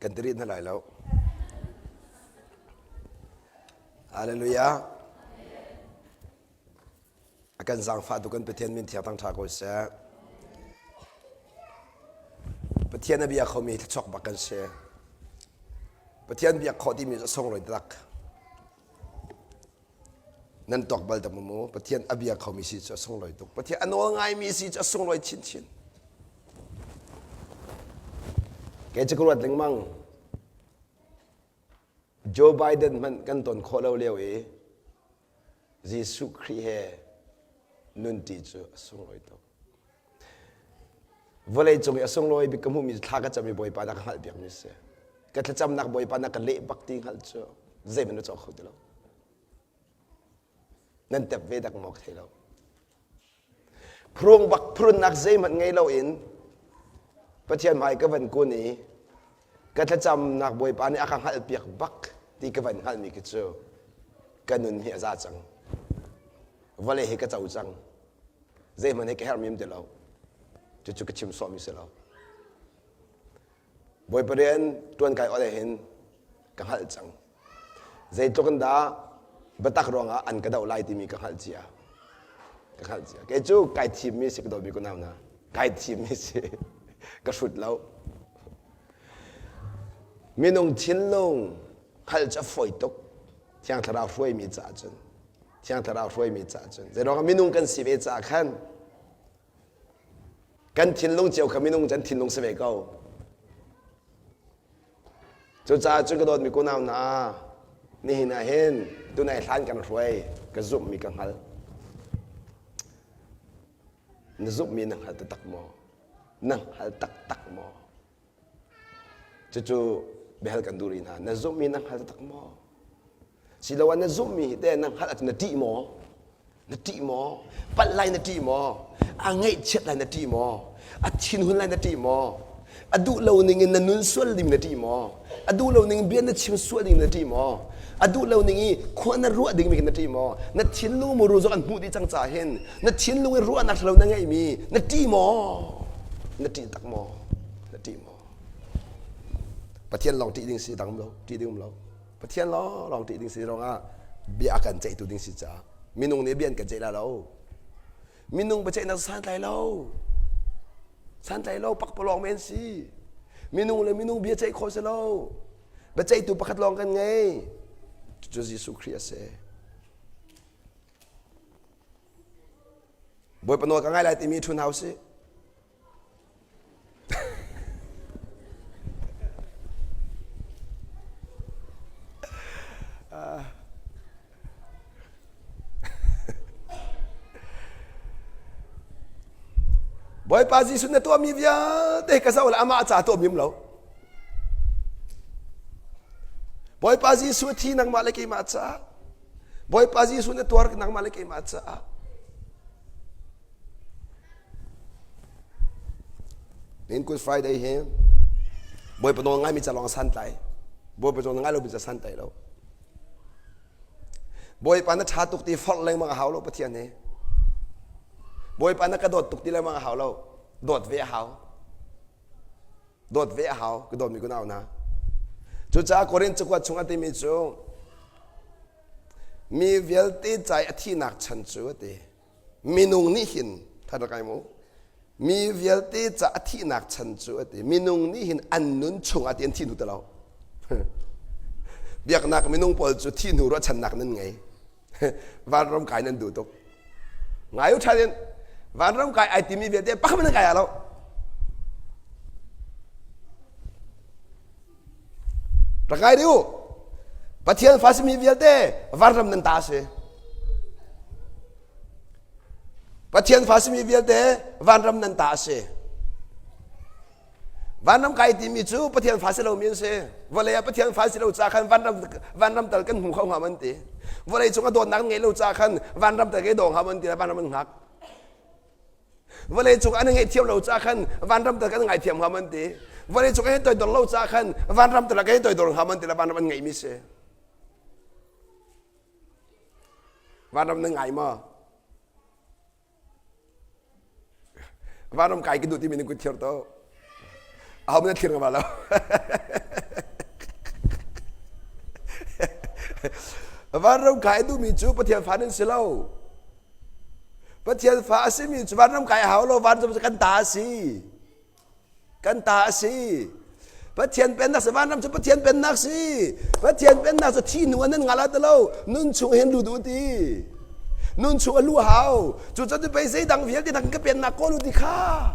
Kan ti rih hna lai lo. Hallelujah. A kan zaangfah tu kan Pathian min thiang thangṭha ko seh. Pathian a bia khomi thluachuak bak kan si. Pathian biak khawh timi cu a sunglawi taktak. Nan tuak bal tak mu Pathian a bia khomi si cu a sunglawi tuk. Pathian a nawl ngaimi si cu a sunglawi chinchin. Kei cu ka ruat lengmang. Joe Biden hmanh kan ton khawh lo lio i Jesuh Khrih he nunṭi cu a sunglawi tuk. Vawlei cung i a sunglawi bik ka hmuhmi cu thla ka cam i Bawipa na ka hngalhpiakmi a si. Ka thlacamnak Bawipa na ka leh bak ti hngalh cu zeihmanh na cawk kho ti lo. Nan tep ve dak maw ka thei lo. Phurung bak phurunnak zeihmanh ngei loin Pathian hmai ka van kun i ka thlacamnak Bawipa nih a ka hngalhpiak bak ti ka van hngalhmi khi cu ka nun hi a za cang. Vawlei hi ka co cang. Zeihmanh hi ka herhmi um ti lo. Cucu ka chim sawhmi si lo. Bawipa rian ṭuan kai ol hin ka hngalh cang. Zeitluk in dah biatak ruangah an ka doh lai timi ka hngalh cia. Ka hngalh cia. Kei cu kai thimmi si ka dawtmi kunau hna. Kai thimmi si. ka hrut lo. Minung thinlung hngalh cu a fawi tuk. Thiang Thlarau hruaimi caah cun. Thiang Thlarau hruaimi caah cun. Zeiruangah minung kan si ve caah khan Kan thinlung cio kha minung can thinlung si ve ko. Cucaah cun ka dawtmi kunau hna, nihin ah hin tunai hlan kan hruai, ka zumhmi ka hngal. Na zumhmi na hngal taktak maw? Na hngal taktak maw? Cucu biahal kan duh rih hna. Na zumhmi na hngal taktak maw? Siloah na zumhmi hi teh na hngalh ahcun na ṭih maw? Na ṭih maw? Palh lai na ṭih maw? A ngaihchiat lai na ṭih maw? A thinhun lai na ṭih maw? A duh lo ning in na nun sual ding na ṭih maw? A duh lo ning in bia na chim sual ding na ṭih maw? A duh lo ning i khua na ruah ding mi na ṭih maw? Na thinlung muru zong an hmuh dih cang caah hin na thinlung i ruahnak ṭhalo na ngeihmi na ṭih maw? Na ṭih tak maw? Na ṭih maw? Pathian lawng ṭih ding si dang lo, ṭih ding um lo. Pathian lawng ṭih ding si ruangah bia a kan ceihtu ding si caah minung nih bia an kan ceih la lo. Minung biaceihnak santlai lo. Santlai lo pakpalawng men si. Minung le minung bia ceih khawh si lo. Biaceihtu pakhat lawng kan ngei. Cucu Jesuh Khrih a si. Bawipa nawl ka ngai lai timi ṭhun hau si. Bawipa Jesuh na tuahmi vialte ka zoh le amah ca tuahmi um lo. Bawipa Jesuh thi nangmah le keimah caah. Bawipa Jesuh na tuar nangmah le keimah caah. Nihin Good Friday hi Bawipa nawl ngaimi ca lawng santlai. Bawipa nawl ngai lomi ca santlai lo. Bawipa na ṭha tuk ti forh lengmang a hau lo Pathian hi. Bawipa na ka dawt tuk ti lengmang a hau lo. Dawt ve a hau. Dawt ve a hau ka dawtmi kunau hna. Cucaah Korin cakuat chung a timi cu mi vialte ca i a thihnak chan cu a ti. Minung nih hin that rak ai mu mi vialte ca a thihnak chan cu a ti minung nih hin an nun chung ah ti an thi hnu ti lo biaknak minung pawl cu thi hnu ruahchannak nan ngei vanram kai nan duh tuk ngai u ṭhan in vanram kai ai timi vialte pakhat nan kai ah lo rak ngai dih u Pathian fa simi vialte vanram nan ta si Pathian fa simi vialte vanram nan ta a si vanram kai timi cu Pathian fa si lomi an si vawlei ah Pathian fa si lo ca khan vanram vanram tal kan hmu kho hnga man ti vawlei cung a dawtnak ngei lo ca khan vanram tal kai daw hnga man ti vanram an hngak Vawlei cung an ngaihthiam lo ca khan vanram tal kan ngaithiam hnga man ti. Vawlei cung an toidor lo ca khan vanram tal kan toidor hnga man ti le vanram an ngeihmi si. Vanram na ngai maw? Vanram kai ka duh timi na kut thiar to. Aho na thlir nga lo. Vanram kai duhmi cu Pathian fa nan si lo. Pathian fa a simi cu vanram kai a hau lo, vanram cu kan ta a si. Kan ta a si. Pathian pennak si vanram cu Pathian pennak si. Pathian pennak cu thi hnu ah nan ngah ti lo, nun chung hin lut u ti. Nun chung a lu hau. Cu cu pei zeidang vialte nak ka pennak kawl u ti kha.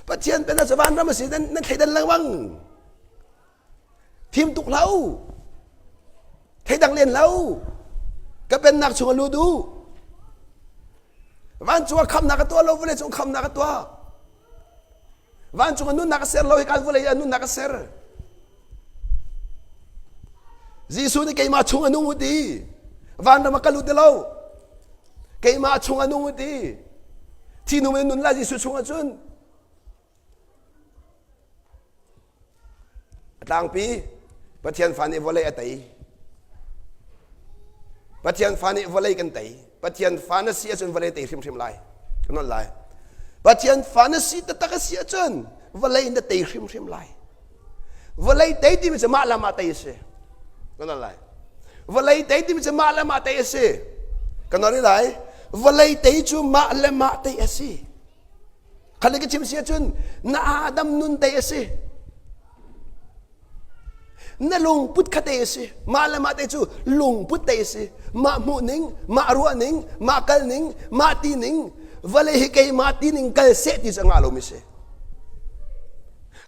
Pathian pennak cu vanram a si nan nan thleidan lengmang. Thim tuk hlah u. Theidang len hlah u. Ka pennak chung a lut u. Vancung ah khamnak a tuah lo, vawlei cung khamnak a tuah. Vancung ah nunnak a ser lo, hika vawlei ah nunnak a ser. Jesuh nih keimah chung a nung u ti. Vanram ah ka lut ti lo. Keimah chung a nung u ti. Thi nung in nun lai Jesuh chung ah cun. A tlangpi Pathian fa nih vawlei a tei. Pathian fa nih vawlei kan tei. Pathian fa na si ahcun vawlei tei hrimhrim lai. Kan nawl lai. Pathian fa na si taktak a si ahcun vawlei na tei hrimhrim lai. Vawlei tei timi cu mah le mah tei a si. Kan nawl lai. Vawlei tei timi cu mah le mah tei a si. Kan nawl lai. Vawlei tei cu mah le mah tei a si. Khat ka chim si ahcun na Adam nun te a si. Na lungput kha te a si. Mah le mah te cu lungput te a si. Mah hmuh ning, mah ruah ning, mah kal ning, mah ti ning, vawlei hi keimah ti ning kal seh ti cu a ngah lomi si.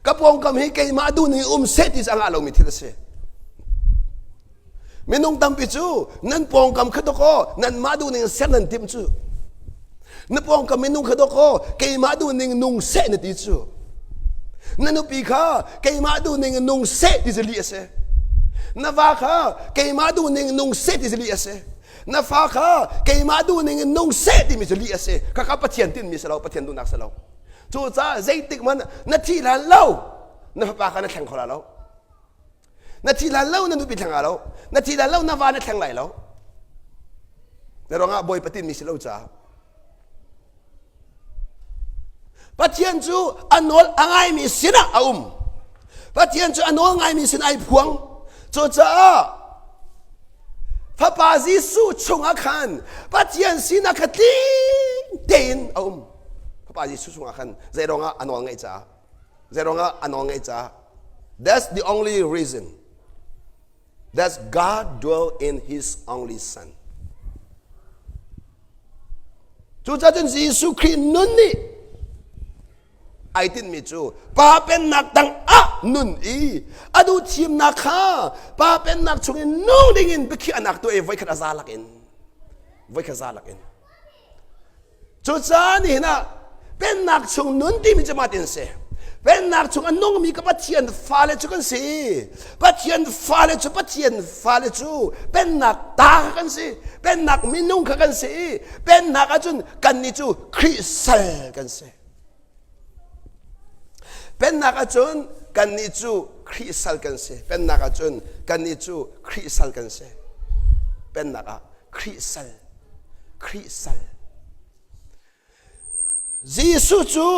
Ka pawngkam hi keimah duh ning um seh ti cu a ngah lomi thil a si. Minung tampi cu nan pawngkam kha dawkaw nanmah duh ning ser nan timh cu. Na pawngkam minung kha dawkaw keimah duh ning nung seh na ti cu. Na nupi kha keimah duh ning nung seh ti cu lih a si. Na va kha keimah duh ning nung seh ti cu lih a si. Na fa kha keimah duh ning in nung seh timi cu lih a si. Khakha Pathian tinhmi si lo, Pathian duhnak si lo. Cucaah zeitik hmanh na thih hlan lo na fapa kha na thleng kho la lo. Na thi lan lo na nupi thleng lo. Na thi lan lo na va na thleng lai lo. Na ruangah Bawipa tinmi si lo caah. Pathian cu a nawl a ngaimi sinah a um. Pathian cu a nawl ngaimi sin ai phuang. Cucaah Fapa Jesuh chungah khan Pathian sinak kha tling tein a um. Fapa Jesuh chungah khan zei ruangah a nawl ngaih caah. Zeiruangah a nawl ngeih caah. That's the only reason. That's God dwell in His only Son. Cucaah cun Jesuh Khrih nun nih ai tinhmi cu Pa pennak tang ah nun i a duh thimnak kha Pa pennak chungin nung dingin biakhiahnak tuah i voikhat a za lakin voikhat za lakin Cucaah nihin ah pennak chung nun timi cu mah tin si. Pennak chung a nungmi ka Pathian fale cu kan si. Pathian fale cu Pathian fale cu pennak ta kha kan si. Pennak minung kha kan si i pennak ahcun kannih cu Khrih sal kan si. Pennak ahcun kannih cu Khrih sal kan si. Pennak ahcun kannih cu Khrih sal kan si. Pennak ah Khrih sal. Khrih sal. Jesuh cu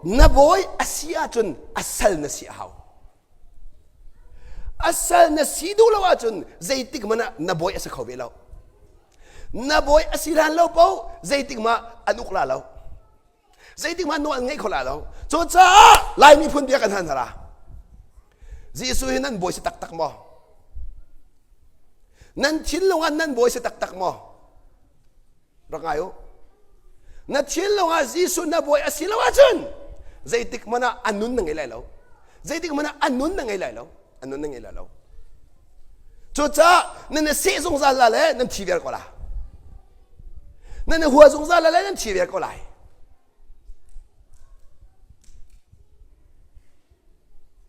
na bawi a si ahcun a sal na si a hau. A sal na si duh lo ahcun zeitik hmanh ah na bawi a si kho ve lo. Na bawi a si hlan lo paoh zeitik mah an uk la lo. Zeitik hmanh nawl an ngei kho la lo. Cucaah Lai miphun bia kan han hara. Jesuh hi nan bawi si taktak maw? Nan thinlung ah nan bawi si taktak maw? Rak ngai u. Na thinlung ah Jesuh na bawi a si lo ahcun zeitik hmanh ah a nun na ngei lai lo. Zeitik hmanh ah a nun na ngei lai lo. A nun na ngei lai lo. Cucaah nan i seh zungzal la le nan thi viar ko la. Nan i hua zungzal la le nan thi viar ko lai.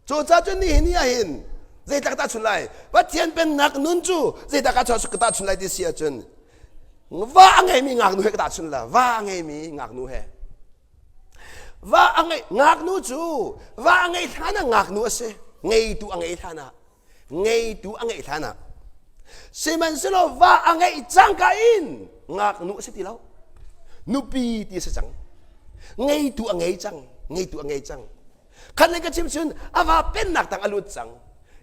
Cucaah cun nihin ni ahhin zeitlak ka tahchun lai? Pathian pennak nun cu zeidah ka tahchun lai ti si ahcun va a ngeimi ngaknu he ka tahchun la. Va a ngeimi ngaknu he. Va a ngei ngaknu cu va a ngei hlan ah ngaknu a si. Ngeitu a ngei hlan ah. Ngeitu a ngeih hlan ah. Sihmanhsehlaw va a ngeih cangka in ngaknu a si ti lo. Nupi ti a si cang. Ngeitu a ngei cang. Ngeitu a ngei cang. Khat le ka chim cun a va pennak tang a lut cang.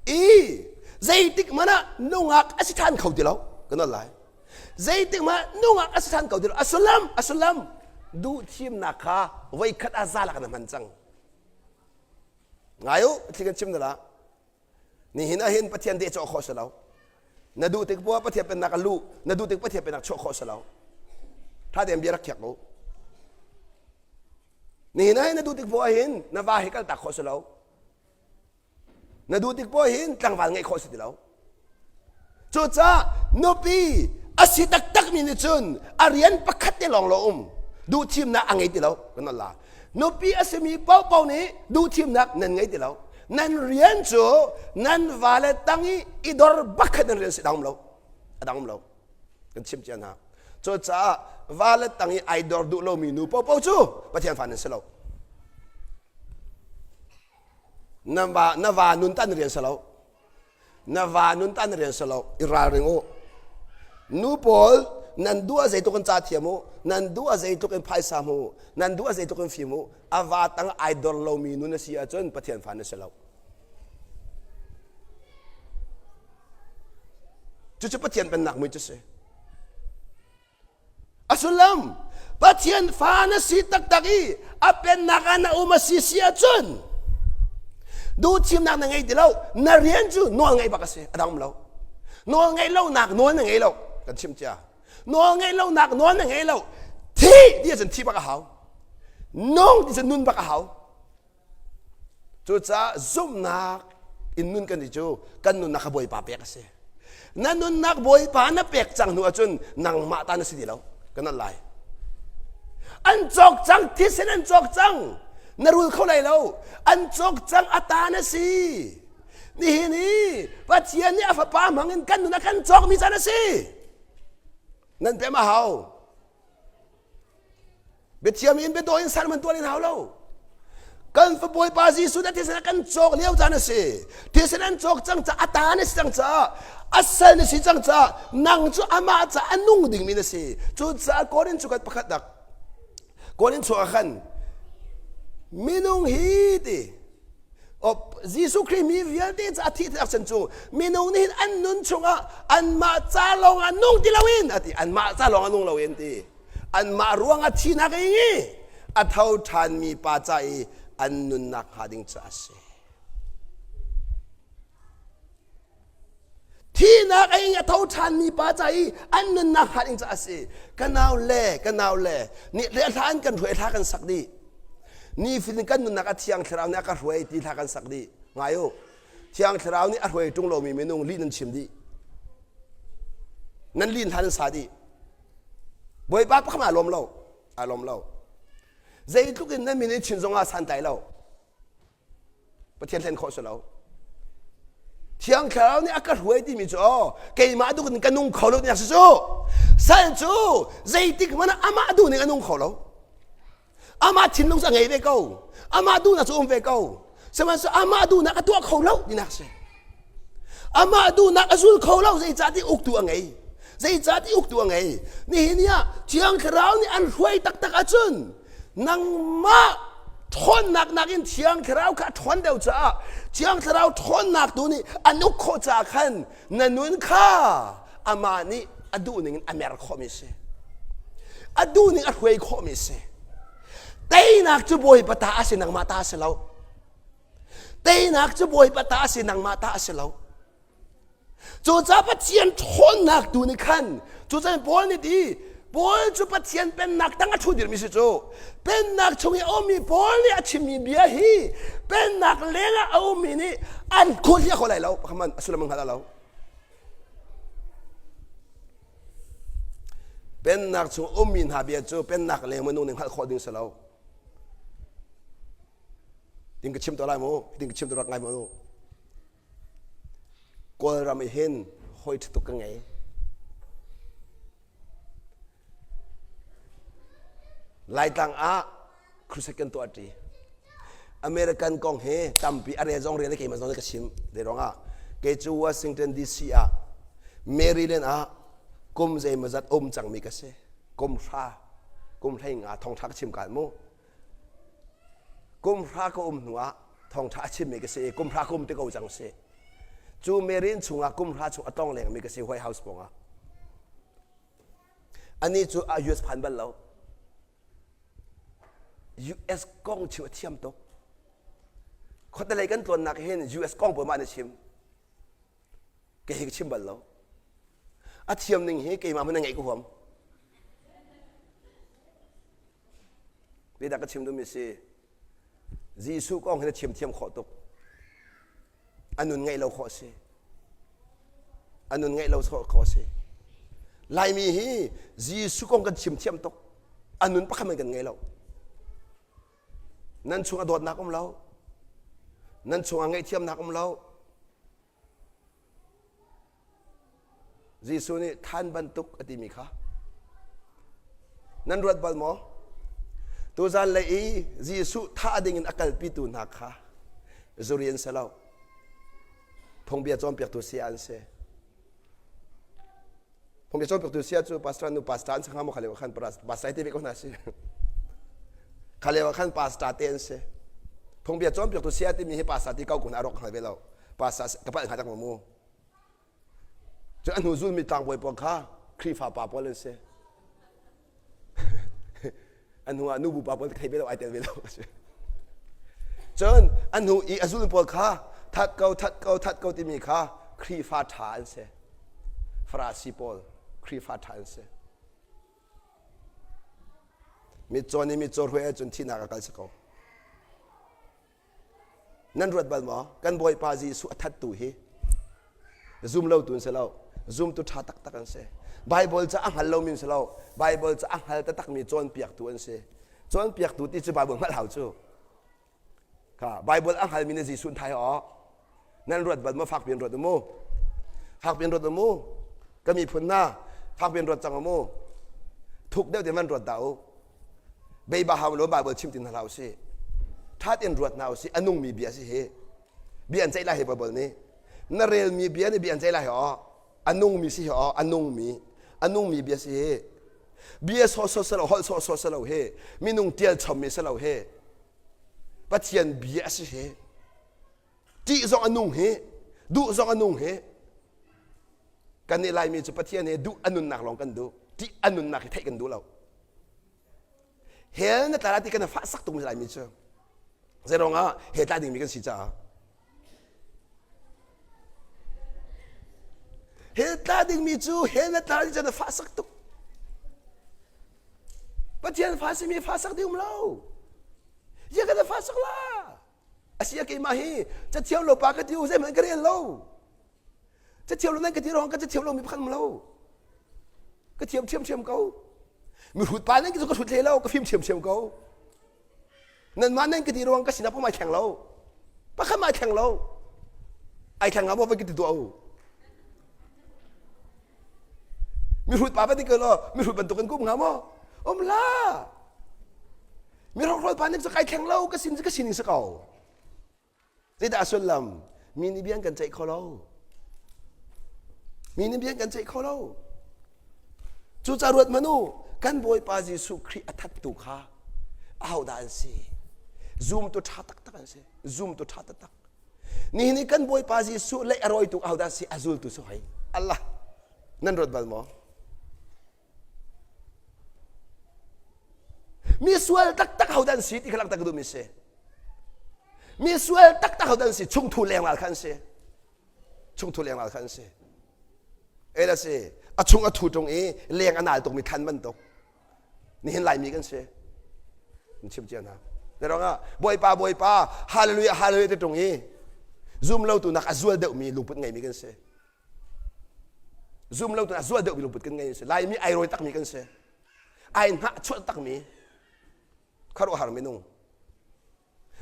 I zeitik hmanh ah nungak a si ṭhan kho ti lo. Ka nawl lai. Zeitik hmanh nungak a si ṭhan ko ti lo. A sullam, a sullam duhthimnak kha voikhat ah za lak na hman cang. Ngai u, thli kan chim na Nihin ah hin Pathian deh cawh khawh si lo. Na duh tik poah Pathian pennak a luh, na duh tik Pathian pennak chuah khawh si lo. Ṭha tein bia rak khiak u. Nihin ah hin na duh tik poah hin na va hi kaltak khawh si lo. Na duh tik poah hin tlangval ngeih khawh si ti lo. Cucaah nupi a si taktakmi nih cun a rian pakhat te lawng lo um duhthimnak a ngei ti lo kan la. Nupi a simi paohpaoh nih duhthimnak nan ngei ti lo. Nan rian cu nan vale tang i i dor bak kha nan rian si dang um lo. A dang um lo. Kan chim cia hna. Cucaah vale tang i ai dor duh lomi nu paohpaoh cu Pathian fa nan si lo. Na va, na va nun tan rian si lo. Na va nun ta na rian si lo i ralring u. Nu pawl nan duh a zeitluk in ca thiam u, nan duh a zeitluk in phaisa hmu u, nan duh a zeitluk in fim u, a va tang ai dor lomi nu na si ahcun Pathian fa na si lo. Cucu Pathian pennak mui cu si. A sullam Pathian fa na si taktak i a pennak ah na um a si si ahcun duhthimnak na ngei ti lo na rian cu nawl ngeih bak a si a dang um lo nawl ngeih lonak nawl na ngei lo kan chim cia nawl ngeih lonak nawl na ngei lo thi ti ahcun thi bak a hau nung ti cun nun bak a hau Cucaah zumhnak in nun kan ti cu kan nunnak kha Bawipa pek a si. Na nunnak Bawipa na pek cang hnu ahcun nangmah ta na si ti lo. Kan nolh lai. An cawk cang, thisen an cawk cang. Na rul kho lai lo. An cawk cang a ta na si. Nihin hi Pathian nih a fapa hmang in kan nun a kan cawkmi caan a si. Nan pem a hau. Biathiam in biadaw in sermon tuan in hau lo. Kan Bawipa Jesuh na thisen kan cawk lio caan a si. Thisen an cawk cang ca a ta na si cang caah a sal na si cang caah nang cu amah ca a nung dingmi na si. Cucaah Korin cu kan pakhat dak Korin chuak ah khan minung hi ti Jesuh Khrih mi vialte ca a thih tak chan cu minung nih hin an nun chungah anmah ca lawng ah nung ti loin a ti anmah ca lawng ah nung loin ti anmah ruangah thihnak a ing i a tho ṭhanmi pa ca i an nunnak hnga ding cu a si. Thihnak a ing a tho ṭhanmi pa ca i an nunnak hnga ding cu a si. Ka nau le ka nau le ni le hla an kan hruai hla kan sak dih. Nifatin kan nunnak a thiang thlarau nih a ka hruai ti hla kan sak dih. Ngai u. Thiang thlarau nih a hruai ṭung lomi minung lih nan chim dih. Nan lin hla nan sa dih. Bawipa pakhat aa lawm lo. Aa lawm lo. Zeitluk in nan min in chin zongah santlai lo. Pathian hlen khawh si lo. Thiang Thlarau nih a ka hruai timi cu aw keimah duh in ka nung kho lo tinak si cu. Sal cu zeitik hmanh ah amah duh ning a nung kho lo. Amah thinlung cu a ngei ve ko. Amah duhnak cu um ve ko. Sihmanhsehlaw amah duhnak a tuah kho lo tinak si. Amah duhnak a zul kho lo zeicahtiah uktu a ngei. Zeicahtiah uktu a ngei. Nihin ni ah Thiang Thlarau nih an hruai taktak ahcun nangmah ṭhawnnak nakin Thiang Thlarau kha a ṭhawn deuh caah Thiang Thlarau ṭhawnnak tu nih an uk khawh caah khan na nun kha amah nih a duh ning in a mer khawhmi a si. A duh ning a hruai khawhmi a si. Teinak cu Bawipa ta a si nangmah ta a si lo. Teinak cu Bawipa ta a si nangmah ta a si lo. Cucaah Pathian ṭhawnnak tu nih khan cucaah Paul nih ti Paul cu Pathian pennak tang a ṭhu dirmi si cu pennak chung i a ummi Paul nih a chimmi bia hi pennak lengah a ummi nih an khuhliah kho lai lo pakhat a sullam an hngal lo pennak chung ummi hna bia cu pennak leng minung nih hngalh khawh ding si lo Tin ka chim to lai mu tin ka chim to rak ngai mu Kawlram i hin hawi ṭha tuk ka ngei. Laitlang ah crusade kan tuah ṭi. American kong hi tampi a rel zong rel i keimah zong ka chim. Zei ruangah kei cu Washington DC ah Maryland ah kum zeimawzat um cangmi ka si. Kum hra, kum hlei nga thongṭha ka chim kaan mu. Kum hra ka um hnu ah thawngṭha a chimmi ka si i kum hra ka um ti ko cang si. Cu Mary inn chungah kum hra chung a tong lengmi ka si White House pawngah. Anih cu a US phan bal lo. US kong chim a thiam tuk. Khuatelei kan tlawnnak hin US kong pawl mah na chim. Kei hi ka chim bal lo. A thiam ning hi keimah hmanh na ngeih ka huam. Zeidah ka chim duhmi si? Jesuh kong hi na chim thiam khawh tuk. A nun ngeih lo khawh si. A nun ngeih lo khawh si. Laimi hi Jesuh kong kan chim thiam tuk. A nun pakhat man kan ngei lo. Nan chung a dawtnak um lo. Nan chung ah ngaihthiamnak um lo. Jesuh nih than bantuk a timi kha nan ruat bal maw? Tuzan lei i Jesuh thah dingin a kalpitu hna kha zuri an si lo. Phungbia cawnpiaktu saya an si. Phungbia cawnpiaktu saya cu pastor nu pastor an si hnga maw kha lio khan pastor te ve ko hna si. Kha lio khan pastor te an si. Phungbia cawnpiaktu saya timi hi pastor ti ko kun a rawk hngal ve lo. Pastor ka palh hnga tak maw mu? Cu a hnu zulmi tlangbawi pawl kha Khrihfa pa pawl an si. a hnu ah nubu pa pawl thei ve lo ai tel ve lo. Cun a hnu i a zulmi pawl kha that ko that ko that ko timi kha Khrihfa ṭha an si. Farasi pawl Khrihfa ṭha an si. Mitcaw nih mitcaw hruai ahcun thihnak a kal si ko. Nan ruat bal maw? Kan Bawipa Jesuh a thattu hi zum lotu an si lo. Zumtu ṭha taktak an si. Baibal ca a hngal lomi an si lo. Baibal ca a hngal taktakmi cawnpiaktu an si. Cawnpiaktu ti cu Baibal hngalh hau cu. Kha Baibal a hngalmi nih Jesuh an thai awk. Nan ruat bal maw? Fak piin ruat u mu. Fak piin ruat u mu. Ka miphun hna, fak piin ruat cang u mu. Thuk deuh tein van ruat dah u. Beiba hau lo Baibal chim ti hna hlah usih. Ṭha tein ruat hna usih. A nungmi bia si hi. Bia an ceih lai hi Baibal nih. Na relmi bia nih bia an ceih lai hi aw. A nungmi si hi aw. A nungmi. A nungmi bia si hi. Bia sawhsawh si lo, holh sawhsawh si lo hi. Minung ṭial chommi si lo hi. Pathian bia a si hi. Ṭih zong a nung hi. Duh zong a nung hi. Kan nih Laimi cu Pathian he duh a nunnak lawng kan duh. Ṭih a nunnak hi theih kan duh lo. Hell na tla lai ti kan fah sak tung Laimi cu. Zeiruang ah he tla dingmi kan si caah. Hell tla dingmi cu hell na tla ti cu na fah sak tuk. Pathian fa simi fa sak ding um lo. Ya kan fa sak la. Asia keimah hi cathiam lo pa ka ti u zeihmanh ka rel lo. Cathiam lo nan ka ti ruang ka cathiam lomi pakhat um lo. Ka thiam ṭhiamṭhiam ko. Mihrut pa nan ki cu ka hrut hlei lo, ka fim ṭhiamṭhiam ko. Nanmah nan ka ti ruang ka sinah pum ai thleng lo. Pakhat mah ai thleng lo. Ai thleng hnga maw vai ka ti tuah u. Mihrut pa va ti ko law mihrut bantuk kan kum hnga maw? Um la. Mihrokhrol pa nih cu kai thleng lo, ka sin ka sining si ko. Zeidah a sullam? Mi nih bia an kan ceih kho lo. Mi nih bia an kan ceih kho lo. Cucaah ruat hmanh u, kan Bawipa Jesuh Khrih a thattu kha ahodah an si? Zumtu ṭha taktak an si. Zumtu ṭha taktak. Nihin i kan Bawipa Jesuh lei a rawitu ahodah si? A zultu si hoi. Allah nan ruat bal maw? Mi sual taktak hodah an si ti kha langhter ka duhmi si. Mi sual taktak hodah an si chungthu lengral kha an si. Chungthu lengral kha an si. El a si. A chung a thu ṭung i leng a nal tukmi thlan bantuk. Nihin Laimi kan si. In chim cia hna. Zeiruangah Bawipa Bawipa Hallelujah Hallelujah ti ṭung i zum lo tu nak a zual deuhmi lungput ngeimi kan si. Zum lo tu a zual deuhmi lungput kan ngei si. Laimi ai rawi takmi kan si. Ai hnah chuah takmi khuaruahhar minung.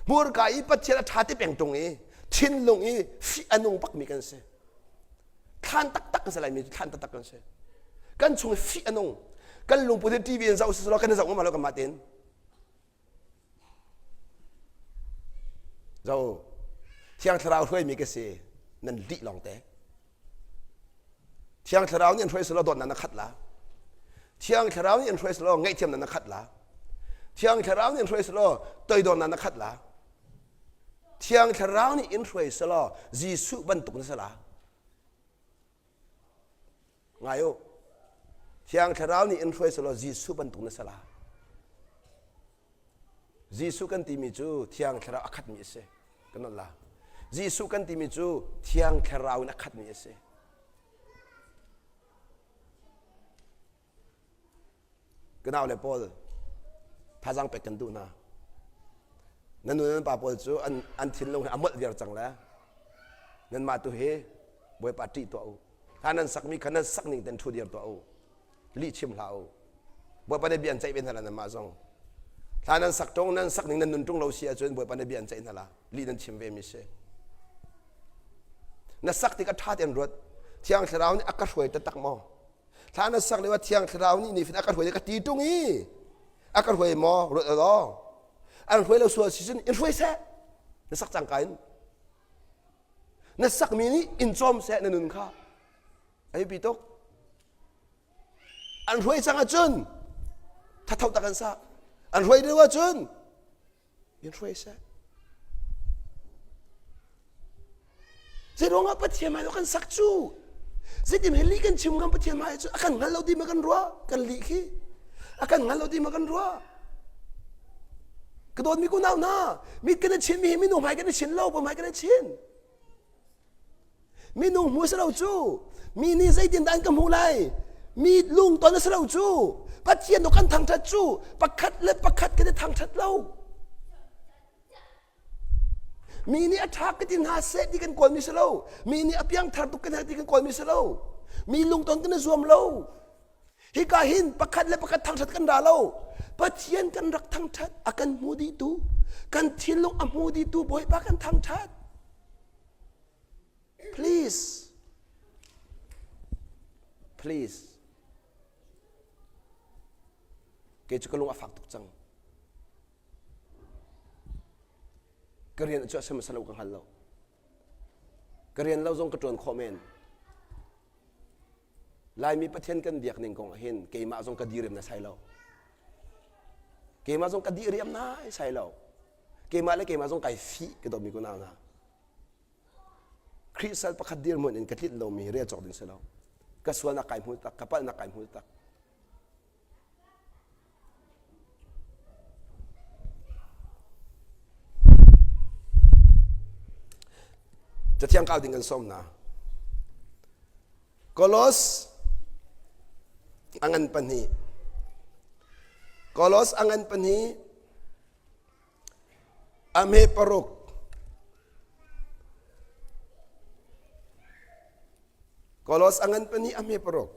Hmurka i Pathian a ṭha ti peng ṭung i thinlung i fih a nung bakmi kan si. Thlan taktak kan si Laimi cu thlan taktak kan si. Kan chung i fih a nung. Kan lungput hi TV in zoh si selaw kan i zoh ngam lo kanmah tein. Zo Thiang Thlarau hruaimi ka si nan lih lawng te. Thiang Thlarau nih an hruai selaw dawtnak na khat la. Thiang Thlarau nih an hruai selaw ngaihthiamnak na khat la. Thiang Thlarau nih an hruai selaw toidornak na khat la. Thiang Thlarau nih in hruai selaw Jesuh bantuk na si la. Ngai u. Thiang Thlarau nih in hruai selaw Jesuh bantuk na si lai. Jesuh kan timi cu Thiang Thlarau a khatmi a si. Kan nolh la. Jesuh kan timi cu Thiang Thlarau in a khatmi a si. Ka nau le pawl thazaang pek kan duh hna. Nan nu nan pa pawl cu an, an thinlung hi a molh viar cang le nanmah tu hi Bawipa ṭih tuah u. Hla nan sakmi kha nan sak ning ten ṭhu dir tuah u. Lih chim hlah u. Bawipa nih bia an ceih ve hna la nanmah zong. Hla nan sak ṭung nan sak ning nan nun ṭung lo si ahcun Bawipa nih bia an ceih hna la. Lih nan chim ve mi si. Na sak tik a ṭha tein ruat. Thiang Thlarau nih a ka hruai taktak maw? Thla na sak lio ah Thiang Thlarau nih nifin a ka hruai ka ti ṭung i a ka hruai maw ruat law an hruai lo sual si cun in hruai seh na sak cangka in na sakmi nih in cawm seh na nun kha a biapi tuk an hruai cang ahcun thatho tak an sa an hruai lio ahcun in hruai seh. Zeiruangah Pathian hmai kan sak cu? Zeitin he lih kan chim ngam Pathian hmai cu a kan hngal lo ti ma kan ruah? Kan lih khi. A kan hngal lo ti ma kan ruah? Ka dawtmi kunau hna, mit kan i chin mi hi minung hmai kan i chin lo, hmai kan i chin. Minung hmu si lo cu. Mi nih zeitindah an ka hmuh lai? Mi lungton a si lo cu. Pathian kan thangṭhat cu pakhat le pakhat kan i thangṭhat lo. Mi nih a ṭha ka ti hna seh ti kan kawlmi si lo. Mi nih a piangthar tuk kan ti kan kawlmi si lo. Mi lungton kan i zuam lo. Hika hin pakhat le pakhat thangṭhat kan ra lo. Pathian kan rak thangṭhat, a kan hmu dihtu, kan thinlung a hmu dihtu Bawipa kan thangṭhat. Please. Please. Kei cu ka lung a fak tuk cang. Ka rian cu a si hmasa lo ka hngal lo. Ka rian lo zong ka ṭuan khawh men. Laimi Pathian kan biak ning kong ah hin keimah zong ka diriam na sai lo. Keimah zong ka diriam na sai lo. Keimah le keimah zong kai fih ka dawtmi kunau hna. Khrih sal pakhat dirhmun in ka tlinh lomi rel cawk ding si lo. Ka sualnak kai hmu tak, ka palhnak kai hmu tak. Cathiang kau ding kan sawm hna. Kolos a ngan pahnih. Kolos a ngan pahnih. A hme paruk. Kolos a ngan pahnih a hme paruk.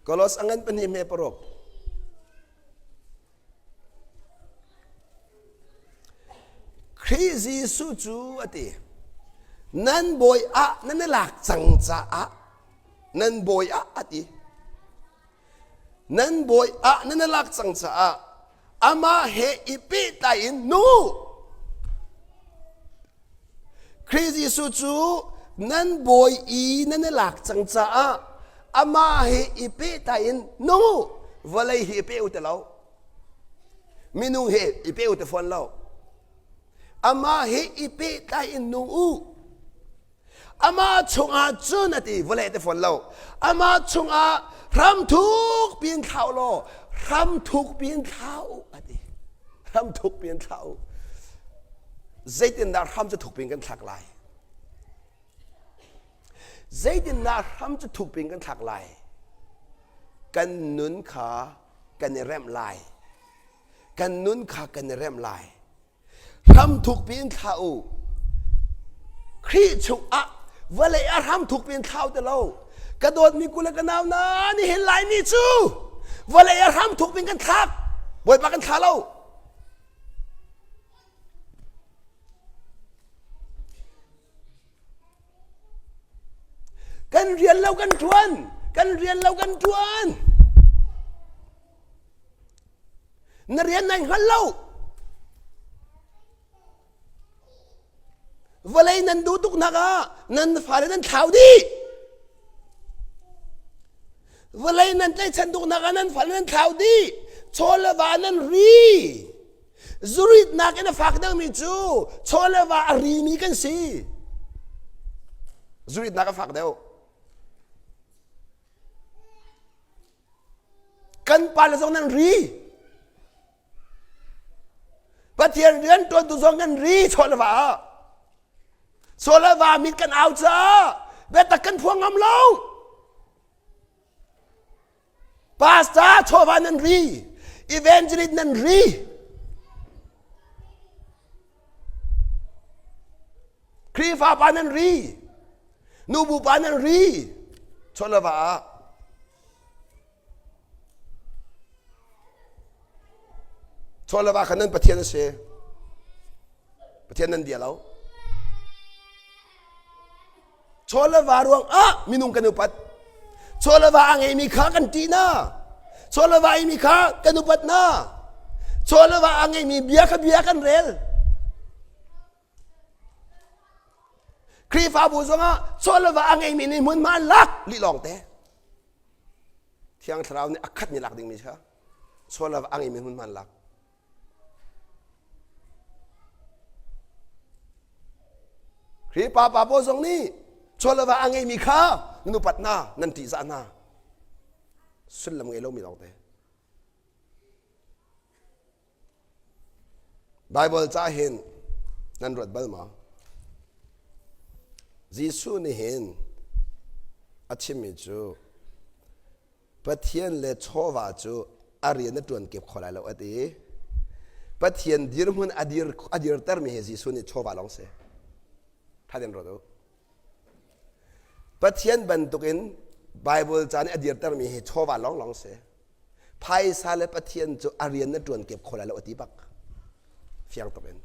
Kolos a ngan pahnih hme paruk. Khrih Jesuh cu a ti. Nan bawi ah nan i lak cang caah nan bawi ah a ti. Nan bawi ah nan i lak cang caah amah he i pehtlai in nu Khrih Jesuh cu nan bawi i nan i lak cang caah amah he i pehtlai in nu vawlei hi i pe u ti lo minung he i pe u ti fawn lo amah he i pehtlai in nung u Amah chungah cun a ti vawlei te fawn lo. Amah chungah hram thuk piin thlau law hram thuk piin thlau a ti. Hram thuk piin thlau. Zeitindah hram cu thuk piin kan thlak lai? Zeitindah hram cu thuk piin kan thlak lai? Kan nun kha kan i remh lai. Kan nun kha kan i remh lai. Hram thukpi in thlah u. Khrih chungah vawlei ah hram thukpi in thlau ti lo. Ka dawtmi ku le ka nau na nihin Laimi cu vawlei ah hram thukpi in kan thlak. Bawipa kan thla lo. Kan rian lo kan ṭuan. Kan rian lo kan ṭuan. Na rian nai hngal lo. Vawlei nan duh tuk nak ah nan fale nan thlau dih. Vawlei nan tlaihchan tuk nak ah nan fale nan thlau dih. Chaw le va nan ri. Zuritnak in a fak deuhmi cu chaw le va a rimi kan si. Zuritnak a fak deuh. Kan pa le zong nan ri. Pathian rian ṭuantu zong kan ri chaw le va ah. Chaw le va mit kan au caah biatak kan phuang ngam lo. Pastor chawva nan ri. Evangelist nan ri. Khrihfa pa nan ri. Nubu pa nan ri. Chaw le va ah. Chaw le va kha nan Pathian a si. Pathian nan bia lo. Chaw le va ruang ah minung kan upat. Chaw le va a ngeimi kha kan ṭih na. Chaw le va mi kha kan upat na. Chaw le va a ngeimi bia kha bia kan rel. Khrihfabu zongah chaw le va a ngeimi nih hmunhma an lak lih lawng te. Thiang Thlarau nih a khatmi lak dingmi kha chaw le va a ngeimi hmunhma an lak. Khrihfa pa pawl zong nih chaw le va a ngeimi kha nan upat hna, nan ṭihzah hna. Sullam ngei lomi lawng te. Baibal ca hin nan ruat bal maw? Jesuh nih hin a chimmi cu Pathian le chawva cu a rian a ṭuan kep kho lai lo a ti. Pathian dirhmun a dir a dirtermi hi Jesuh nih chawva lawng si. Ṭha tein ruat u. Pathian bantukin Baibal ca nih a dirtermi hi chawva lawnglawng si. Phaisa le Pathian cu a rian na ṭuan kep kho lai lo a ti bak. Fiang tuk in.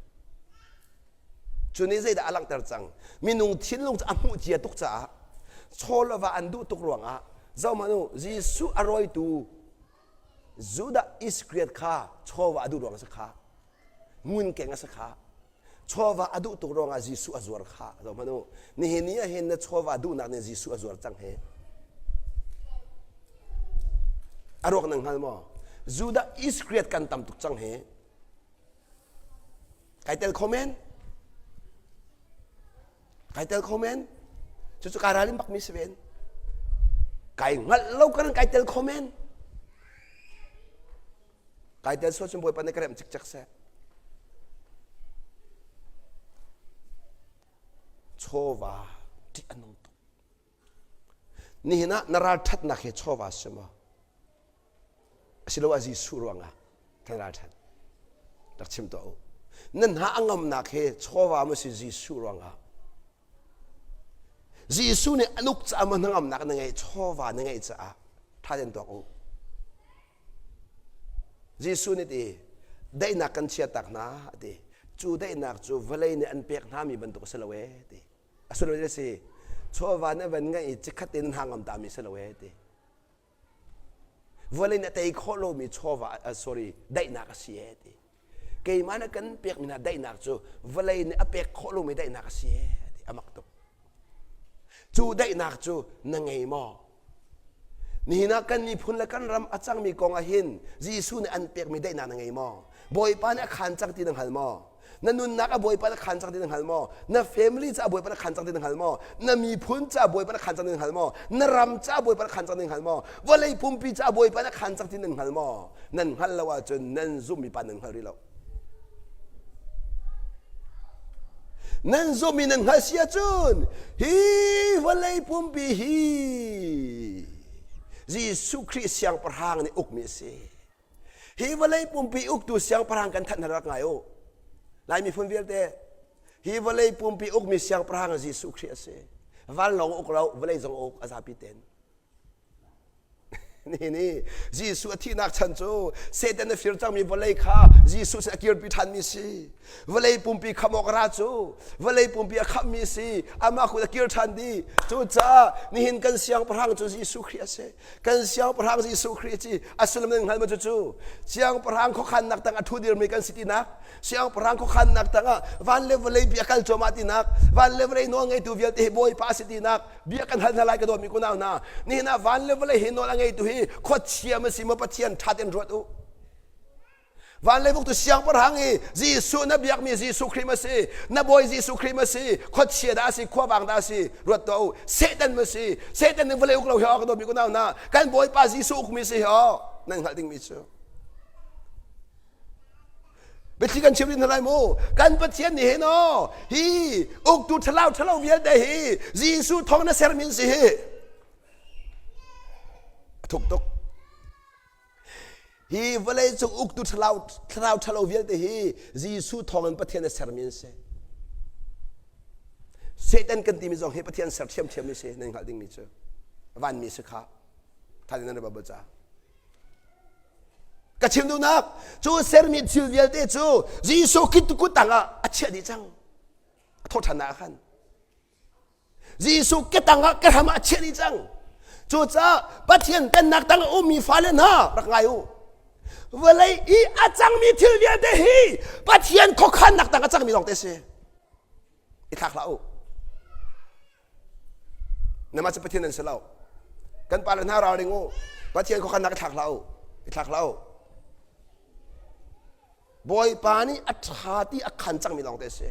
Cu nih zeidah a langhter cang? Minung thinlung cu a hmuh cia tuk caah chaw le va an duh tuk ruangah zohhmanh u Jesuh a rawitu Judah Iskariot kha chawva a duh ruang a si kha. Ngunkeng a si kha. Chawva a duh tuk ruangah Jesuh a zuar kha zohhmanh u. Nihin ni ah hin na chawva duhnak nih Jesuh a zuar cang hi. A ruak nan hngal maw? Judah Iskariot kan tam tuk cang hi. Kai tel kho men? Kai tel kho men? Cucu kai ralin bakmi si ven. Kai hngalh lo karin kai tel kho men? Kai tel sual cun Bawipa nih ka remh cikcek seh. Chawva ṭih a nung tuk. Nihin ah na ralṭhatnak hi chawva si maw? Asiloah Jesuh ruangah kan ralṭhat. Rak chim tuah u. Na hna a ngamnak hi chawva maw si Jesuh ruangah? Jesuh nih an uk caah maw hnangamnak na ngeih chawva na ngeih caah ṭha tein tuak u. Jesuh nih ti daihnak kan chiatak hna a ti. Cu daihnak cu vawlei nih an pek hna mi bantuk a si lo ee ti. A sullam a si. Chawva nih van ngeih i chikkhat in hna ngam ta mi si lo ee ti. Vawlei nih a tei khawh lomi chawva sorry daihnak a si ee ti. Keimah nih kan pekmi hna daihnak cu vawlei nih a pek khawh lomi daihnak a si ee ti a mak tuk. Cu daihnak cu na ngei maw? Nihin ah kan miphun le kan ram a cangmi kong ah hin Jesuh nih an pekmi daihnak na ngei maw? Bawipa nih a khaan cang ti na hngal maw? Na nunnak a Bawipa nih a khaan cang ti na hngal maw? Na family caah Bawipa nih a khaan cang ti na hngal maw? Na miphun caah Bawipa nih a khaan cang ti na hngal maw? Na ram caah Bawipa nih a khaan cang ti na hngal maw? Vawlei pumpi caah Bawipa nih a khaan cang ti nan hngal maw? Nan hngalh lo ahcun nan zumhmi pa nan hngal rih lo. Nan zumh i nan hngalh si ahcun hi vawlei pumpi hi Jesuh Khrih Siangpahrang nih ukmi a si. Hi vawlei pumpi uktu siangpahrang kan thanh rak ngai u. Lai miphun vialte hi vawlei pumpi ukmi siangpahrang Jesuh Khrih a si. Vanlawng uk lo, vawlei zong uk a zapi ten. Nihin i Jesuh a thihnak chan cu Satan a fir cangmi vawlei kha Jesuh sin a kirpi ṭhanmi si. Vawlei pumpi khamh awk ra cu vawlei pumpi a khamhmi si. Amah kut a kir ṭhan dih. Cucaah nihin kan siangpahrang cu Jesuh Khrih a si. Kan siangpahrang Jesuh Khrih ci a sullam nan hngal maw cucu? Siangpahrang khuakhannak tang a ṭhu dirmi kan si tinak Siangpahrang khuakhannak tangah van le vawlei bia kal cuahmah tinak van le vawlei nawl ngeitu vialte hi Bawipa a si tinak bia kan hal hna lai ka dawtmi kunau hna nihin ah van le vawlei hi nawl a ngeitu hi khuachia ma si maw Pathian ṭha tein ruat u van le vuktu siangpahrang i Jesuh na biakmi Jesuh Khrih ma si na bawi Jesuh Khrih ma si khuachia dah a si khuavang dah a si ruat tuah u Satan ma si Satan nih vawlei uk lo hi ka dawtmi kunau hna kan bawipa Jesuh ukmi si hi aw. Nan hngalh dingmi cu. Biathli kan chim rih hna lai mu. Kan Pathian nih hin aw hi uktu ṭhalo ṭhalo vialte hi Jesuh thawng na sermi an si hi. A thuk tuk. Hi vawlei cung uktu thlarau thlarau ṭhalo vialte hi Jesuh thawngin Pathian a sermi an si. Satan kan timi zong hi Pathian ser ṭhiamṭhiammi si nan hngalh dingmi cu. Vanmi si kha. Than in nan Bible ca. Ka chim duhnak cu sermi thil vialte cu Jesuh Khrist kut tangah a chiah dih cang. A thawhṭhannak ah khan. Jesuh ke tangah ke hram ah a chiah dih cang. Cucaah Pathian pennak tang a ummi fale hna rak ngai u. Vawlei i a cangmi thil vialte hi Pathian khuakhannak tang a cangmi lawng te si. I thlak hlah u. Namah cu Pathian an si lo. Kan pale hna ralring u. Pathian khuakhannak i thlak hlah u. I thlak hlah u. Bawipa nih a ṭha ti a khan cangmi lawngte a si.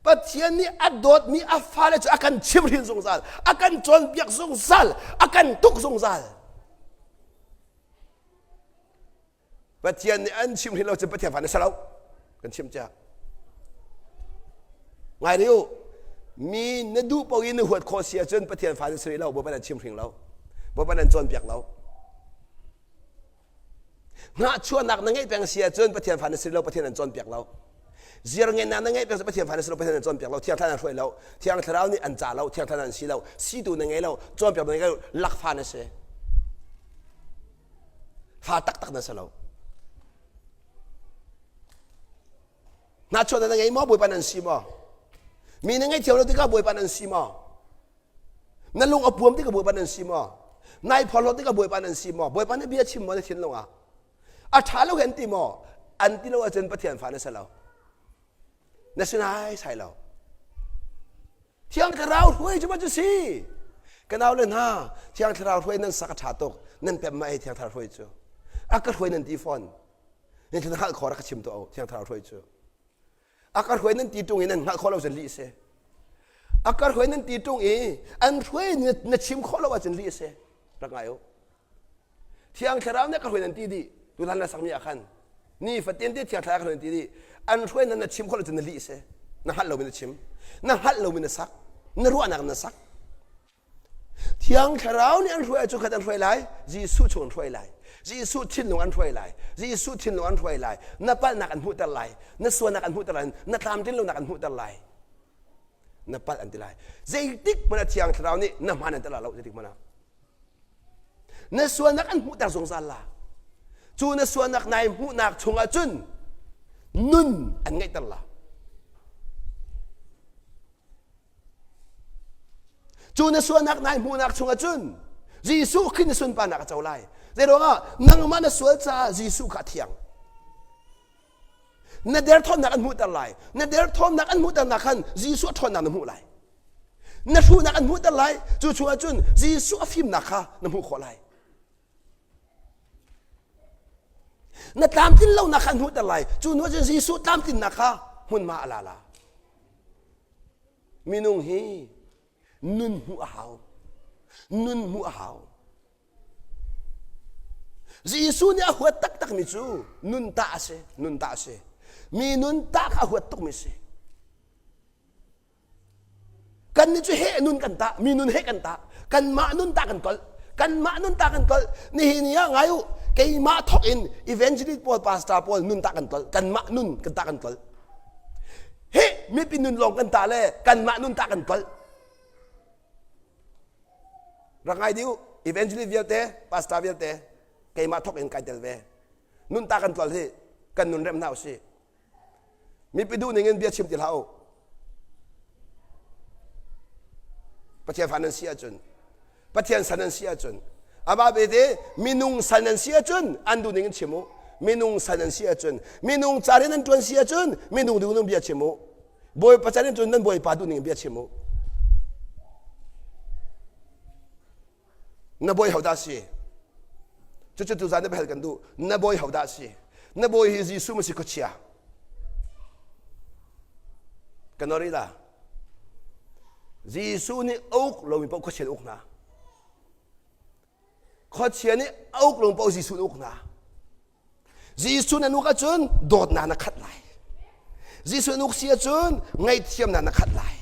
Pathian nih a dawtmi a fale cu a kan chimhrin zungzal, a kan cawnpiak zungzal, a kan tuk zungzal. Pathian nih an chimhrin lo cun Pathian fa na si lo. Kan chim cia. Ngai rih u. Mi na duh paoh in na huat khawh si ahcun Pathian fa na si rih lo, Bawipa nan chimhring lo. Bawipa nan cawnpiak lo. Hnahchuahnak na ngeih peng si ahcun Pathian fa na si lo, Pathian an cawnpiak lo. Ziarngennak na ngeih peng si Pathian fa na si lo, Pathian an cawnpiak lo. Thiang Thlarau an hruai lo. Thiang Thlarau nih an ca lo, Thiang Thlarau an si lo. Situ na ngei lo, cawnpiak na ngei lo, lakfa na si. Fa taktak na si lo. Hnahchuahnak na ngei maw, Bawipa nan si maw? Mi na ngei thiam lo tikah Bawipa nan si maw? Na lung a puam tikah Bawipa nan si maw? Nai phorhlawt tikah Bawipa nan si maw? Bawipa nih bia chim maw na thinlung ah? A ṭha lo hen ti maw? An ti lo ahcun Pathian fa na si lo. Na si nai sai lo. Thiang Thlarau hruai cu ma cu si? Ka nau le hna, Thiang Thlarau hruai nan sak a ṭha tuk. Nan pem ma ei Thiang Thlarau hruai cu. A ka hruai nan ti fawn. Nan thil hngalh khawh rak ka chim tuah u, Thiang Thlarau hruai cu. A ka hruai nan ti ṭung i nan hngalh khawh lo cun lih a si. A ka hruai nan ti ṭung i an hruai na chim khawh lo ahcun lih a si. Rak ngai u. Thiang Thlarau nih a ka hruai nan ti dih. Tutan na sakmi ah khan ni fatin te Thiang Thlarau ka hruai nan ti dih. An hruai nan na chim khawh lo cun na lih a si. Na hngalh lomi na chim. Na hngalh lomi na sak. Na ruahnak na sak. Thiang Thlarau nih an hruai cu khat an hruai lai, Jesuh chung an hruai lai. Jesuh thinlung an hruai lai. Jesuh thinlung an hruai lai. Na palhnak an hmuhter lai. Na sualnak an hmuhter lai. Na tlamtlin lonak an hmuhter lai. Na palh an ti lai. Zeitik hmanh ah Thiang Thlarau nih na hmaan an ti lai lo zeitik hmanh ah. Na sualnak an hmuhter zungzal la. Cu na sualnak nai hmuhnak chungah cun nun an ngeihter la. Cu na sualnak nai hmuhnak chungah cun Jesuh Khrih na sunparnak a co lai. Zeiruangah nangmah na sual caah Jesuh kha a thiang. Na derthawmnak an hmuhter lai. Na derthawmnak an hmuhternak khan Jesuh a ṭhawnnak na hmuh lai. Na hruhnak an hmuhter lai. Cu chungah cun Jesuh a fimnak kha na hmuh khawh lai. Na tlamtlin lonak kha an hmuhter lai. Cu hnu cun Jesuh tlamtlinnak kha hmunhma a la la. Minung hi nun hmuh a hau. Nun hmuh a hau. Jesuh nih a huat taktakmi cu nun tah a si. Nun tah a si. Mi nun tah kha a huat tukmi si. Kannih cu heh nun kan tah, mi nun heh kan tah. Kanmah nun tah kan tolh. Kanmah nun tah kan tolh. Nihin ni ah ngai u, keimah thawk in evangelist pawl, pastor pawl nun tah kan tolh. Kanmah nun kan tah kan tolh. Heh mipi nun lawng kan tah le kanmah nun tah kan tolh. Rak ngai dih u, evangelist vialte, pastor vialte, keimah thawk in kai tel ve. Nun tah kan tolh hi kan nun rem hna usih. Mipi duh ning in bia chim ti hlah u. Pathian fa nan si ahcun, Pathian san nan si ahcun, amah bete minung sal nan si ahcun an duh ning in chim u. Minung sal nan si ahcun, minung ca rian nan ṭuan si ahcun minung duh ning bia chim u. Bawipa ca rian cun nan Bawipa duh ning in bia chim u. Na bawi hodah si? Cucu tuzan na biahal kan duh. Na bawi hodah si? Na bawi hi Jesuh ma si khuachia? Kan ori la. Jesuh nih a uk lomi paoh khuachia uk hna. Khuachia nih a uk lung paoh Jesuh nih uk hna. Jesuh nan uk ahcun dawtnak na khat lai. Jesuh nan uk si ahcun ngaihthiamnak na khat lai.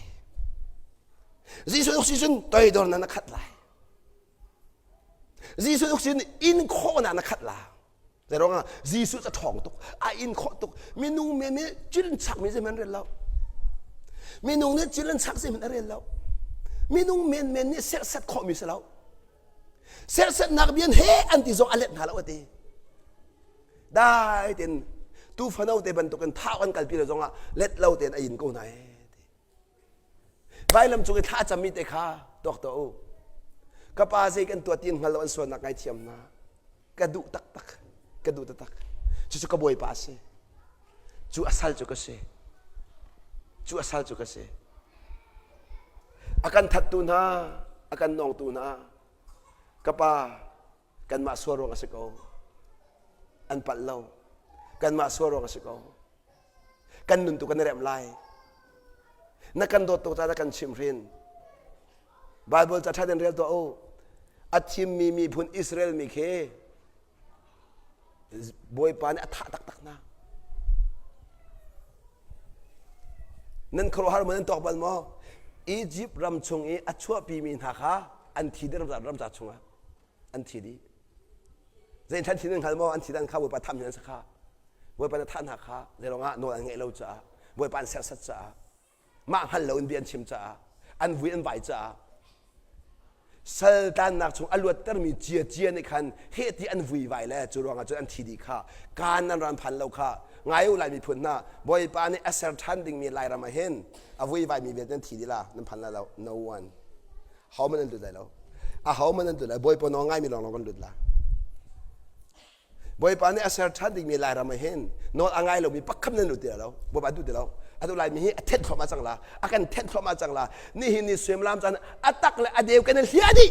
Jesuh uk si cun toidornak na khat lai. Jesuh uk sin in khawhnak na khat la. Zei ruangah Jesuh cu a ṭhawng tuk, a in khawh tuk. Minung men nih cil in chakmi zeihmanh an rel lo. Minung nih cil in chak zeihmanh a rel lo. Minung menmen nih serhsat khawhmi si lo. Serhsatnak bian he an ti zong a let hna lo a ti. Dai tein tuufano te bantukin thau an kalpi lo zongah let lo tein a in ko hna ee. Vailam cung i thla a cammi te kha tuak tuah u. Ka pa zei kan tuah ti hngal lo an sualnak ngaithiam hna. Ka duh taktak. Ka duh taktak. Cucu ka bawipa a si. Cu a sal cu ka si. Cu a sal cu ka si. A kan thattu hna, a kan nawngtu hna, ka pa kanmah sual ruang a si ko. An palh lo. Kanmah sual ruang a si ko. Kan nun tu kan i remh lai. Na kan dawt tuk caah na kan chimhrin. Bible ca ṭha in rel tuah u. A thimmi miphun Israel mi khi Bawipa nih a thah taktak hna. Nan khuaruahhar maw nan tuak bal maw? Egypt ram chung i a chuahpimi hna kha an thi dih ramca chungah an thi dih. Zei than thi nan hngal maw? An thi dan kha Bawipa tham hin an si kha. Bawipa na thah hna kha zeiruangah nawl an ngeih lo caah Bawipa an serhsat caah mah hngal loin bia an chim caah an vui an vai caah saltannak chung a luattermi cia cia nih khan heh ti an vui vai le cu ruangah cun an thi dih kha kaan nan ran phan lo kha ngai u lai miphun hna bawipa nih a ser ṭhan dingmi lairam ah hin a vui vaimi vialte nan thi dih la nan phan la lo no one ho man an lut lai lo a ho man an lut lai bawipa nawl ngaimi lawnglawng kan lut la Bawipa nih a ser ṭhan dingmi Lairam ah hin nawl a ngai lomi pakhat nan lut ti lo. Bawipa duh ti lo. Atu Laimi hi a thenh thluahmah cang la. A kan thenh thluahmah cang la. Nihin ni suimilam caan a tak le a deu kan i hliah dih.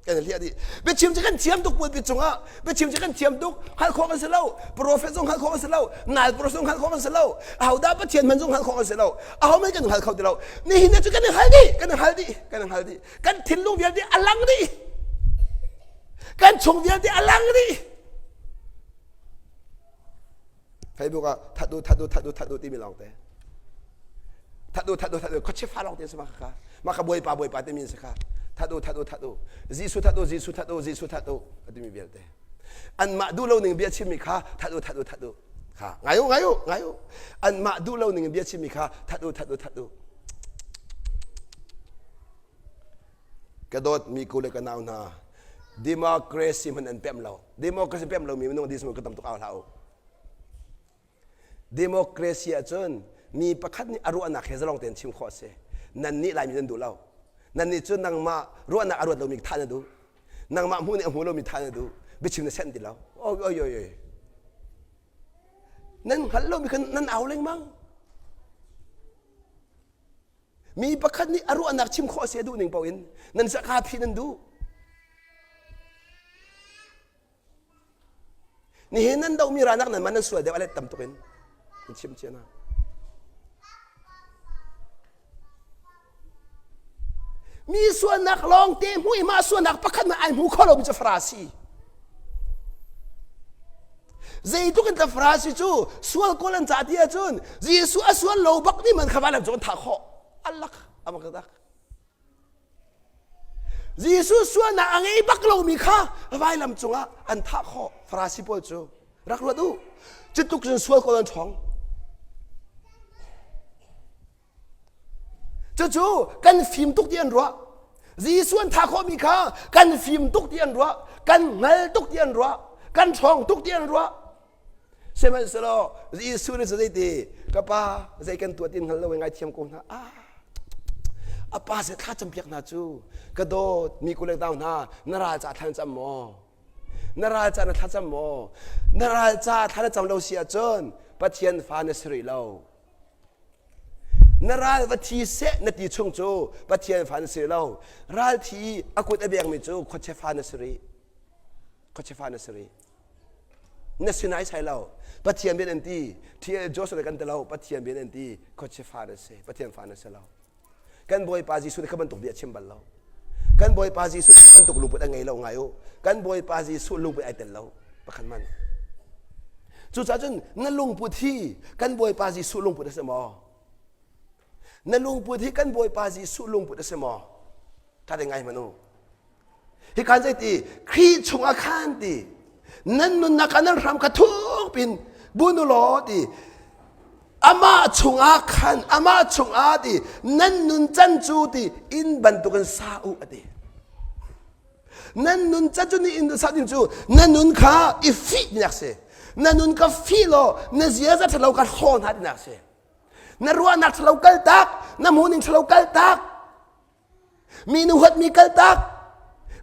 Kan i hliah dih. Biachim cu kan thiam tuk pulpit cungah. Biachim cu kan thiam tuk. Hngalh khawh kan si lo. Prophet zong hngalh khawh kan si lo. Nal prophet zong hngalh khawh kan si lo. Ahodah Pathian hman zong hngalh khawh kan si lo. Aho hmanh kan hngal kho ti lo. Nihin ni cu kan i hngal dih. Kan i hngal dih. Kan i hngal dih. Kan thinlung vialte a lang dih. Kan chung vialte a lang dih. Facebook ah that u that u that u that u timi lawng te. That u that u that u khuachia fa lawng te si ma kha. Ma kha bawipa bawipa timi si kha. That u that u that u Jesuh that u Jesuh that u Jesuh that u timi vialte. Anmah duh lo ning bia chimmi kha that u that u that u. Kha ngai u ngai u ngai u. Anmah duh lo ning bia chimmi kha that u that u that u. Ka dawtmi ku le ka nau hna, democracy hmanh an pemh lo. Democracy pemh lomi minung dismu ka tam tuk au hlah u. Democracy ahcun mi pakhat nih a ruahnak he zalong tein chim khawh a si. Nan nih Laimi nan duh lo. Nan nih cun nangmah ruahnak a ruat lomi thah na duh. Nangmah hmuh nih a hmu lomi thah na duh. Biachim na senh ti lo. Oi oi oi oi. Nan hngalh lomi khan nan au lengmang. Mi pakhat nih a ruahnak chim khawh a si a duh ning paoh in nan saka phi nan duh. Nihin nan dohmi ralnak nan man nan sual deuh a let tam tuk in nan chim cia hna. Mi sualnak lawng te hmu i mah sualnak pakhat na ai hmu kho lomi cu Farasi. Zeitluk in ta Farasi cu sual kawl an ca ti ahcun Jesuh a sual lo bak mi man kha vailam cu an thah khawh. Alak amak tak. Jesuh sualnak a ngei bak lomi kha vailam cungah an thah khawh. Farasi pawl cu rak ruat u. Cutluk cun sual kawl an ṭhawng. Cucu kan fim tuk ti an ruah. Jesuh an thah khawhmi kha kan fim tuk ti an ruah. Kan hngal tuk ti an ruah. Kan ṭhawng tuk ti an ruah. Sihmanhsehlaw Jesuh nih zeiti ka pa zei kan tuah ti hngal lo ngaithiam ko hna. Ah, a pa se thla campiak hna cu ka dawt mi kulek dau hna na ral ca thla na cam maw? Na ral ca na thla cam maw? Na ral ca thla na cam lo si ahcun Pathian fa na si rih lo. Na ral va thi seh na ti chung cu Pathian fa na si lo. Ral thi a kut a bengmi cu khuachia fa na si rih. Khuachia fa na si rih. Na si nai sai lo. Pathian bian an ti. T.L. Joshua kan ti lo. Pathian bian an ti. Khuachia fa na si. Pathian fa na si lo. Kan Bawipa Jesuh nih kha bantuk bia a chim bal lo. Kan Bawipa Jesuh bantuk lungput a ngei lo ngai u. Kan Bawipa Jesuh lungput ai tel lo. Pakhat man. Cucaah cun na lungput hi kan Bawipa Jesuh lungput a si maw? Na lungput hi kan Bawipa Jesuh lungput a si maw? Ṭha te ngai hmanh u. Hi khan zei ti Khrih chungah khan ti nan nunnak ah nan hram kha thuk pin bun u law ti amah chungah khan amah chungah ti nan nun can cu ti inn bantukin sa u a ti. Nan nun can cu ni inn sa ding cu na nun kha i fih tinak si. Na nun kha fih law na ziaza ṭhalo kha hlaw hna tinak si. Na ruahnak ṭhalo kal tak, na hmuhning ṭhalo kal tak. Mi na huatmi kaltak,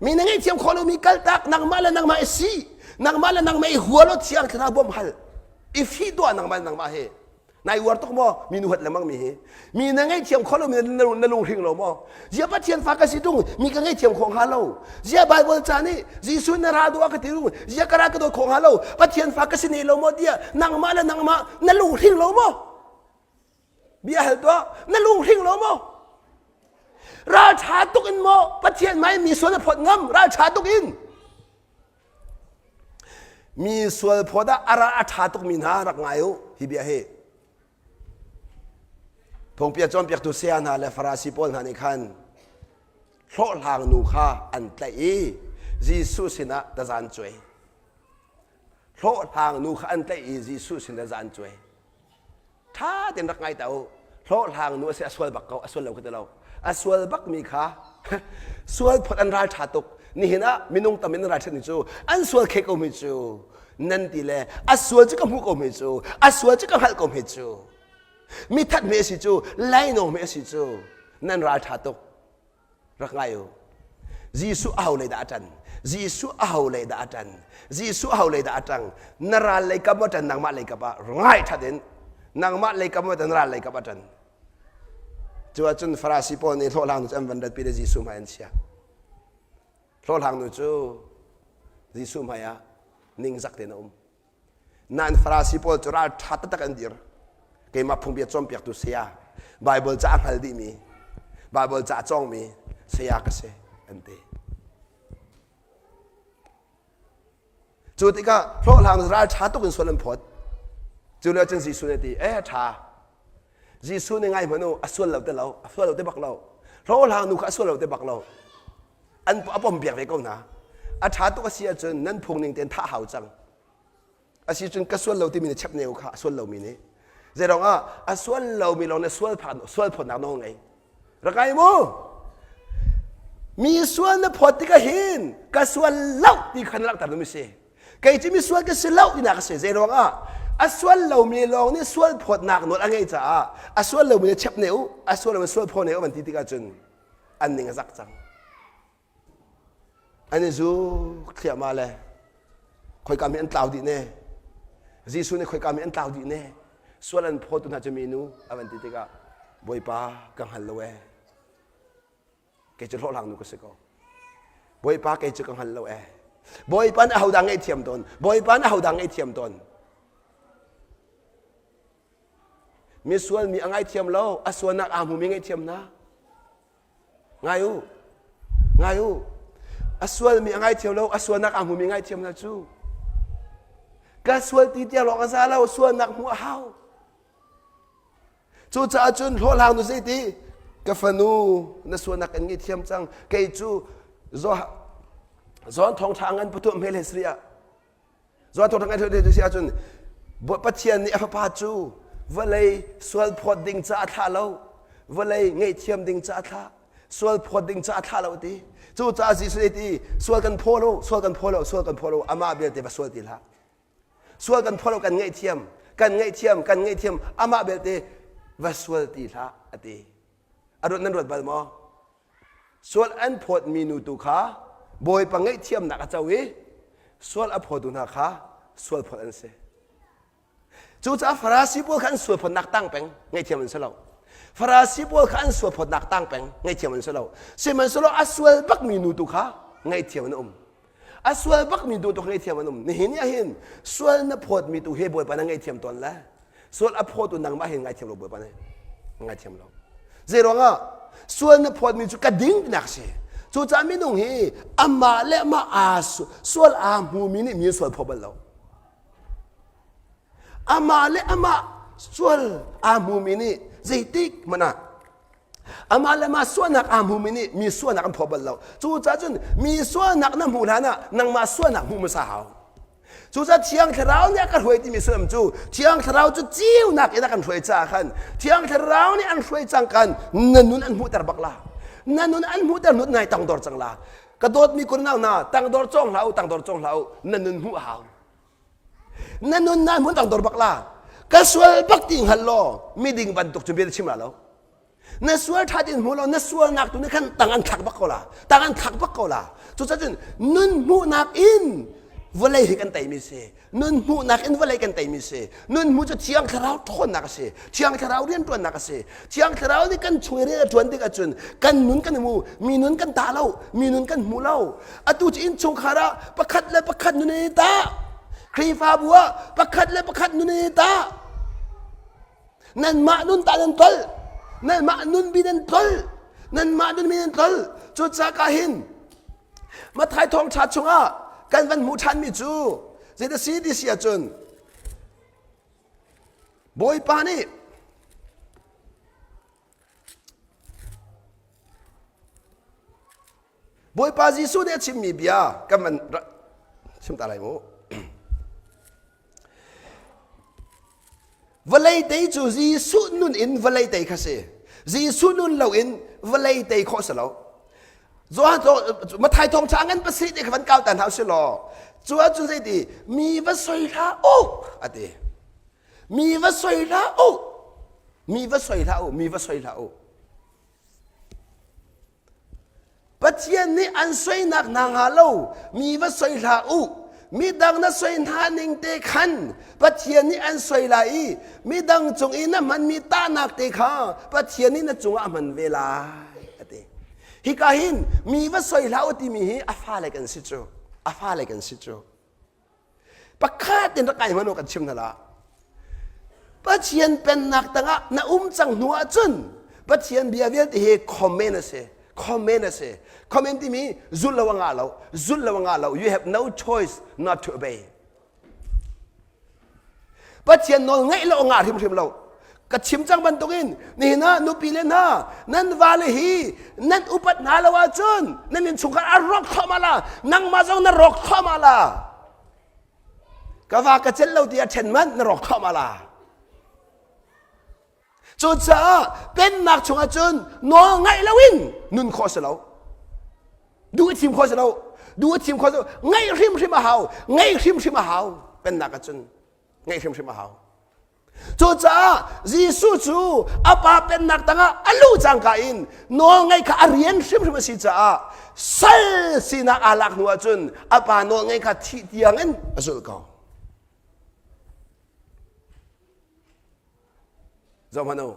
mi na ngaihthiam khawh lomi kaltak, nangmah le nangmah i si, nangmah le nangmah i hua law thiang thlarau bawmh hal, i fih tuah nangmah le nangmah hi. Nai uar tuk maw mi nu huat lengmang mi hi? Mi na ngaihthiam khawh lomi na lunghring lo maw? Zia Pathian fa ka si tung, mi ka ngaihthiam khawh hnga lo. Zia Bible ca nih Jesuh na ra duh a ka ti tung, zia ka ra ka dawt khawh hnga lo. Pathian fa ka si ne lo maw tiah nangmah le nangmah na lunghring lo maw? Bia hal tuah, na lunghring lo maw? Ralṭha tuk in maw Pathian hmai mi sual na phawt ngam? Ralṭha tuk in. Mi sual phawt ah a ral a ṭha tukmi hna rak ngai u hi bia hi. Phungpia cawnpiaktu saya hna le Farasi pawl hna nih khan hlawhhlang nu kha an tlaih i Jesuh sinah taza an cuai. Hlawhhlang nu kha an tlaih i Jesuh sinah taza an cuai. Ṭha tein rak ngai ta u. Hlawhhlang nu a si a sual bak ko, a sual lo ka ti lo. A sual bakmi kha sual phawt an ral ṭha tuk. Nihin ah minung tam in an ral ṭhatmi cu an sual khe ko mi cu nan ti le a sual cu ka hmuh ko mi cu a sual cu ka hngalh ko mi cu mi that mi a si cu lainawng mi a si cu nan ral ṭha tuk. Rak ngai u. Jesuh aho lei dah a ṭan? Jesuh aho lei dah a ṭan? Jesuh aho lei dah a ṭang? Na ral lei kam a ṭan, nangmah lei kap ah ngai ṭhat in nangmah lei kam a ṭan, ral lei kap a ṭan. Cu ahcun Farasi pawl nih hlawhhlang nu cu an van ratpi le Jesuh hmai an chiah. Hlawhhlang nu cu Jesuh hmai ah ningzak tein a um. Nain Farasi pawl cu ral ṭha taktak an dir. Keimah phungbia cawnpiaktu saya, Baibal ca a hngal dihmi, Baibal ca a cawngmi saya ka si, an ti. Cu tikah hlawhhlang ral ṭha tuk in sual an phawt. Cu lio cun Jesuh nih a ti, eh ṭha, Jesuh nih ngai hmanh u, a sual lo te lo, a sual lo te bak lo. Hlawhhlang nu kha a sual lo te bak lo. An a pompiak ve ko hna. A ṭha tuk a si ahcun nan phung ning tein thah hau cang. A si cun ka sual lo timi nih chep ne u kha a sual lomi nih. Zeiruang ah a sual lomi lawng nih sual sual phawtnak nawl ngei. Rak ngai mu. Mi sual na phawt tikah hin ka sual lo ti kha na langhter ding si. Kei cu mi sual ka si lo tinak a si. Zeiruang ah a sual lomi lawng nih sual phawtnak nawl a ngeih caah a sual lomi nih chep ne u, a sual lomi sual phaw ne u van ti tikah cun an ning a zak cang. An i zuk thliahmah le khoika mi an tlau dih ne. Jesuh nih khoika mi an tlau dih ne. Sual an phawtu hna cu minu a van ti tikah Bawipa ka hngal lo ee. Kei cu hlawhhlang nu ka si ko. Bawipa kei cu ka hngal lo ee. Bawipa nih ahodah ngaihthiam tawn? Bawipa nih ahodah ngaihthiam tawn? Misual mi a ngaithiam lo, a sualnak aa hmumi ngaihthiam hna. Ngai u, ngai u. A sualmi a ngaithiam lo, a sualnak aa hmumi ngaithiam hna cu. Ka sual ti tiang lawng a za lo, sualnak hmuh a hau. Cucaah cun hlawhhlang nu zeiti ka fanu na sualnak kan ngaihthiam cang. Kei cu John thawngṭha ngan pathum hmel he sri ah Zuan thawngṭha ngai theu si ahcun Pathian nih a fapa cu vawlei sual phawt ding ca a thlah lo vawlei ngaihthiam ding ca a thlah sual phawt ding ca a thlah lo ti cucaah Jesuh nih ti sual kan phaw lo sual kan phaw lo sual kan phaw lo amah belte va sual ti hlah sual kan phaw lo kan ngaihthiam kan ngaihthiam kan ngaihthiam amah belte va sual ti hlah a ti a ruat nan ruat bal maw Sual an phawtmi nu tu kha Bawipa ngaihthiamnak a co i sual a phawtu hna kha sual phawt an si. Cucaah Farasi pawl kha an sual phawtnak tang peng ngaihthiam an si lo. Farasi pawl kha an sual phawtnak tang peng ngaihthiam an si lo. Sihmanhsehlaw a sual bakmi nu tu kha ngaihthiam an um. A sual bakmi tu tu ngaihthiam an um. Nihin ni ahhin sual na phawtmi tu hi Bawipa na ngaihthiam tawn le sual a phawtu nangmah hin ngaithiam lo Bawipa nih ngaithiam lo. Zei ruangah sual na phawtmi cu ka ding tinak si. Cucaah minung hi amah le amah aa sual aa hmumi nih mi sual phaw bal lo. Amah le amah sual aa hmumi nih zeitik hmanh ah amah le amah sualnak aa hmumi nih mi sualnak an phaw bal lo. Cucaah cun mi sualnak na hmuh hlan ah nangmah sualnak hmuh hmasa hau. Cucaah Thiang Thlarau nih a ka hruai timi sullam cu Thiang Thlarau cu ceunak in a kan hruai caah khan Thiang Thlarau nih an hruai cang kan na nun an hmuhter bak la. Na nun an hmuhter nun nai tangdor cang la. Ka dawtmi kunau na tangdor cawng hlah u tangdor cawng hlah u na nun hmuh a hau. Na nun na hmun tangdor bak la. Ka sual bak ti hngal law miding bantuk cu bia na chim la lo. Na sual ṭha tin hmu lo na sualnak tu nih khan tang an thlak bak ko la tang an thlak bak ko la cucaah cun nun hmuhnak in vawlei hi kan teimi si nun hmuhnak in vawlei kan teimi si nun hmuh cu thiang thlarau ṭhawnnak a si thiang thlarau rianṭuannak a si thiang thlarau nih kan chung i rian a ṭuan tik ahcun kan nun kan hmu mi nun kan tah lo mi nun kan hmu lo atu cu innchungkhar ah pakhat le pakhat nun in i tah Khrihfabu ah pakhat le pakhat nun in i tah Nanmah nun ta nan tlol. Nanmah nun bi nan tlol. Nanmah nun bi nan tlol. Cucaah ka hin Mathai thawngṭha chungah kan van hmuh ṭhanmi cu zei da si ti si ahcun Bawipa nih Bawipa Jesuh nih a chimmi bia kan van chim ta lai mu. Vawlei tei cu Jesuh nun in vawlei tei kha si. Jesuh nun loin vawlei tei khawh si lo. Johan Mathai thawng ṭha ngan pasarih te kha van kau ta hna usih law cu ahcun zeiti mi va soi hlah u a ti. Mi va soi hlah u. Mi va soi hlah u. Mi va soi hlah u. Pathian nih an soinak hna hnga lo mi va soi hlah u. Midang na soi hna ning te khan Pathian nih an soi lai i midang cung i na hmanmi tahnak te kha Pathian nih na cungah a hman ve lai a ti. Hika hin mi va soi hlah u timi hi a fale kan si cu. A fale kan si cu. Pakhat in rak kai hmanh kan chim hna la. Pathian pennak tangah na um cang hnu ahcun Pathian bia vialte hi comment a si. Comment a si. Comment timi zulh lo a ngah lo. Zulh lo a ngah lo. You have no choice not to obey. Pathian nawl ngaih lo a ngah hrimhrim lo. Ka chim cang bantukin nihin ah nupi le hna nan vale hi nan upat hna lo ahcun nan innchungkhar a rawk thluahmah la nangmah zong na rawk thluahmah la ka va ka celh lo tiah ṭhen manh na rawk thluahmah la cucaah pennak chungah cun nawl ngaih loin nun khawh si lo duh i thim khawh si lo duh i thim khawh si lo ngaih hrimhrim a hau ngaih hrimhrim a hau pennak ah cun ngaih hrimhrim a hau Cucaah Jesuh cu a Pa pennak tangah a luh cangka in nawlngaih kha a rian hrimhrim a si caah sal sinak aa lak hnu ahcun a Pa nawlngaih kha thih tiangin a zulh ko. Zohhmanh u,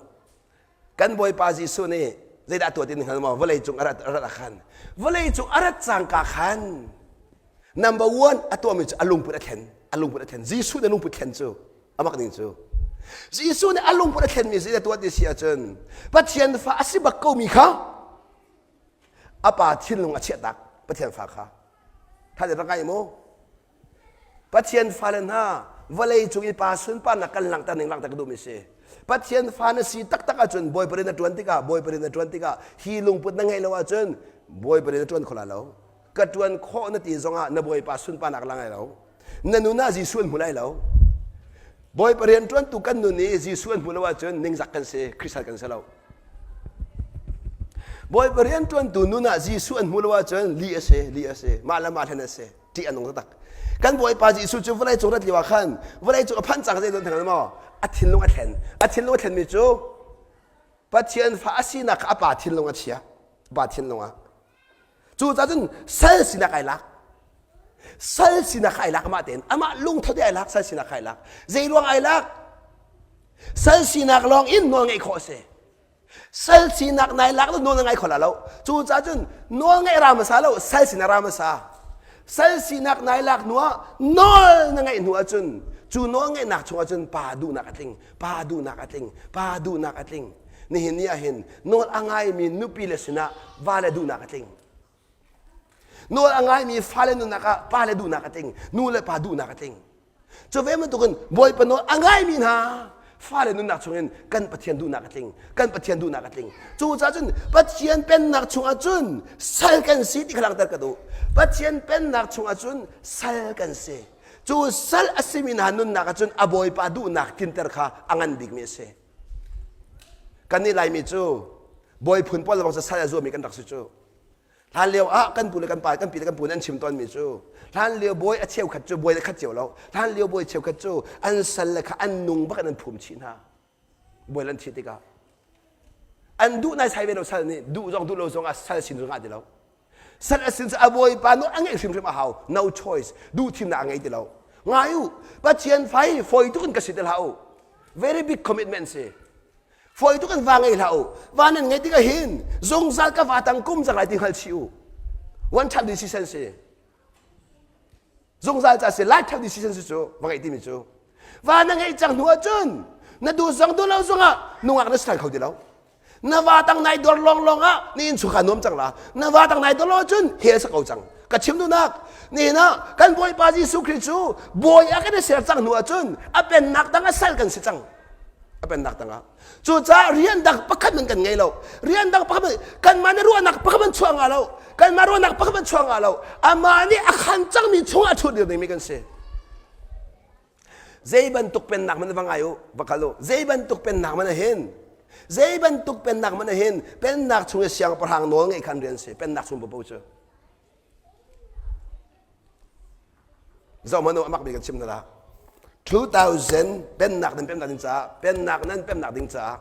kan Bawipa Jesuh nih zeidah tuah ti na hngal maw? Vawlei cung a rat, a rat ah khan vawlei cung a rat cangka khan number one a tuahmi cu a lungput a thlen a lungput a thlen Jesuh nih lungput thlen cu amak ning cu Jesuh nih a lungput a thlenmi si tuah ti si ahcun Pathian fa a si bak komi kha a pa thinlung a chiahtak Pathian fa kha tha rak ngai mu Pathian fale hna vawlei cung i pa sunparnak kan langhter ning langhter ka duhmi si Pathian fa na si taktak ahcun Bawipa rian na ṭuan tikah Bawipa rian na ṭuan tikah hi lungput na ngeih lo ahcun Bawipa rian na ṭuan kho lai lo ka ṭuan khawh na ti zongah na Bawipa sunparnak lang lai lo na nun ah Jesuh an hmu lai lo Bawipa rian ṭuantu kan nun i Jesuh an hmu lo ahcun ningzak kan si Christian kan si lo Bawipa rian ṭuantu nun ah Jesuh an hmu lo ahcun lih a si lih a si mah le mah hlen a si ṭih a nung taktak kan Bawipa Jesuh cu vawlei cung rat lio ah khan vawlei cung a phanh cang zei theng maw a thinlung a thlen a thinlung a thlenmi cu Pathian fa a sinak kha a pa thinlung a chia pa thinlung ah Cucaah cun sal sinak ai lak. Sal sinak ai lak amah tein. Amah lungtho te ai lak, sal sinak ai lak. Zei ruang ai lak? Sal sinak lawng in nawl ngeih khawh a si. Sal sinak nai lak nawl na ngai kho la lo. Cucaah cun nawl ngeih ra hmasa lo, sal sinak ra hmasa. Sal sinak nai lak hnu ah nawl na ngeih hnu ahcun cu nawl ngeihnak chungah cun pa duhnak a tling, pa duhnak a tling, pa duhnak a tling. Nihin ni ah hin nawl a ngaimi nupi le sinah vale duhnak a tling. Nawl a ngaimi fale nunnak ah pale duhnak a tling, nu le pa duhnak a tling. Cu ve bantukin Bawipa nawl a ngaimi hna fale nunnak chungin kan Pathian duhnak a tling, kan Pathian duhnak a tling. Cucaah cun Pathian pennak chungah cun sal kan si ti kha langhter ka duh. Pathian pennak chungah cun sal kan si. Cu sal a simi hna nunnak ah cun a Bawipa duhnak tlinter kha a ngan bikmi a si. Kannih Laimi cu bawi phun pawl lebang cu sal a zuami kan rak si cu. Hlan lio ah kan pu le kan pa kan pi le kan pu nih an chim tawnmi cu hlan lio bawi a cheukhat cu bawi le khat cio lo. Hlan lio bawi cheukhat cu an sal le kha an nung bak in an phum chih hna. Bawi an thih tikah an duh naisai ve lo sal nih duh zong duh lo zong ah sal sin zong ah ti lo. Sal a sin cu a bawipa nawl a ngeih hrimhrim a hau. No choice. Duh thimnak a ngei ti lo. Ngai u, Pathian fai fawi tuk in ka si ti hlah u. Very big commitment si. Fawi tuk in va ngei hlah u. Va nan ngeih tikah hin zungzal ka va tang kum cang lai ti hngal chih u. One time decision si. Zungzal ca si lifetime decision si cu va ngeih timi cu. Va na ngeih cang hnu ahcun na duh zong duh lo zongah nungak na si ṭhan kho ti lo. Na va tang nai dor lawnglawng ah na innchungkhar nuam cang la. Na va tang nai dor lo cun hell sa ko cang. Ka chim duhnak nihin ah kan Bawipa Jesuh Khrih cu bawi ah kan i ser cang hnu ahcun a pennak tang ah sal kan si cang. A pennak tang ah. Cucaah rian dang pakhat man kan ngei lo. Rian dang pakhat man kanmah nih ruahnak pakhat man chuah nga lo. Kanmah ruahnak pakhat man chuah nga lo. Amah nih a khan cangmi chungah a ṭhut dir dingmi kan si. Zei bantuk pennak man va ngai u, va kal u. Zei bantuk pennak man hin, zei bantuk pennak man hin, pennak chung i siangpahrang nawl ngeih khan rian si, pennak chung popo cu. Zoh hmanh u, amak bik kan chim hna la. 2000 pennak nan pemnak ding caah, pennak nan pemnak ding caah,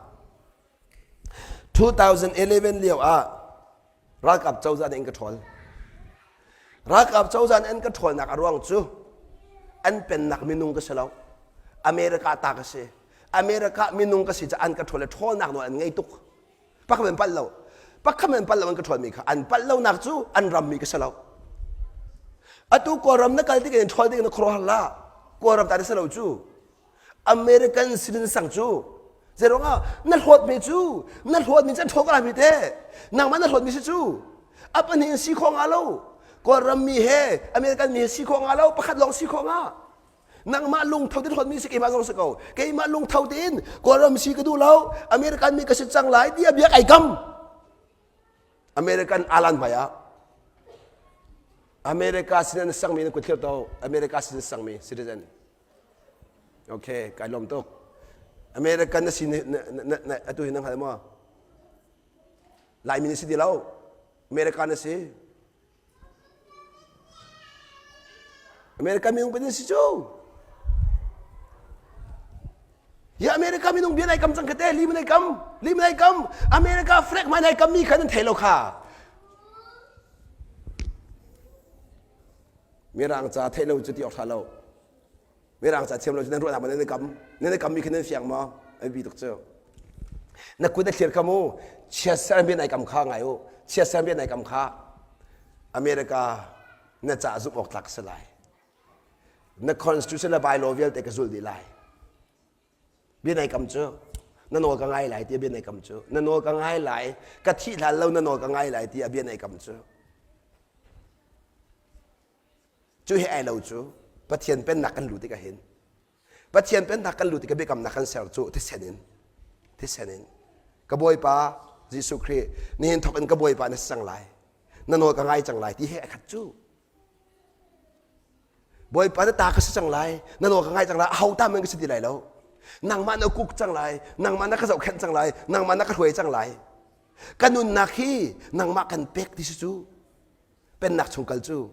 2011 lio ah ralkap cozah nih an ka ṭhawl. Ralkap cozah nih an ka ṭhawlnak a ruang cu an pennak minung ka si lo. America ta ka si. America minung ka si caah an ka ṭhawl le ṭhawlnak nawl an ngei tuk. Pakhat an palh lo. Pakhat an palh lo an ka ṭhawlmi kha an palh lonak cu an rammi ka si lo. Atu Kawlram na kal tik in ṭhawl ding na khuaruahhar la. Kawlram ta na si lo cu. American citizen sang cu zeiruangah na hlawtmi cu na hlawtmi cu an ṭhaw ko lai mi te nangmah na hlawtmi si cu a pahnih in si khawh nga lo Kawlram mi he American mi he si khawh nga lo pakhat lawng si khawh nga nangmah lungtho tein hlawtmi si keimah zong si ko keimah lungtho tein Kawlram si ka duh lo American mi ka si cang lai tiah bia kai kam American alan hmai ah America sin an sangmi na kut thlir to America sin sangmi citizen Okay, kai lawm tuk. American na si na, na, atu hi na hngal maw? Laimi na si ti lo. American na si. American minung pin si cu. Ya America minung bia nai kam cang kate li nai kam li nai kam America flag mai nai kam mi kha nan thei lo kha. Mirang ca theih lo cu ti awk ṭha lo. Mirang ca thiam lo cu nan ruahnak nan i kam. Nan i kammi khi nan fiang maw? A biapi tuk cu. Na kut a thlir kha mu. Chiatser bia nai kam kha ngai u. Chiatser bia nai kam kha. America na ca zumh awk tlak si lai. Na constitution le bylaw vialte ka zul dih lai. Bia nai kam cu na nawl ka ngai lai tiah bia nai kam cu na nawl ka ngai lai ka thih hlan lo na nawl ka ngai lai tiah bia nai kam cu cu hi ai lo cu Pathian pennak kan lu tikah hin Pathian pennak kan lu tikah biakamnak kan ser cu thisen in thisen in ka Bawipa Jesuh Khrih nihin thawk in ka Bawipa na si cang lai na nawl ka ngai cang lai ti he a khat cu Bawipa na ta ka si cang lai, na nawl ka ngai cang lai, aho ta men ka si ti lai lo. Nangmah na kuk cang lai, nangmah na ka zohkhenh cang lai, nangmah na ka hruai cang lai. Ka nunnak hi nangmah kan pek ti si cu. Pennak chung kal cu.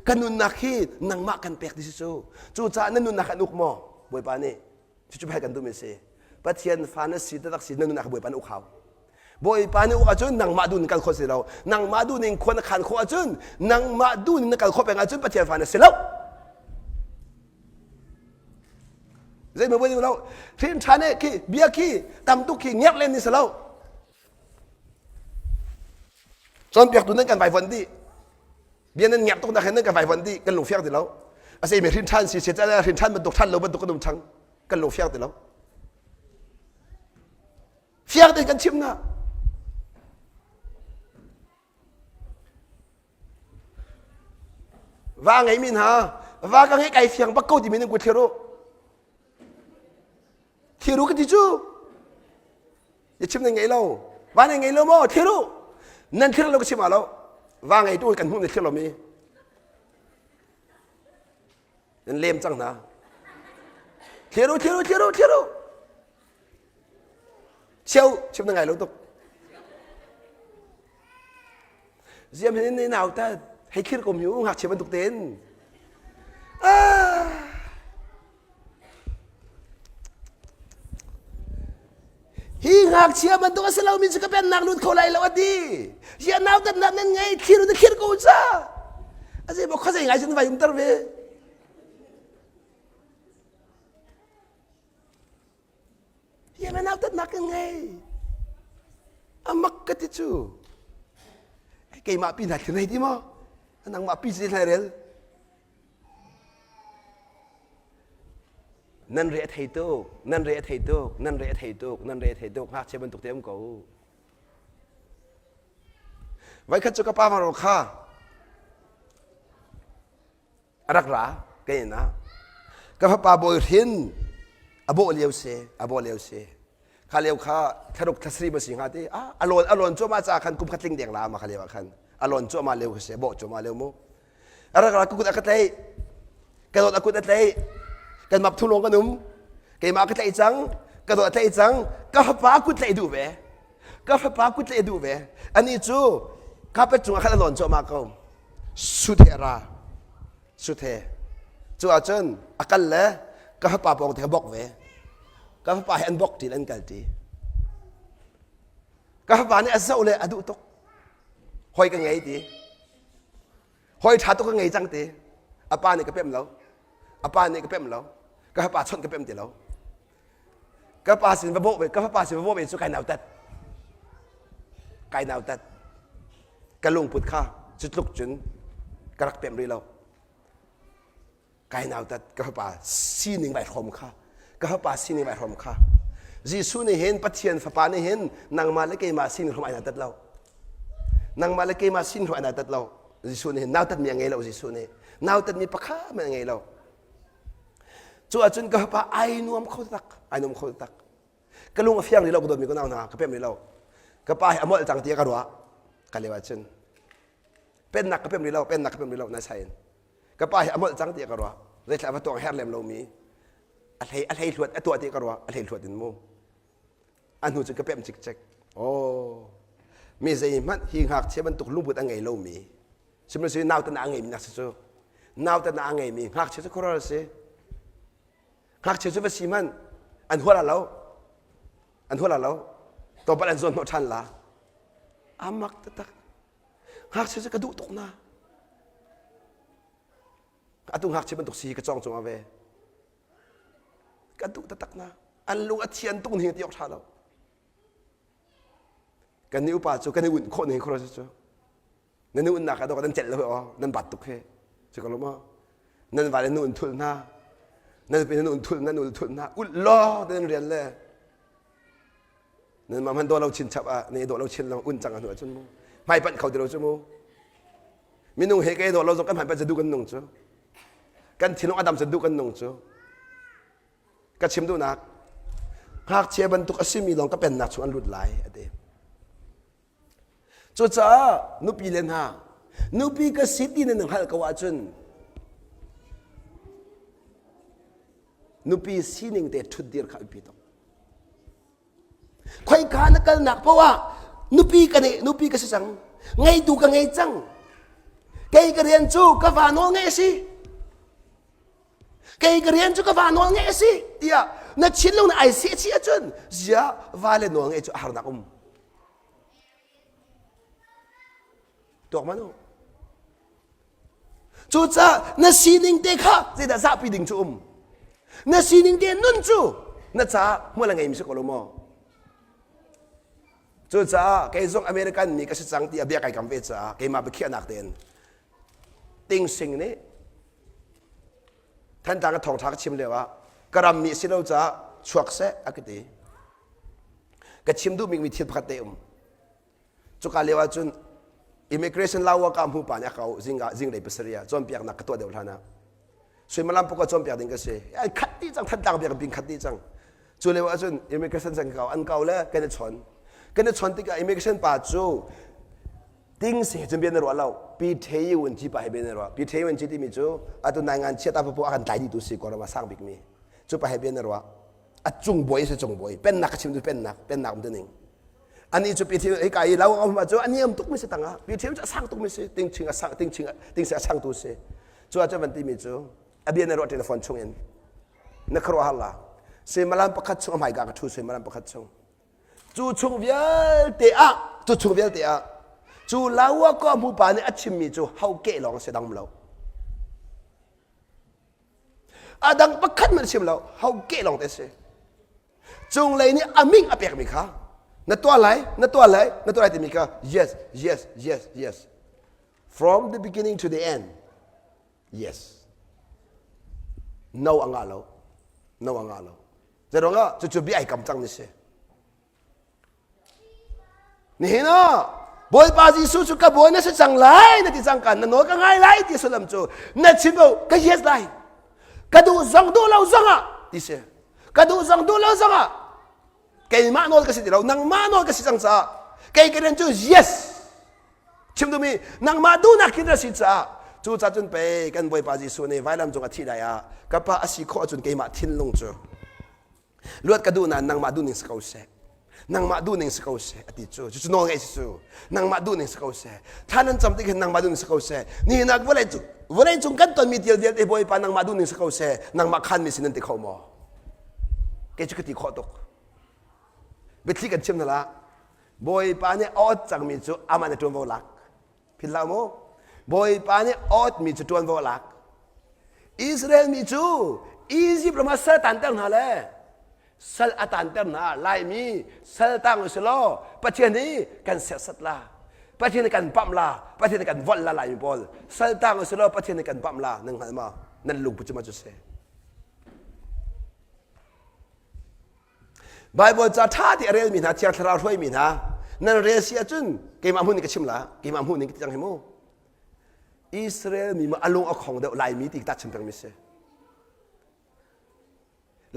Ka nunnak hi nangmah kan pek ti si cu. Cucaah na nunnak an uk maw? Bawipa nih. Cucu bia kan duhmi si. Pathian fa na si taktak si na nunnak Bawipa na uk hau. Bawipa nih uk ahcun nangmah duh ning kal khawh si lo. Nangmah duh ning khua na khan khawh ahcun nangmah duh ning na kal khawh peng ahcun Pathian fa na si lo. Zei ma lo. Hrin ṭha ne khi bia khi tam tuk khi ngerh len ni si lo. Cawnpiaktu nan kan vaivuan dih. Bia nan ngerh tuk nak hin nan kan vaivuan dih. Kan lungfiang ti lo. Ase mi hrin ṭhan si si hrin ṭhan bantuk ṭhan lo bantuk kan um ṭhang. Kan lungfiang ti lo. Fiang tein kan chim na. Va ngeimi hna, va ka ngeih kai fiang bak ko timi nan kut thlir u. Thlir u ka ti cu. Ya chim nan ngei lo. Va nan ngei lo maw? Thlir u. Nan thlir lo ka chim ah lo. Va ngei tu kan hmuh na thlir lo mi. Nan lem cang hna. Thlir u, thlir u, thlir u, thlir u. Cheu chim na ngai lo tuk. Ziam hin ni nau ta hei thlir ko mi u ngakchia bantuk tein. Ah. Hi ngakchia bantuk a si lomi cu ka pennak lut kho lai lo a ti. Ziah nautatnak nan ngei thlir na thlir ko ca. A zei maw khuazei ngai cun vai umter ve. Hi na nautatnak kan ngei. A mak ka ti cu. Keimah pi hna thlir hei ti maw? Nangmah pi si hlai rel. Nan re a thei tuk, nan re a thei tuk, nan re a thei tuk, nan re a thei tuk, ngakchia bantuk te um ko. Voikhat cu ka pa varo kha a rak ra ka inn ah. Ka fapa bawi hrin a bawh lio si, a bawh lio si. Kha lio kha thlaruk thlasarih ma si hnga ti. Ah, a lawn a lawn cuahmah caah khan kum khat tling deng la ma kha lio ah khan. A lawn cuahmah lio kha si, a bawh cuahmah lio mu. A rak ra ka kut a ka tlaih. Ka dawt a kut a tlaih. Kan map thu lawng kan um. Keimah ka tlaih cang. Ka dawt a tlaih cang. Ka fapa kut tlaih duh ve. Ka fapa kut tlaih duh ve. Anih cu carpet cungah khan a lawn cuahmah ko. Sut he a ra. Sut he. Cu ahcun a kal le ka fapa pawng te ka bok ve. Ka fapa he an bok ṭin an kal ṭi. Ka fapa nih a zoh le a duh tuk. Hoi ka ngei ti. Hawi ṭha tuk ka ngei cang ti. A pa nih ka pem lo. A pa nih ka pem lo. Ka fapa chawnh ka pem ti lo. Ka pa sin va bawh ve, ka fapa sin va bawh ve cu kai nautat. Kai nautat. Ka lungput kha cu tluk cun ka rak pem rih lo. Kai nautat ka fapa sining vai hrawm kha ka fapa sining vai hrawm kha Jesuh nih hin Pathian fapa nih hin nangmah le keimah sining hrawm ai nautat lo nangmah le keimah sining hrawm ai nautat lo Jesuh nih hin nautatmi a ngei lo Jesuh nih nautatmi pakhat hmanh a ngei lo cu ahcun ka fapa ai nuam kho tak ai nuam kho tak ka lung a fiang rih lo ka dawtmi ka nau hna ka pem rih lo ka pa hi a molh cang ti ka ruah ka leo ahcun pennak ka pem rih lo pennak ka pem rih lo na sain ka pa hi a molh cang tiah ka ruah zeithla va tuang her lem lomi a hlei a hlei hluat a tuah ti ka ruah a hlei hluat in mu a hnu cu ka pem cikcek oh mi zeihmanh hi ngakchia bantuk lungput a ngei lomi sihmanhsehlaw nautan a ngeimi nak si cu nautan a ngeimi ngakchia cu khuaruahhar a si ngakchia cu va si hmanh an hual lo an hual lo tawpal an zawn hnawh ṭhan la amak taktak Ngakchia cu ka duh tuk na. Atu ngakchia bantuk si ka cawng cungah ve. Ka duh taktak na. An lung a thian tuk ning ti awk ṭha lo. Kan nih upa cu kan i unh khawh ning khoro cu. Nan i unnak ah dawk nan celh lo aw nan bat tuk he. Cu ka lo maw? Nan vale nan un thul hna. Nan nupi nan un thul nan ul thul hna. Ulh law nan rian le. Nan mah hmanh daw lo chin chap ah ne daw lo chin lo un cang a hnu ahcun mu hmai panh kho ti lo cu mu minung he ke daw lo zong kan hmai panh duh kan nung cu kan thinlung adam duh kan nung cu ka chim duhnak ngakchia bantuk a simi lawng ka pennak chung an lut lai a ti Cucaah nupi le hna, nupi ka si ti nan hngalh ko ahcun nupi sining te ṭhutdir kha biapi tuk. Khoika na kalnak paoh ah nupi ka nei, nupi ka si cang, ngeitu ka ngei cang. Kei ka rian cu ka va nawl ngeih a si. Kei ka rian cu ka va nawl ngeih a si tiah na thinlung na ai seh chih ahcun ziah va le nawl ngeih cu a harnak um. Tuak man u. Cucaah na sining te kha zeidah zahpi ding cu um. Na sining te nun cu na caah hmual a ngeimi si ko lo maw? Cucaah kei zong American mi ka si cang ti a bia kai kam ve caah keimah biakhiahnak tein Ting Sing nih Thantlang a thawngṭha ka chim lio ah ka ram mi si lo caah chuak seh a ka ti. Ka chim duhmi mi thil pakhat te um. Cuka lio ahcun. Immigration lawa ka hmu pa nih a ka auh zingah zinglei pasarih ah cawnpiaknak ka tuah deuh hlan ah suimilam puk ah cawnpiak ding ka si. An khat dih cang Thantlang biak bing khat dih cang. Cu lio ahcun immigration cang ka an kau le kan i chawn. Kan i chawn tikah immigration pa cu ting si cun bia na ruah lo. Pi Thei Wun Ci pa he bia na ruah. Pi Thei Wun Ci timi cu atu nai ngan chiat apa a kan tlai dih tu si Kawlram ah sang bik mi. Cu pa he bia na ruah. A cung bawi si cung bawi. Pennak ka chim tu pennak pennak um ning. Ani cu pi Thei hika i lo a um cu a niam tuk mi si tangah. Pi Thei cu a sang tuk mi si. Ting ching a sang ting ching ting si a chang tu si. Cu ah cun van timi cu a bia na ruah telephone chung in na khuaruahhar la. Suimilam pakhat chung a hmaika ka ṭhu suimilam pakhat chung. Cu chung vialte ah, cu chung vialte ah, cu laua ko hmu pa nih a chimmi cu hauke lawng si dang lo. A dang pakhat hmanh chim lo, hauke lawng te si. Cunglei nih a ming a pekmi kha na tuah lai, na tuah lai, na tuah lai timi kha yes, yes, yes, yes. From the beginning to the end. Yes. No a ngah lo. No a ngah lo. Zeiruangah cucu bia ai kam cang mi si. Nihin ah Bawipa Jesuh cu ka bawi na si cang lai na ti cang kan na nawl ka ngai lai ti sullam cu na chim ko ka yes lai ka duh zong duh lo zong ah ti si ka duh zong duh lo zong ah keimah nawl ka si ti lo nangmah nawl ka si cang caah kei ka rian cu yes Chim duhmi nangmah duhnak khin na si caah cu ca cun pei kan Bawipa Jesuh nih vailam cung a thih lai ah ka pa a si khawh ahcun keimah thinlung cu luat ka duh nain nangmah duhning si ko seh nangmah duhning si ko seh a ti cu cucu nawl ngeih si cu nangmah duhning si ko seh thla nan cam tik hin nangmah duhning si ko seh nihin ah vawlei cung vawlei cung kan tonmi thil vialte Bawipa nangmah duhning si ko seh nangmah khanmi si nan ti kho maw kei cu ka ti khawh tuk biathli kan chim hna lah Bawipa nih a ot cangmi cu amah nih ṭuanvo lak. Philh hlah mu. Bawipa nih a otmi cu ṭuanvo lak. Israel mi cu Egypt ram ah sal tanter hna le sal a tanter hna Laimi sal tang u law Pathian nih kan serhsat la. Pathian nih kan pamh la. Pathian nih kan volh la Laimi pawl. Sal tang u law Pathian nih kan pamh la. Nan hngal ma? Nan lungput cu ma cu si. Baibal ca ṭha ti a relmi hna Thiang Thlarau hruaimi hna nan rel si ahcun keimah hmuh ning ka chim la keimah hmuh ning ka ti cang hi mu Israel mi ma a lung a khong deuh Laimi ti ta chim pengmi si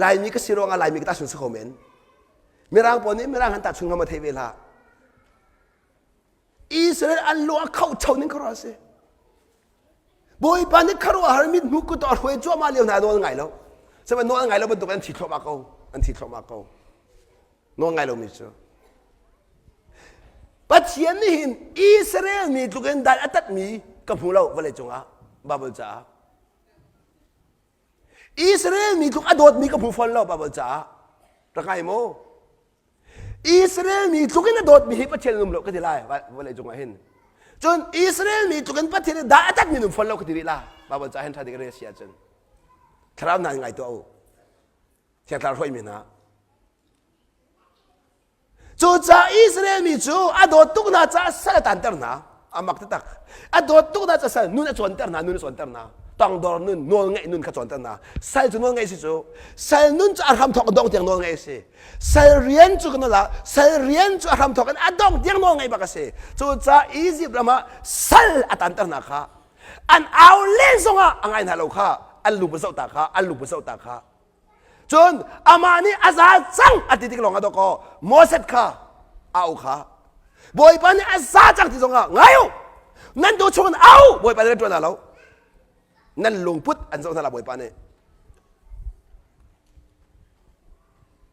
Laimi ka si ruangah Laimi ka tahchun si kho men Mirang pawl nih Mirang han tahchun ngam a thei ve hlah Israel an lung a khoh cho ning khuaruah a si. Bawipa nih khuaruahhar mit hmu kut a hruai cuahmah lio hna nawl ngai lo. Sihmanhsehlaw nawl ngai lo bantuk an thi thluahmah ko. An thi thluahmah ko. Nawl ngai lomi cu. Pathian nih hin Israel mi tluk in dan a tatmi ka hmu lo vawlei cungah Bible caah. Israel mi tluk a dawtmi ka hmu fawn lo Bible caah. Rak ngai mu. Israel mi tluk in a dawtmi hi Pathian um lo ka ti lai vawlei cungah hin. Cun Israel mi tluk in Pathian nih dah a tatmi um fawn lo ka ti rih la. Bible caah hin ṭha ding rel si ahcun. Thlarau hna ngai tuah u. Thiang Thlarau hruaimi hna. Cucaah Israel mi cu a dawt tuk hna caah sal a tanter hna. A mak taktak. A dawt tuk hna caah sal nun a cawnter hna, nun a cawnter hna. Tangdor nun, nawlngaih nun kha cawnter hna. Sal cu nawlngaih si cu. Sal nun cu a hramthawk a dong tiang nawlngaih a si. Sal rian cu kan la, sal rian cu a hramthawk in a dong tiang nawlngaih bak a si. Cucaah Egypt ram ah sal a tanter hna kha. An au len zongah a ngai hna lo kha. An lu zoh ta kha, an lu zoh ta kha. Cun amah nih a za cang a ti tik lawng ah dawkaw Moses kha a au kha Bawipa nih a za cang ti zongah ngai u nan tu chung in au Bawipa nih ṭuan lo nan lungput an zoh hna la Bawipa nih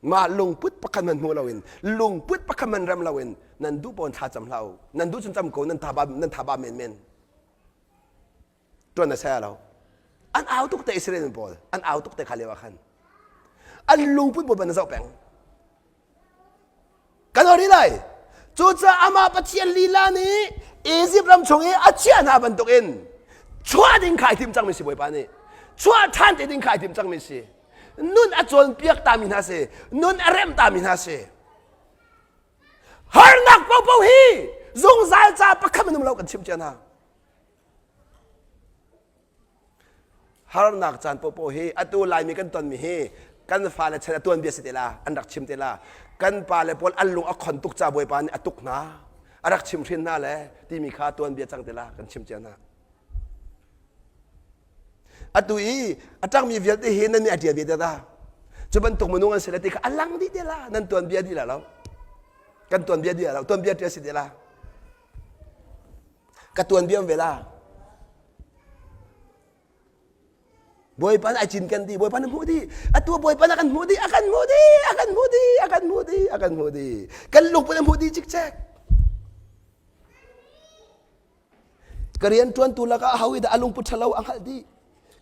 mah lungput pakhat man hmu loin lungput pakhat man rem loin nan duh pawn thla cam hlah u nan duh cun cam ko nan thaba nan thaba men men ṭuan na saya lo an au tuk te Israel mi pawl an au tuk te kha lio ah khan an lungput bawipa na zoh peng kan ori lai cucaah amah Pathian lila nih Egypt ram chung i a chiah hna bantukin chuah ding kha ai tim cangmi si bawipa nih chuah ṭhan te ding kha ai tim cangmi si nun a cawnpiak tami hna si nun a remh tami hna si harnak paohpaoh hi zungzal ca pakhat minung lo kan chim cia hna Harnak caan paohpaoh hi atu Laimi kan tonmi hi kan fale chan a tuanbia si te la an rak chim te la kan pale pawl an lung a khon tuk ca Bawipa nih a tuk hna. A rak chimhrin hna le timi kha tuanbia cang te la kan chim cia hna. Atu i a ṭangmi vialte hi nan nih a ṭial ve te ta. Cu bantuk minung an si le ti kha a lang dih te la nan tuanbia dih la lo. Kan tuanbia dih la lo. Tuanbia ṭial si te la. Ka tuanbia ve la. Bawipa nih ai cinken dih, Bawipa nih hmuh dih. Atu Bawipa nih a kan hmuh dih, a kan hmuh dih, a kan hmuh dih, a kan hmuh dih, a kan hmuh dih. Kan lungput a hmuh dih cikcek. Ka rian ṭuantu lakah aho i dah a lungput ṭhalo a hngalh dih.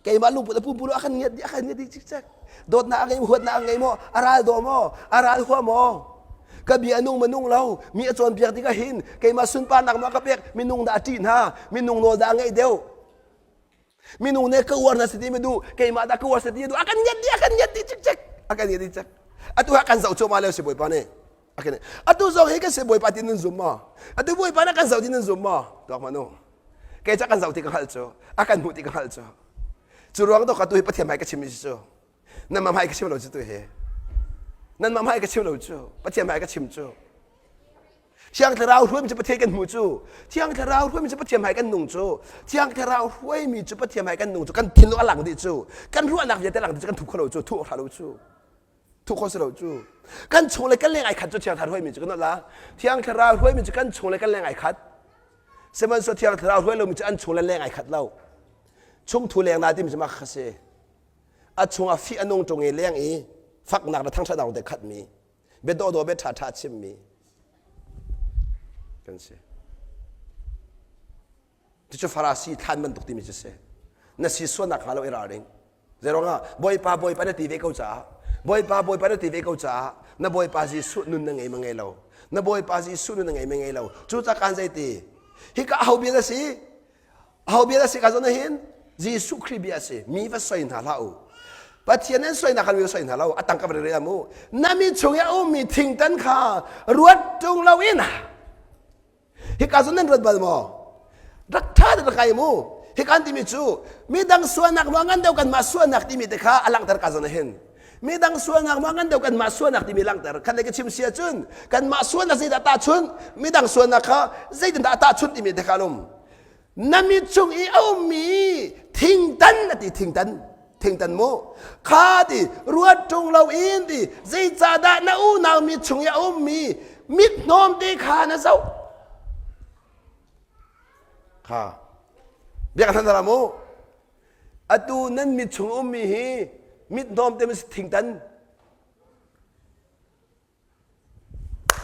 Keimah lungput a pumpuluk a kan ngiat dih, a kan ngiat dih cikcek. Dawtnak a ngei huatnak a ngei maw? A ral daw maw? A ral hua maw? Ka bia a nung ma nung lo? Mi a cawnpiak tikah hin keimah sunparnak maw a ka pek? Minung dah a ṭih hna? Minung nawl dah a ngeih deuh? Minung nih ka uar na si ti ma duh keimah dah ka uar si ti duh a kan ngiat dih a kan ngiat dih cikcek a kan ngiat dih cek atu ha kan zoh cuahmah lio si bawipa nih a kan atu zong hi kan si bawipa ti nan zum maw atu bawipa na kan zoh ti nan zum maw tuak ma nu kei ca kan zoh ti ka hngalh cu a kan hmuh ti ka hngalh cu cu ruang to ka tu hi pathian hmai ka chim mi si cu nan mah hmai ka chim lo cu tu hi nan mah hmai ka chim lo cu pathian hmai ka chim cu Thiang Thlarau hruaimi cu Pathian kan hmu cu. Thiang Thlarau hruaimi cu Pathian hmai kan nung cu. Thiang Thlarau hruaimi cu Pathian hmai kan nung cu. Kan thinlung a lang dih cu. Kan ruahnak vialte lang dih cu kan thup kho lo cu. Thuh hlah lo cu. Thuh kho si lo cu. Kan chung le kan leng ai khat cu Thiang Thlarau hruaimi cu kan la. Thiang Thlarau hruaimi cu kan chung le kan leng ai khat. Sihmanhsehlaw Thiang Thlarau hruai lomi cu an chung le leng ai khat lo. Chung thu leng na timi cu mah kha si. A chung ah fih a nung ṭung i leng i faknak le thangṭhatnak te khatmi. Bia dawhdawh bia ṭhaṭha chimmi kan si. Cucu Farasi thlan bantuk timi cu si. Na si sualnak hnga lo i ralring. Zeiruangah Bawipa Bawipa na ti ve ko caah Bawipa Bawipa na ti ve ko caah na Bawipa Jesuh nun na ngei ma ngei lo. Na Bawipa Jesuh nun na ngei ma ngei lo. Cucaah kaan zei ti? Hika aho bia na si? Aho bia dah si ka zawn hin? Jesuh Khrih bia a si. Mi va soi hna hlah u. Pathian nan soinak khan mi va soi hna lo. A tang ka va rel mu. Na mi chung i a ummi thingtan kha ruat ṭung loin hika zawn nan ruat bal maw? Rak ṭha rak kai mu. Hika an timi cu midang sualnak maw ngan deuh kanmah sualnak timi te kha a langhter ka zawn hin. Midang sualnak maw ngan deuh kanmah sualnak timi langhter. Khat le ka chim si ahcun kanmah sualnak zeidah tahchunh, midang sualnak kha zeitindah a tahchunh timi te kha a um. Na mit chung i a ummi thingtan a ti thingtan thingtan mu kha ti ruat ṭung lo in ti zeicahdah na unau mit chung i a ummi mit hnawm te kha na zoh kha biak hlan dara mu atu nan mit chung ummi hi mit hnawm te thingtan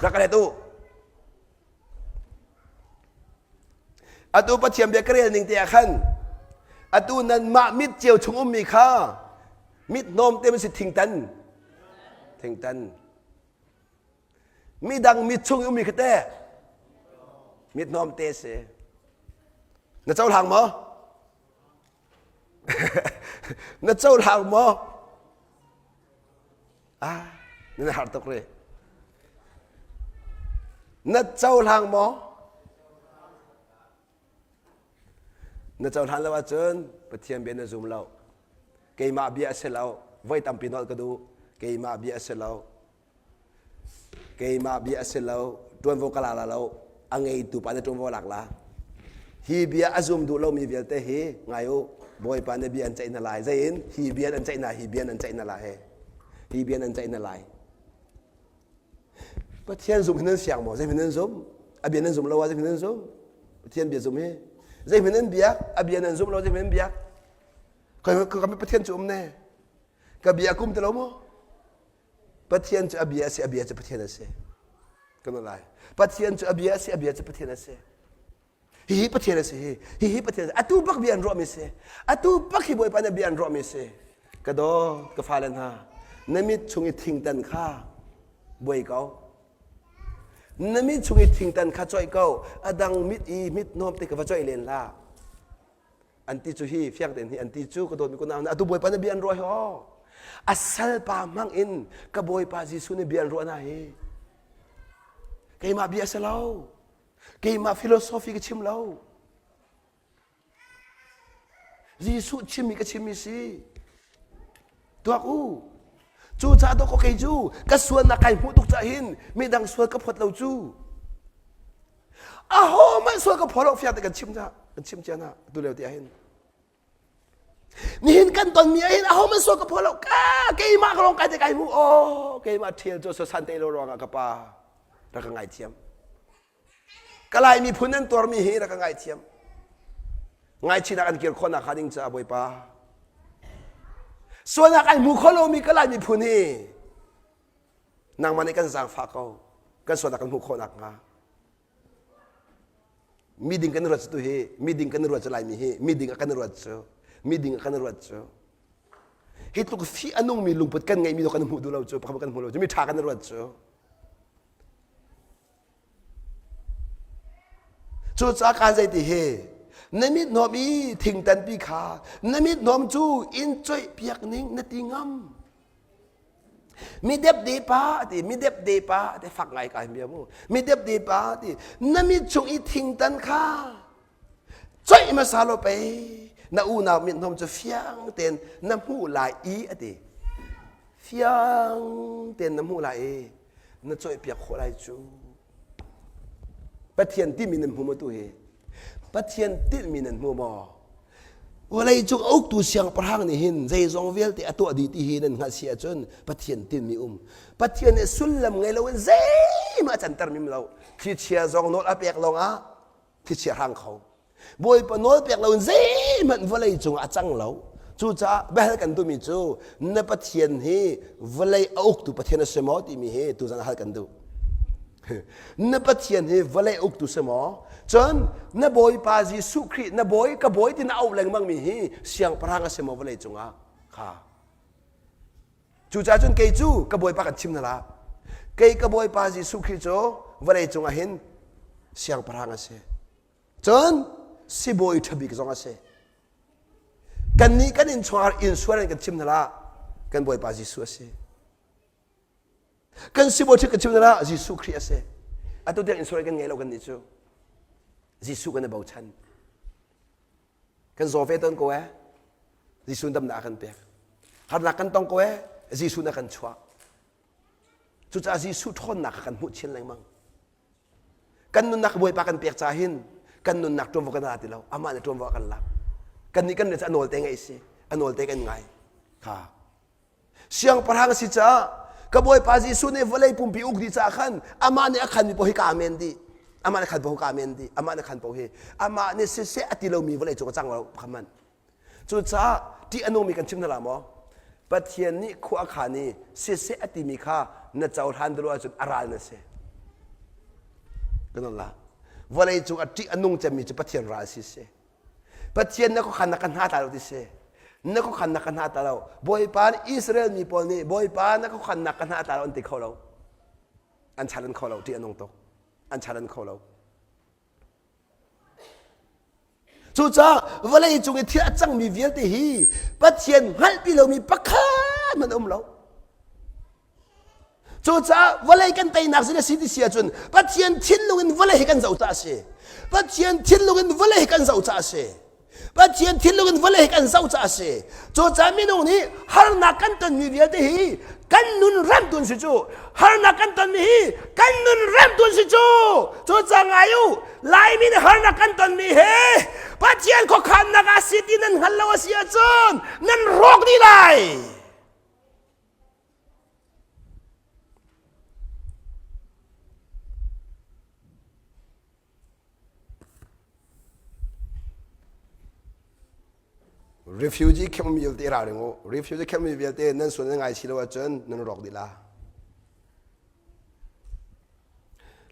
Rak ka let u. Atu Pathian bia ka rel ning te ah khan atu nanmah mit cio chung ummi kha mit hnawm te si thingtan thingtan midang mit chung ummi kha te mit hnawm te si na cohlang maw na cohlang maw Ah, na har tuk re. Na cohlang maw? Na cohlan lo ahcun Pathian bia na zum lo. Keimah bia a si lo. Voi tampi nolh ka duh. Keimah bia a si lo. Keimah bia a si lo, ṭuanvo ka la la lo, a ngeitu pa nih ṭuanvo a lak la. Hi bia a zum duh lomi vialte hi ngai u, Bawipa nih bia an ceih hna lai. Zei in? Hi bia an ceih hna, hi bia an ceih hna lai. Hi bia an ceih hna lai. Pathian zum hi nan siang maw? Zei nan zum? A bia nan zum lo ah zei nan zum? Pathian bia zum hi. Zei nan biak? A bia nan zum lo zei nan biak? Ka ka Pathian cu um ne. Ka bia kum ti lo maw? Pathian cu a bia a si, a bia cu Pathian a si. Kan lai. Pathian cu a bia a si, a bia cu Pathian a si. Hihi Pathian a si hi. Hihi Pathian a si. Atu bak bia an ruahmi si. Atu bak hi Bawipa nih bia an ruahmi si. Ka dawt, ka fale hna, na mit chung i thingtan kha buai ko. Na mit chung i thingtan kha coih ko. A dang mit i mit hnawm te ka va coih len hlah. An ti cu hi fiang tein hi an ti cu ka dawtmi ka nau atu Bawipa na bia an ruah hi aw. A salpa hmang in ka Bawipa Jesuh nih bia an ruah na hi. Keimah bia a si lo. Keimah philosophy ka chim lo. Jesuh chimmi ka chimmi si. Tuak u. Cucaah dawkaw kei cu ka sualnak kai hmuh tuk cah hin midang sual ka phawt lo cu. Aho hmanh sual ka phaw lo fiang te kan chim ca kan chim cia na tu lio ti ahhin. Nihin kan tonmi ahhin aho hmanh sual ka phaw lo ka keimah ka lawng kai te kai mu oh keimah thial cu so san te lo ruangah ka pa rak ka ngaithiam. Ka Lai miphun nan tuarmi hi rak ka ngaithiam. Ngaichihnak an kir khawhnak hnga ding caah Bawipa. Sualnak ai hmu kho lomi ka Lai miphun hi nangmah nih kan zaangfah ko. Kan sualnak kan hmuh khawh nakhnga. Miding kan ruat tu hi, miding kan ruat cu Laimi hi, miding a kan ruat cu, miding a kan ruat cu. Hi tluk fi a nungmi lungput kan ngeihmi kan hmuh duh lo cu, pakhat kan hmu lo cu, mi ṭha kan ruat cu. Cucaah kaan zei ti hi na mithnawm i thingtanpi kha na mithnawm cu in coihpiak ning na ti ngam. Mi depde pa ti mi depde pa ti fak ngai kai bia mu. Mi depde pa ti na mit chung i thingtan kha coih hmasa law pei na unau mithnawm cu fiang tein na hmuh lai i a ti. Fiang tein na hmuh lai i na cawihpiak khawh lai cu. Pathian timi nan hmu maw tu hi? Pathian tinhmi nan hmu maw? Vawlei cung a uktu siangpahrang nih hin zeizong vialte a tuah dih ti hi nan hngalh si ahcun Pathian tinhmi um. Pathian nih sullam ngei loin zeihmah a canter mim lo. Thlichia zong nawl a pek lawngah thlichia hrang kho. Bawipa nawl pek loin zeihmanh vawlei cungah a cang lo. Cucaah biahal kan duhmi cu na Pathian hi vawlei a uktu Pathian a si maw timi hi tuzan hal kan duh. na Pathian hi vawlei uktu si maw? Cun na Bawipa Jesuh Khrih na bawi ka bawi ti na auh lengmangmi hi siangpahrang a si maw vawlei cungah? Kha. Cucaah cun kei cu ka Bawipa kan chim hna la. Kei ka Bawipa Jesuh Khrih cu vawlei cungah hin siangpahrang a si. Cun sibawi ṭha bik zong a si. Kannih kan innchungkhar insurance kan chim hna la kan Bawipa Jesuh a si. Kan sibawi ṭha kan chim hna la Jesuh Khrih a si. Atu tiang insurance kan ngei lo kannih cu. Jesuh kan i bochan. Kan zaw ve tawn ko ee. Jesuh damnak a kan pek. Harnak kan tong ko ee. Jesuh na kan chuah. Cucaah Jesuh ṭhawnnak kha kan hmuh chin lengmang. Kan nunnak Bawipa kan pek caah hin kan nunnak ṭuanvo kan la ti lo. Amah nih ṭuanvo a kan lak. Kannih kan cu a nawl te ngaih si. A nawl te kan ngai. Kha. Siangpahrang si caah ka Bawipa Jesuh nih vawlei pumpi uk dih caah khan amah nih a khanmi paoh hi ka amen dih. Amah nih khan paoh ka amen dih. Amah nih khan paoh hi amah nih siseh a ti lomi vawlei cung a cang lo kha man. Cucaah ṭih a nungmi kan chim hna la maw? Pathian nih khua a khan i siseh a timi kha na cohlan duh lo ahcun a ral na si. Kan la. Vawlei cung a ṭih a nung cemmi cu Pathian ral si si. Pathian na khuakhan na ka hna ta lo ti si. Na khuakhan na ka hna ta lo. Bawipa nih Israel mi pawl nih Bawipa na khuakhan na ka hna ta lo an ti kho lo. An chalan kho lo. Ṭih a nung tuk. An chalan kho lo. Cucaah vawlei cung i thil a cangmi vialte hi Pathian hngalhpi lomi pakhat hmanh a um lo. Cucaah vawlei kan teinak sin a si ti si ahcun Pathian thinlung in vawlei hi kan zoh caah a si. Pathian thinlung in vawlei hi kan zoh caah a si. Pathian thinlung in vawlei hi kan zoh caah a si. Cucaah minung nih harnak kan tonmi vialte hi kan nun remtu an si cu. Harnak kan tonmi hi kan nun remtu an si cu. Cucaah ngai u, Laimi nih harnak kan tonmi hi Pathian khuakhannak ah si ti nan hngal lo a si ahcun nan rawk dih lai. Refugee camp mi vialte ralring u. Refugee camp mi vialte nan sual nan ngai si lo ahcun nan rawk dih la.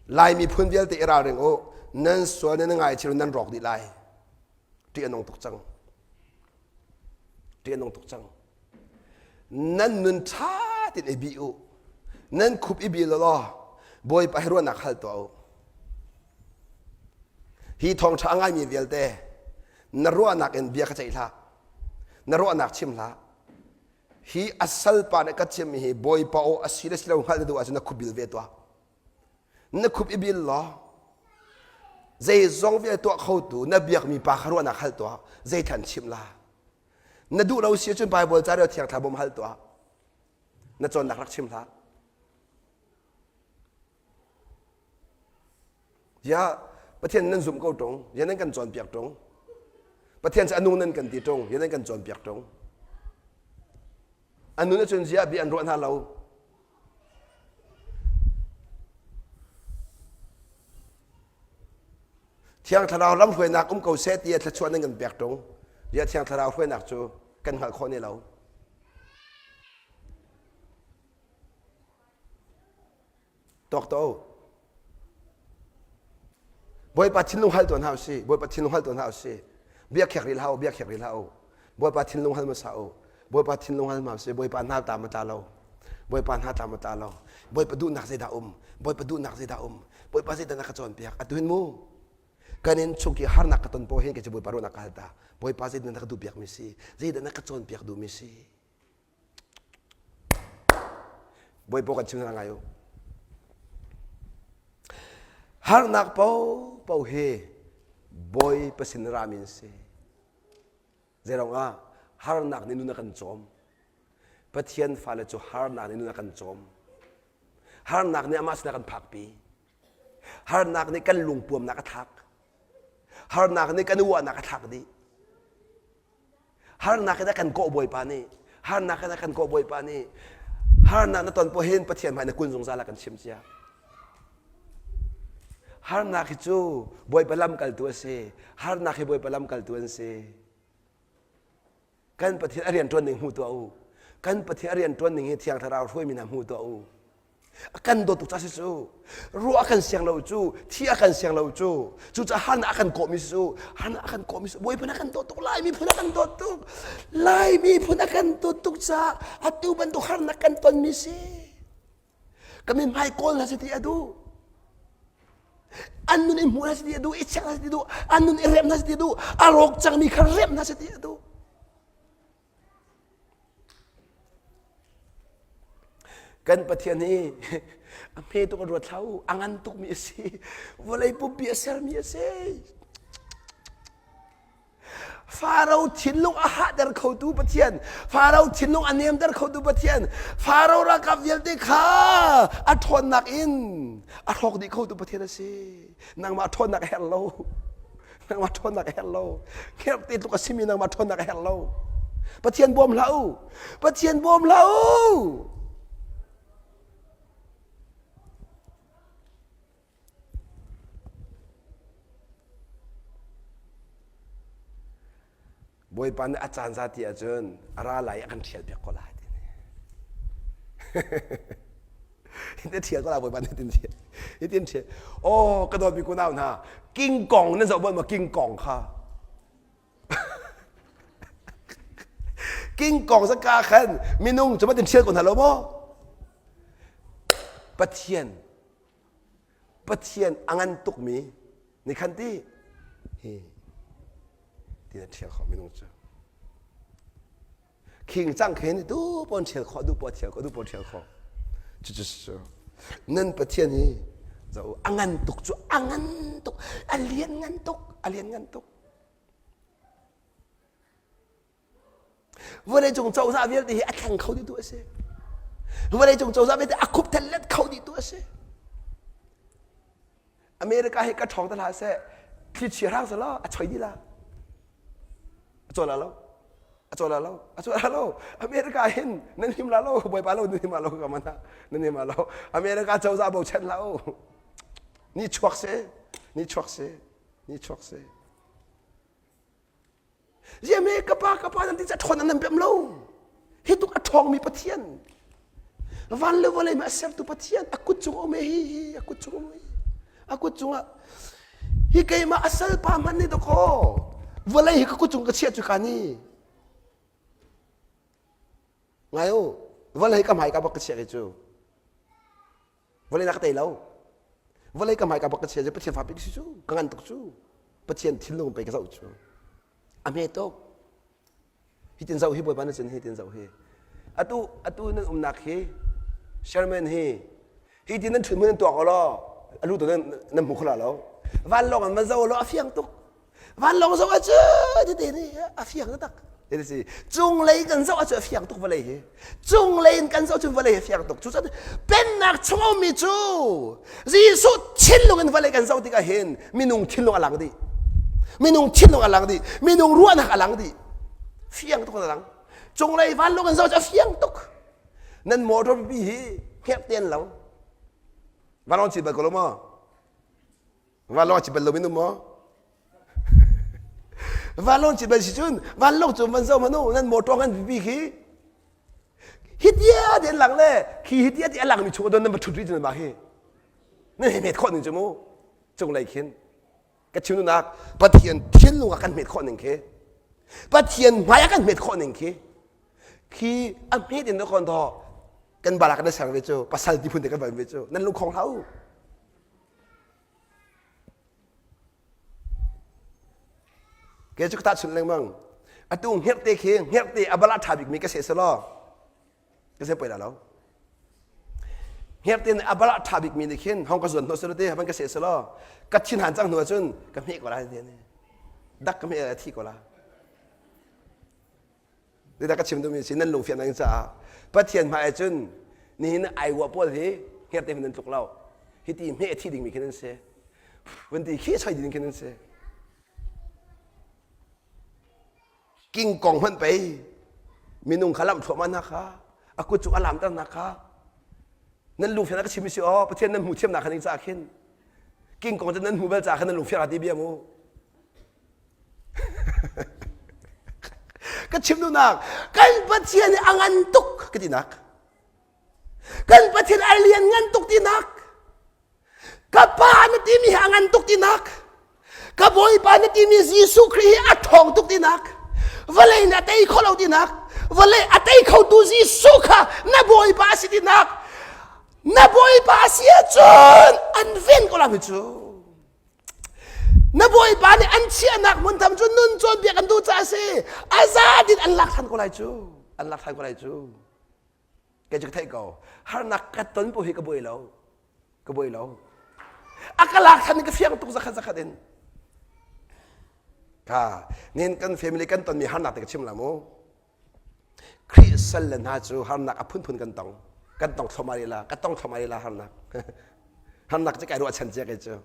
Lai miphun vialte i ralring u. Nan sual nan ngai si lo nan rawk dih lai. Ṭih a nung tuk cang. Ṭih a nung tuk cang. Nan nun ṭha tein i bih u. Nan khup i bil law Bawipa hi ruahnak hal tuah u. Hi thawngṭha a ngaimi vialte na ruahnak in bia ka ceih hlah. Na ruahnak chim hlah. Hi a salpa nih ka chimmi hi Bawipa aw a si le si lo hngalh na duh ahcun na khup bil ve tuah. Na khup i bil law zeizong vialte tuah khotu na biakmi pa kha ruahnak hal tuah. Zeithlan chimh la. Na duh lo si ahcun Baibal ca rel thiang thla bawm hal tuah. Na cawnnak rak chim hlah. Ya. Pathian nan zumh ko ṭung, rian nan kan cawnpiak ṭung. Pathian cu a nung nan kan ti ṭung, rian nan kan cawnpiak ṭung. An nun ahcun ziah bia an ruah hna lo. Thiang Thlarau lamhruainak um ko seh tiah thluachuah nan kan pek ṭung. Ziah Thiang Thlarau hruainak cu kan hngalh khawh ne lo. Tuak to. Bawipa thinlung hal tuan hna usih. Bawipa thinlung hal tuan hna usih. Bia khek rih hlah u, bia khek rih hlah u. Bawipa thinlung hal hmasa u. Bawipa thinlung hal hmasa usih. Bawipa hna ta ma tla lo. Bawipa hna tla ma tla lo. Bawipa duhnak zeidah um? Bawipa duhnak zeidah um? Bawipa zeidah na ka cawnpiak? Atu hin mu. Kan in chung i harnak ka ton po hin kei cu Bawipa ruahnak ka hal ta. Bawipa zeidah na ka duhpiak mi si? Zeidah na ka cawnpiak duhmi si? Bawipa kan chim hna ngai u. Harnak paohpaoh hi Bawipa sin rami an si. Zeirong ah harnak nih nun a kan cawm. Pathian fale cu harnak nih nun a kan cawm. Harnak nih amah sinah kan phakpi. Harnak nih kan lungpuamnak a thlak. Harnak nih kan uahnak a thlak dih. Harnak in a kan kawh Bawipa nih harnak in a kan kawh Bawipa nih harnak na ton poh hin Pathian hmai na kun zungzal a kan chim cia. Harnak hi cu Bawipa lamkaltu a si. Harnak hi Bawipa lamkaltu an si. Kan Pathian a rian ṭuan ning hmu tuah u. Kan Pathian a rian ṭuan ning hi Thiang Thlarau hruaimi hna hmu tuah u. A kan dawt tuk ca si cu. Ruah a kan siang lo cu, thi a kan siang lo cu. Cucaah harnak a kan kawhmi si cu, harnak a kan kawhmi si. Bawipa a kan dawt tuk, Lai miphun a kan dawt tuk. Lai miphun a kan dawt tuk caah atu bantuk harnak kan tonmi si. Ka min hmai kawl hna si ti a duh. An nun i hmuh hna si ti a duh, i check hna si ti a duh, an nun i remh hna si ti a duh, a rawk cangmi kha remh hna si ti a duh. Kan Pathian hi a hme tuk a ruat hlah u, a ngan tukmi a si. Vawlei pumpi a sermi a si. Faro thinlung a hahter khotu Pathian, Faro thinlung a nemter khotu Pathian, Faro ralkap vialte kha a ṭhawnnak in a hrawk dih khotu Pathian a si. Nangmah ṭhawnnak a herh lo. Nangmah ṭhawnnak a herh lo. Hngerhte tluk a simi nangmah ṭhawnnak a herh lo. Pathian bawm hlah u. Pathian bawm hlah u. Bawipa nih a caan za ti ahcun a ra lai i a kan ṭhial piak ko lai ti ni. Ṭhial ko lai Bawipa nih tin ṭhial. Hitin ṭhial. Oh, ka dawtmi kunau hna, King Kong nan zoh bal maw King Kong kha? King Kong zaka khan minung cu tin ṭhial ko hna lo maw? Pathian Pathian a ngan tukmi nih khan ti hi ti na ṭhial khawh minung cu khing cang khin tu pawn ṭhial khawh duh pawn ṭhial khawh duh pawn ṭhial khawh cu cu cu nan Pathian hi zoh a ngan tuk cu a ngan tuk a lian ngan tuk a lian ngan tuk Vawleicung cozah vialte hi a thleng kho dihtu a si. Vawleicung cozah vialte a khup let kho dihtu a si. America hi ka ṭhawng te hlah seh, thlichia hrang selaw a choi dih la. A cawl la lo. A cawl la lo. A cawl la lo. America hin nan him la lo. Bawipa lo nan him la lo ka mana. Nan him la lo. America cozah bochan hlah u. Ni chuak si. Ni chuak si. Ni chuak si. Ziame ka pa ka pa nan ti ca ṭhawn nan pem lo. Hi tuk a ṭhawngmi Pathian. Van le vawlei ma a sertu Pathian a kut cung um hi hi a kut cung um hi a kut cungah hi keimah a salpa hmanh nih dakaw vawlei hi ka kut cung ka chiah cu ka ni ngai u vawlei ka hmai ka bak ka chiah cu Vawlei na ka tei lo. Vawlei ka hmai ka bak ka chia cu Pathian fa pek si cu ka ngan tuk cu Pathian thinlung pei ka zoh cu a hme tuk hitin zoh hi Bawipa na cun hitin zoh hi atu atu nan umnak hi Sherman hi hi tin nan ṭhut hmun nan tuak law alu to nan nan hmu kho la lo vanlawng an va zoh law a fiang tuk vanlawng zoh ah cu tete ni a fiang tak. Si cunglei kan zoh ahcun a fiang tuk vawlei hi. Cunglei in kan zoh cun vawlei hi fiang tuk. Cucaah pennak chung a ummi cu Jesuh thinlung in vawlei kan zoh tikah hin minung thinlung a lang dih. Minung thinlung a lang dih. Minung ruahnak a lang dih. Fiang tuk a lang. Cunglei vanlung in zoh cu a fiang tuk. Nan motor pipi hi hngerh te an lo. Vanlawng cit bal ko lo maw? Vanlawng a cit bal lo minung maw? Vanlawng cit bal si cun vanlawng cu van zoh hmanh u nan motor ngan pipi khi hitia ti an lang le khi hitia ti a langmi chung don nan va ṭhut rih cun mah hi nan hei hmet khawh ning cu mu cunglei khin ka chim duhnak Pathian thinlung ah kan hmet khawh ning khi Pathian hmai ah kan hmet khawh ning khi khi a hmet in kon thaw kan balak na ser ve cu pasal ti phun te kan van ve cu nan lungkhong hlah u Ke cu ka tahchunh lengmang. Atu hngerhte khi hngerhte a bal a ṭha bikmi ka seh selaw ka seh poi la lo. Hngerhte nih a bal a ṭha bikmi nih khin hong ka zuan hnawh selaw te van ka seh selaw ka thin han cang hnu ahcun ka hmeh ko lai ti dak ka hmeh lai thi ko la. Zeidah ka chim duhmi si nan lungfian ding caah Pathian hmai ahcun nihin aiwa pawl hi hngerhte hmanh nan tluk lo. Hiti hmeh a thi dingmi khi nan si. Van ti khi choi ding khi nan si. King Kong hmanh pei minung kha lamh thluahmah hna kha a kut cu a lamter hna kha nan lungfian a ka chim si aw Pathian nan hmuh thiamnak kha ning caah khin King Kong cu nan hmu bal caah khan nan lungfian a ti bia mu ka chim duhnak kan Pathian hi a ngan tuk ka tinak kan Pathian a lian ngan tuk tinak ka pa na timi hi a ngan tuk tinak ka bawipa na timi Jesuh Khrih hi a ṭhawng tuk tinak vawlei na tei kho lo tinak vawlei a tei khotu Jesuh kha na bawipa a si tinak na bawipa a si ahcun an ven ko la mi cu Na bawipa nih an chiahnak hmun tham cu nun cawnpiak an duh caah a si. A za din an lak than ko lai cu. An lak than ko lai cu. Kei cu ka theih ko. Harnak ka ton po hi ka buai lo. Ka buai lo. A ka lak than ka fiang tuk zakhat zakhat in. Ka nin kan family kan tonmi harnak te ka chim la mu. Khrih sal le hna cu harnak a phunphun kan tong. Kan tong thluahmah rih la, ka tong thluahmah rih la harnak. harnak cu kai ruahchan cia kei cu.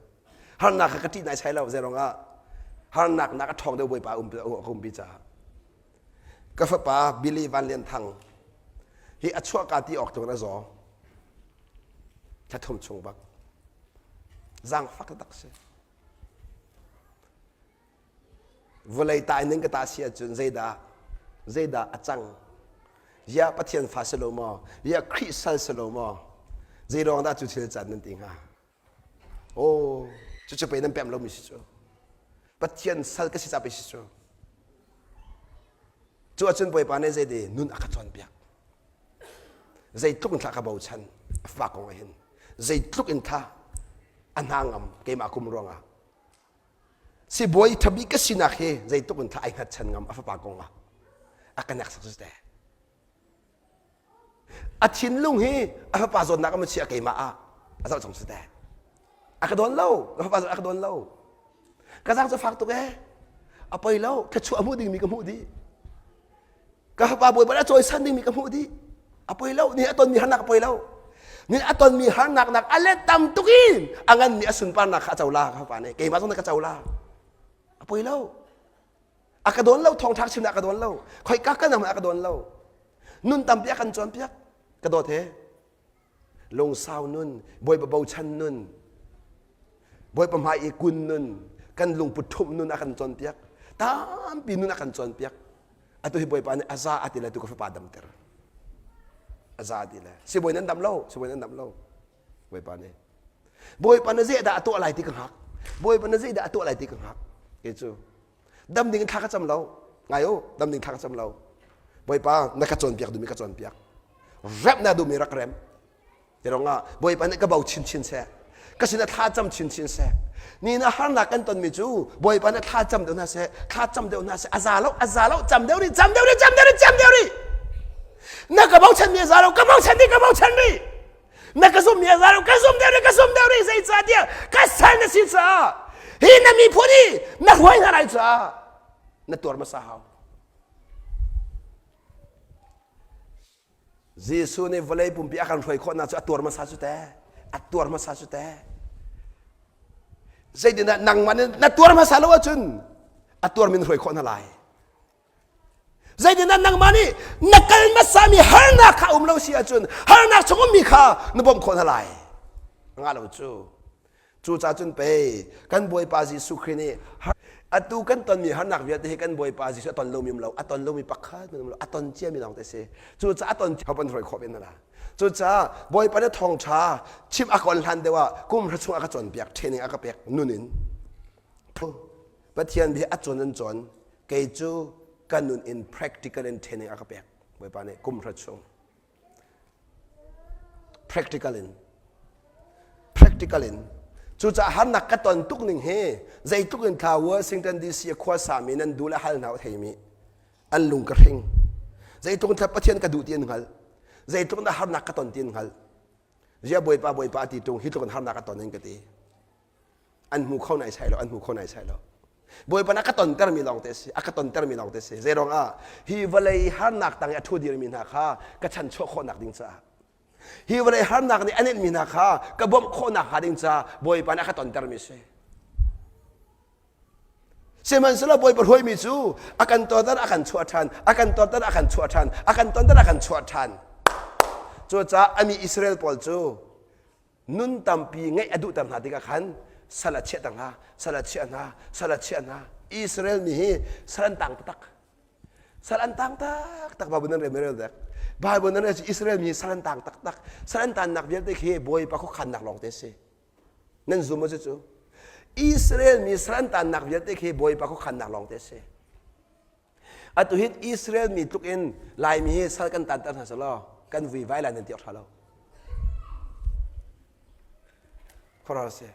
Harnak kha ka ṭih nai sai lo zei ah harnak nak a ṭhawng deuh Bawipa um ka umpi caah. Ka fapa Billy Van Lian Thang hi a chuahka ti awk tluk in a zaw. Thla thum chung bak. Zaangfak taktak si. Vawlei ta in ka ta si ahcun zeidah zeidah a cang? Ziah Pathian fa si lo maw? Ziah Khrih sal si lo maw? Zei ruang dah cu thil can nan ti hnga? Oh, cucu pei nan pemh lomi si cu. Pathian sal ka si ca pei si cu. Cu ahcun Bawipa nih zeiti nun a ka cawnpiak. Zeitluk in thla ka bochan a fa kong ah hin. Zeitluk in tha a hna ngam keimah kum ruangah. Sibawi ṭhabik ka sinak hi zeitluk in thla ai hngatchan ngam a fapa kong ah a ka nek sak te. A thinlung hi a fapa zawtnak a chia keimah ah a zoh cang si te. A ka dawn lo, ka fapa zawt a ka dawn lo. Ka zang cu fak tuk ee. A poi lo, thluachuah a hmuh dingmi ka hmuh dih. Ka fapa bawipa a cawisan dingmi ka hmuh dih. A poi lo, ni a tonmi harnak a poi lo. Ni a tonmi harnak nak a let tam tuk in a nganmi a sunparnak kha a co la ka fapa nih. Keimah zong nih ka co la. A poi lo. A ka dawn lo, thawngṭha chimnak a ka dawn lo. Khoi ka ka a ka dawn lo. Nun tampi a kan cawnpiak. Ka dawt he. Lungsau nun, Bawipa bochan nun, Bawipa hmai i kun nun, kan lungput ṭhumh nun a kan cawnpiak. Tampi nun a kan cawnpiak. Atu hi Bawipa nih a za a ti le tu ka fapa damter. A za a ti le. Sibawi nan dam lo, sibawi nan dam lo. Bawipa nih. Bawipa na zeidah a tuah lai ti ka hngak. Bawipa na zeidah a tuah lai ti ka hngak. Kei cu dam ding in thla ka cam lo. Ngai u, dam ding thla ka cam lo. Bawipa na ka cawnpiak duhmi ka cawnpiak. Remh na duhmi rak rem. Ti ah Bawipa nih ka bo chinchin seh. Ka sinah thla cam chinchin seh. Ni na harnak kan tonmi cu Bawipa nih thla cam deuh hna seh, thla cam deuh hna seh. A za lo, a za lo, cam deuh rih, cam deuh rih, cam deuh rih, cam deuh rih. Na ka bochanmi a za lo, ka bochan rih, ka bochan rih. Na ka zummi a za lo, ka zum deuh rih, ka zum deuh rih. Zeicahtiah ka sal na si caah hi na miphun hi na hruai hna lai caah na tuar hmasa hau. Jesuh nih vawlei pumpi a kan hruai khawhnak cu a tuar hmasa cu te. A tuar hmasa cu te. Zeitindah nangmah nih na tuar hmasa lo ahcun a tuarmi na hruai khawh hna lai. Zeitindah nangmah nih na kal hmasami harnak kha um lo si ahcun harnak chung ummi kha na bawmh khawh hna lai. Nga lo cu. Cucaah cun pei kan Bawipa Jesuh Khrih nih atu kan tonmi harnak vialte hi kan Bawipa Jesuh a ton lomi um lo, a ton lomi pakhat um lo, a ton ciami lawng te si. Cucaah a ton ban hruai khawh ve hna la. Cucaah Bawipa nih thawngṭha chim a kawl hlan deuh ah kum hra chung a ka cawnpiak, training a ka pek nun in. Pathian bia a cawn an cawn, kei cu ka nun in practical in training a ka pek. Bawipa nih kum hra chung. Practical in. Practical in. Cucaah harnak ka ton tuk ning hi zeitluk in thla Washington DC a khua sami nan duh le hal hna u theimi an lung ka hring. Zeitluk in thla Pathian ka duh ti an hngal. Zeitluk in harnak ka ton ti an hngal. Zia Bawipa Bawipa ti tung hi tluk in harnak ka ton in ka ti. An hmu kho nai sai lo, an hmu kho nai sai lo. Bawipa nih a ka tontermi lawng te si, a ka tontermi lawng te si. Zeiruang ah hi vawlei harnak tang i a ṭhu dirmi hna kha ka chanchuah khawhnak ding caah hi vawlei harnak nih a nenhmi hna kha ka bawmh khawhnak hnga ding caah Bawipa nih a ka tontermi si. Sihmanhsehlaw Bawipa hruaimi cu a kan tonter a kan chuah ṭhan, a kan tonter a kan chuah ṭhan, a kan tonter a kan chuah ṭhan. Cucaah a mi Israel pawl cu nun tampi ngeih a duhter hna tikah khan sal a chiahter hna, sal a chiah hna, sal a chiah hna. Israel mi hi sal an tang taktak. Sal an tang taktak Bible nan rel rel dek. Bible nan rel cu Israel mi hi sal an tang taktak. Sal an tannak vialte khi Bawipa khuakhannak lawng te si. Nan zum maw cucu? Israel mi sal an tannak vialte khi Bawipa khuakhannak lawng te si. Atu hin Israel mi tluk in Laimi hi sal kan tanter hna selaw kan vui vai lai nan ti awk ṭha lo. Khuaruahhar si.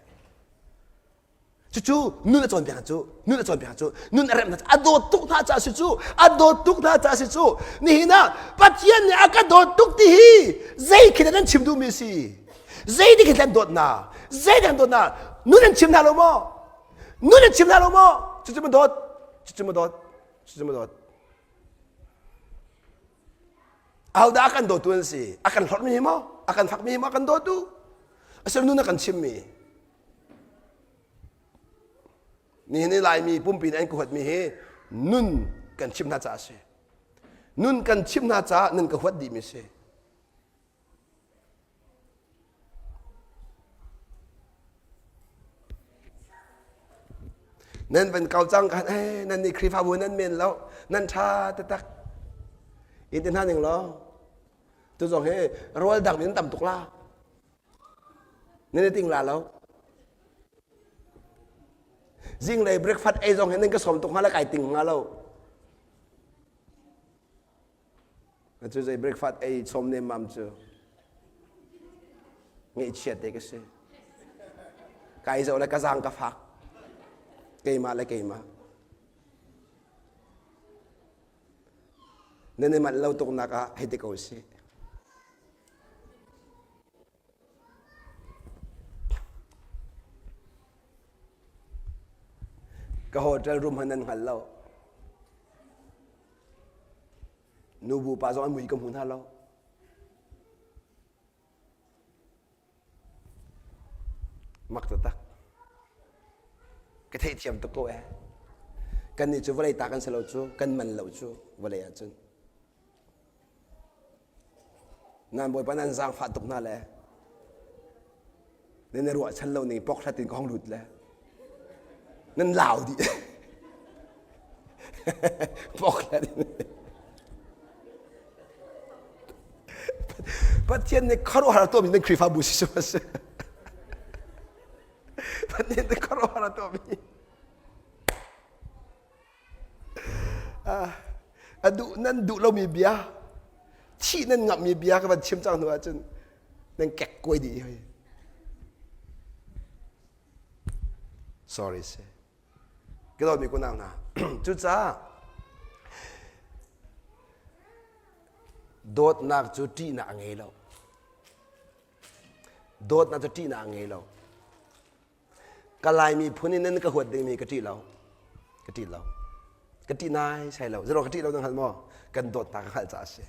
Cucu nun a cawnpiak cu nun a cawnpiak cu nun a remh hna a dawt tuk hna caah si cu a dawt tuk hna caah si cu nihin ah Pathian nih a ka dawt tuk ti hi zei khi dah nan chim duhmi si zei dik hin an dawt hna zei dik an dawt hna nun an chim hna lo maw nun an chim hna lo maw cucu ma dawt cucu ma dawt cucu ma dawt ahodah a kan dawtu an si a kan hlorhmi hi maw a kan fakmi hi maw a kan dawtu asilo nun a kan chimmi nihin i laimi pumpi nih an ka huatmi hi nun kan chim hna caah a si nun kan chim hna caah nan ka huat dihmi si Nan van kau cang khan eh nan nih Khrihfabu nan men lo nan ṭha taktak in ti hna ning law tu zong hi rawl dang in tam tuk la nan i ting la lo zinglei breakfast ei zong hi nan ka sawm tuk hnga le kai ting hnga lo Cu zei breakfast ei chom nemmam cu ngeihchiat te ka si. Kai zoh le ka zaang ka fak. Keimah le keimah. Nan i manh lo tuknak ah hei ti ko sih. Ka hotel room han nan hngal lo. Nubu pa zong an mui ka hmu hna lo. Mak taktak. Ka theihthiam tuk ko eh. Kan nih cu vawlei ta kan si lo cu, kan man lo cu vawlei ahcun. Nan Bawipa nan zaangfah tuk hna le nan i ruahchan lo ning pokhlat in ka hong lut le nan lau dih. Pokhlat in. Pathian nih khuaruahhar a tuahmi nan Khrihfabu si si ma si. Pathian nih khuaruahhar a tuahmi. A duh nan duh lomi bia thih nan ngamhmi bia ka van chim cang hnu ahcun nan kek kuai dih hoi. Sorry si. Ka dawtmi kunau hna. Cucaah dawtnak cu ṭihnak a ngei lo. Dawtnak cu ṭihnak a ngei lo. Ka Laimi phun in nan ka huat dingmi ka ṭih lo. Ka ṭih lo. Ka ṭih nai sai lo. Zero ka ṭih lo na hngal maw? Kan dawtnak ka hngalh caah a si.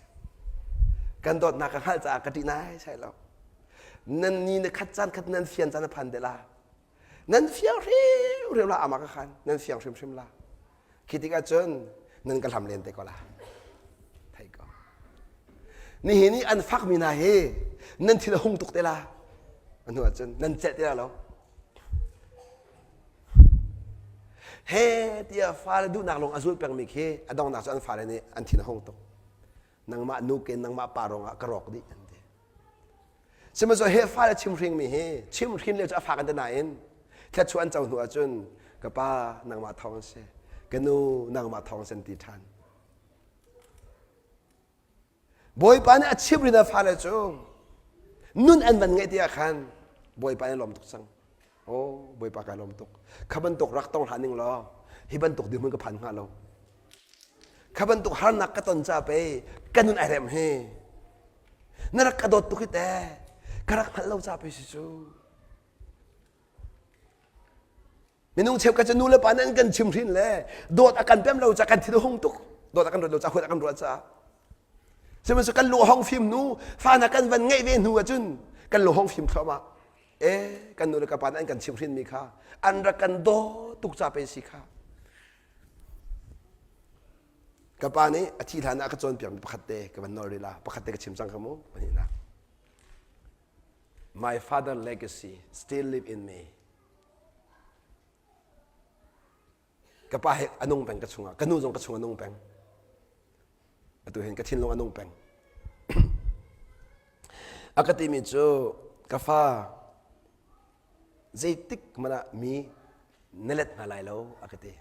Kan dawtnak ka hngalh caah ka ṭih nai sai lo. Nan ni na khat caan khat nan fian caan a phan te la. Nan fiang hrimhrim la ama ka khan nan fiang hrimhrim la. Khi tikah cun nan ka hlam len te ko la. Thei ko. Nihin i an fakmi hna hi nan thil a hung tuk te la. A hnu ahcun nan celh te la lo. He tiah fale duhnak lawng a zul pengmi khi a donghnak cu an fale nih an thin a hung tuk. Nangmah nu ke nangmah pa ruangah ka rawk dih an ti. Sihmanhsehlaw he fale chimhringmi hi chimhrin le cu a fak an ti nain thluachuah an co hnu ahcun ka pa nangmah thawng an si ka nu nangmah thawng an ti ṭhan. Bawipa nih a chimhrin a fale cu nun an van ngeih ti ah khan Bawipa nih a lawm tuk cang. Oh, Bawipa kai lawm tuk. Kha bantuk rak tong hlah ning law hi bantuk dirhmun ka phan hnga lo. Kha bantuk harnak ka ton ca pei ka nun ai rem hi. Na rak ka dawt tuk hi te. Ka rak hngalh lo ca pei si cu. Minung cheukhat cu nu le pa nih an kan chimhrin le dawt a kan pem lo ca kan thin a hung tuk. Dawt a kan ruat lo ca huat a kan ruat caah. Sihmanhsehlaw kan lung hong fim hnu fa hna kan van ngeih ve hnu ahcun kan lung hong fim thluahmah. E kan nu le ka pa nih an kan chimhrin mi kha an rak kan daw tuk ca pe si kha. Ka pa nih a thi hlan ah a ka cawnpiakmi pakhat te ka van nawl rih la pakhat te ka chim cang kha mu pahnihnak. My father legacy still live in me. Ka pa he a nung peng ka chungah, ka nu zong ka chung a nung peng. Atu hin ka thinlung a nung peng. a ka timi cu ka fa zeitik hmanh ah mi na let hna lai lo a ka ti.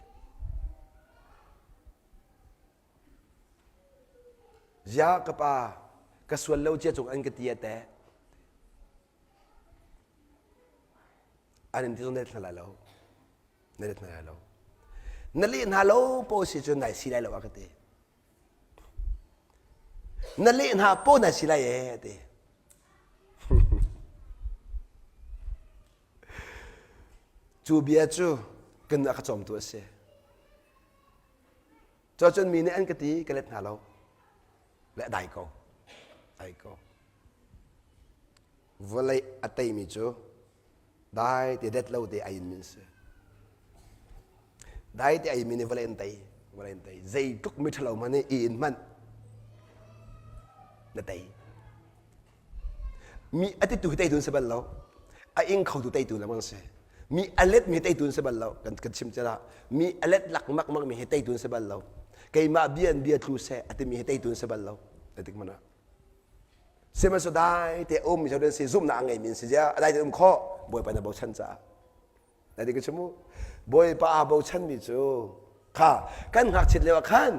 Ziah ka pa ka sual lo cia cung an ka ti a teh. An in ti zong na let hna lai lo. Na let hna lai lo. Na leh hna lo po si cun nai si lai lo a ka ti. Na leh hna po nai si lai ee a ti. Cu bia cu kan a ka cawmtu a si. Cuacun mi nih an ka ti ka let hna lo. Le dai ko. Dai ko. Vawlei a teimi cu dai te det lo te ai in min si. Dai te ai mi nih vawlei an tei. Vawlei an tei. Zeitluk mi ṭhalo hmanh nih i in hmanh na tei. Mi a titu hi teitu an si bal lo. A ing khotu teitu lengmang si. Mi a let mi teitu an si bal lo. Kan, kan chim cela. Mi a let lak mak mak mi hi teitu an si bal lo. Keimah bia in bia tlu seh a timi hi teitu an si bal lo. Zeitik hmanh ah. Sihmanhsehlaw dai te um mi an si zumhnak a ngeimi an si zia a dai te um khawh Bawipa na bochan caah. Na ti ka chim mu. Bawipa aa bochanmi cu kha kan ngakchiat lio ah khan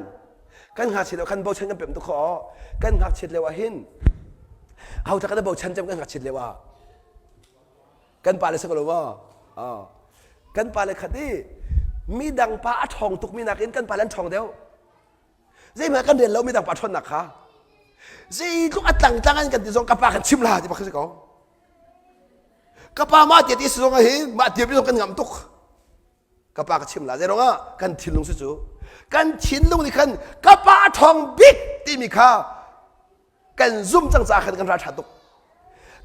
kan ngakchiat lio khan bochan kan pem tuk khawh kan ngakchiat lio ah hin ho tak kan bochan cem kan ngakchiat lio ah kan pa le si ko lo maw kan pa le khat i midang pa a ṭhawng tuk mi nakin kan pa le an ṭhawng deuh zeihmanh kan rel lo midang pa ṭhawnnak kha zeitluk a tlangtlang an kan ti zong ka pa kan chim la ti bak si ko ka pa mah tia ti si zong ah hin mah tia zong kan ngam tuk ka pa ka chim la zei ah kan thinlung si cu kan thinlung nih khan ka pa a ṭhawng bik timi kha kan zum cang caah khan kan ral ṭha tuk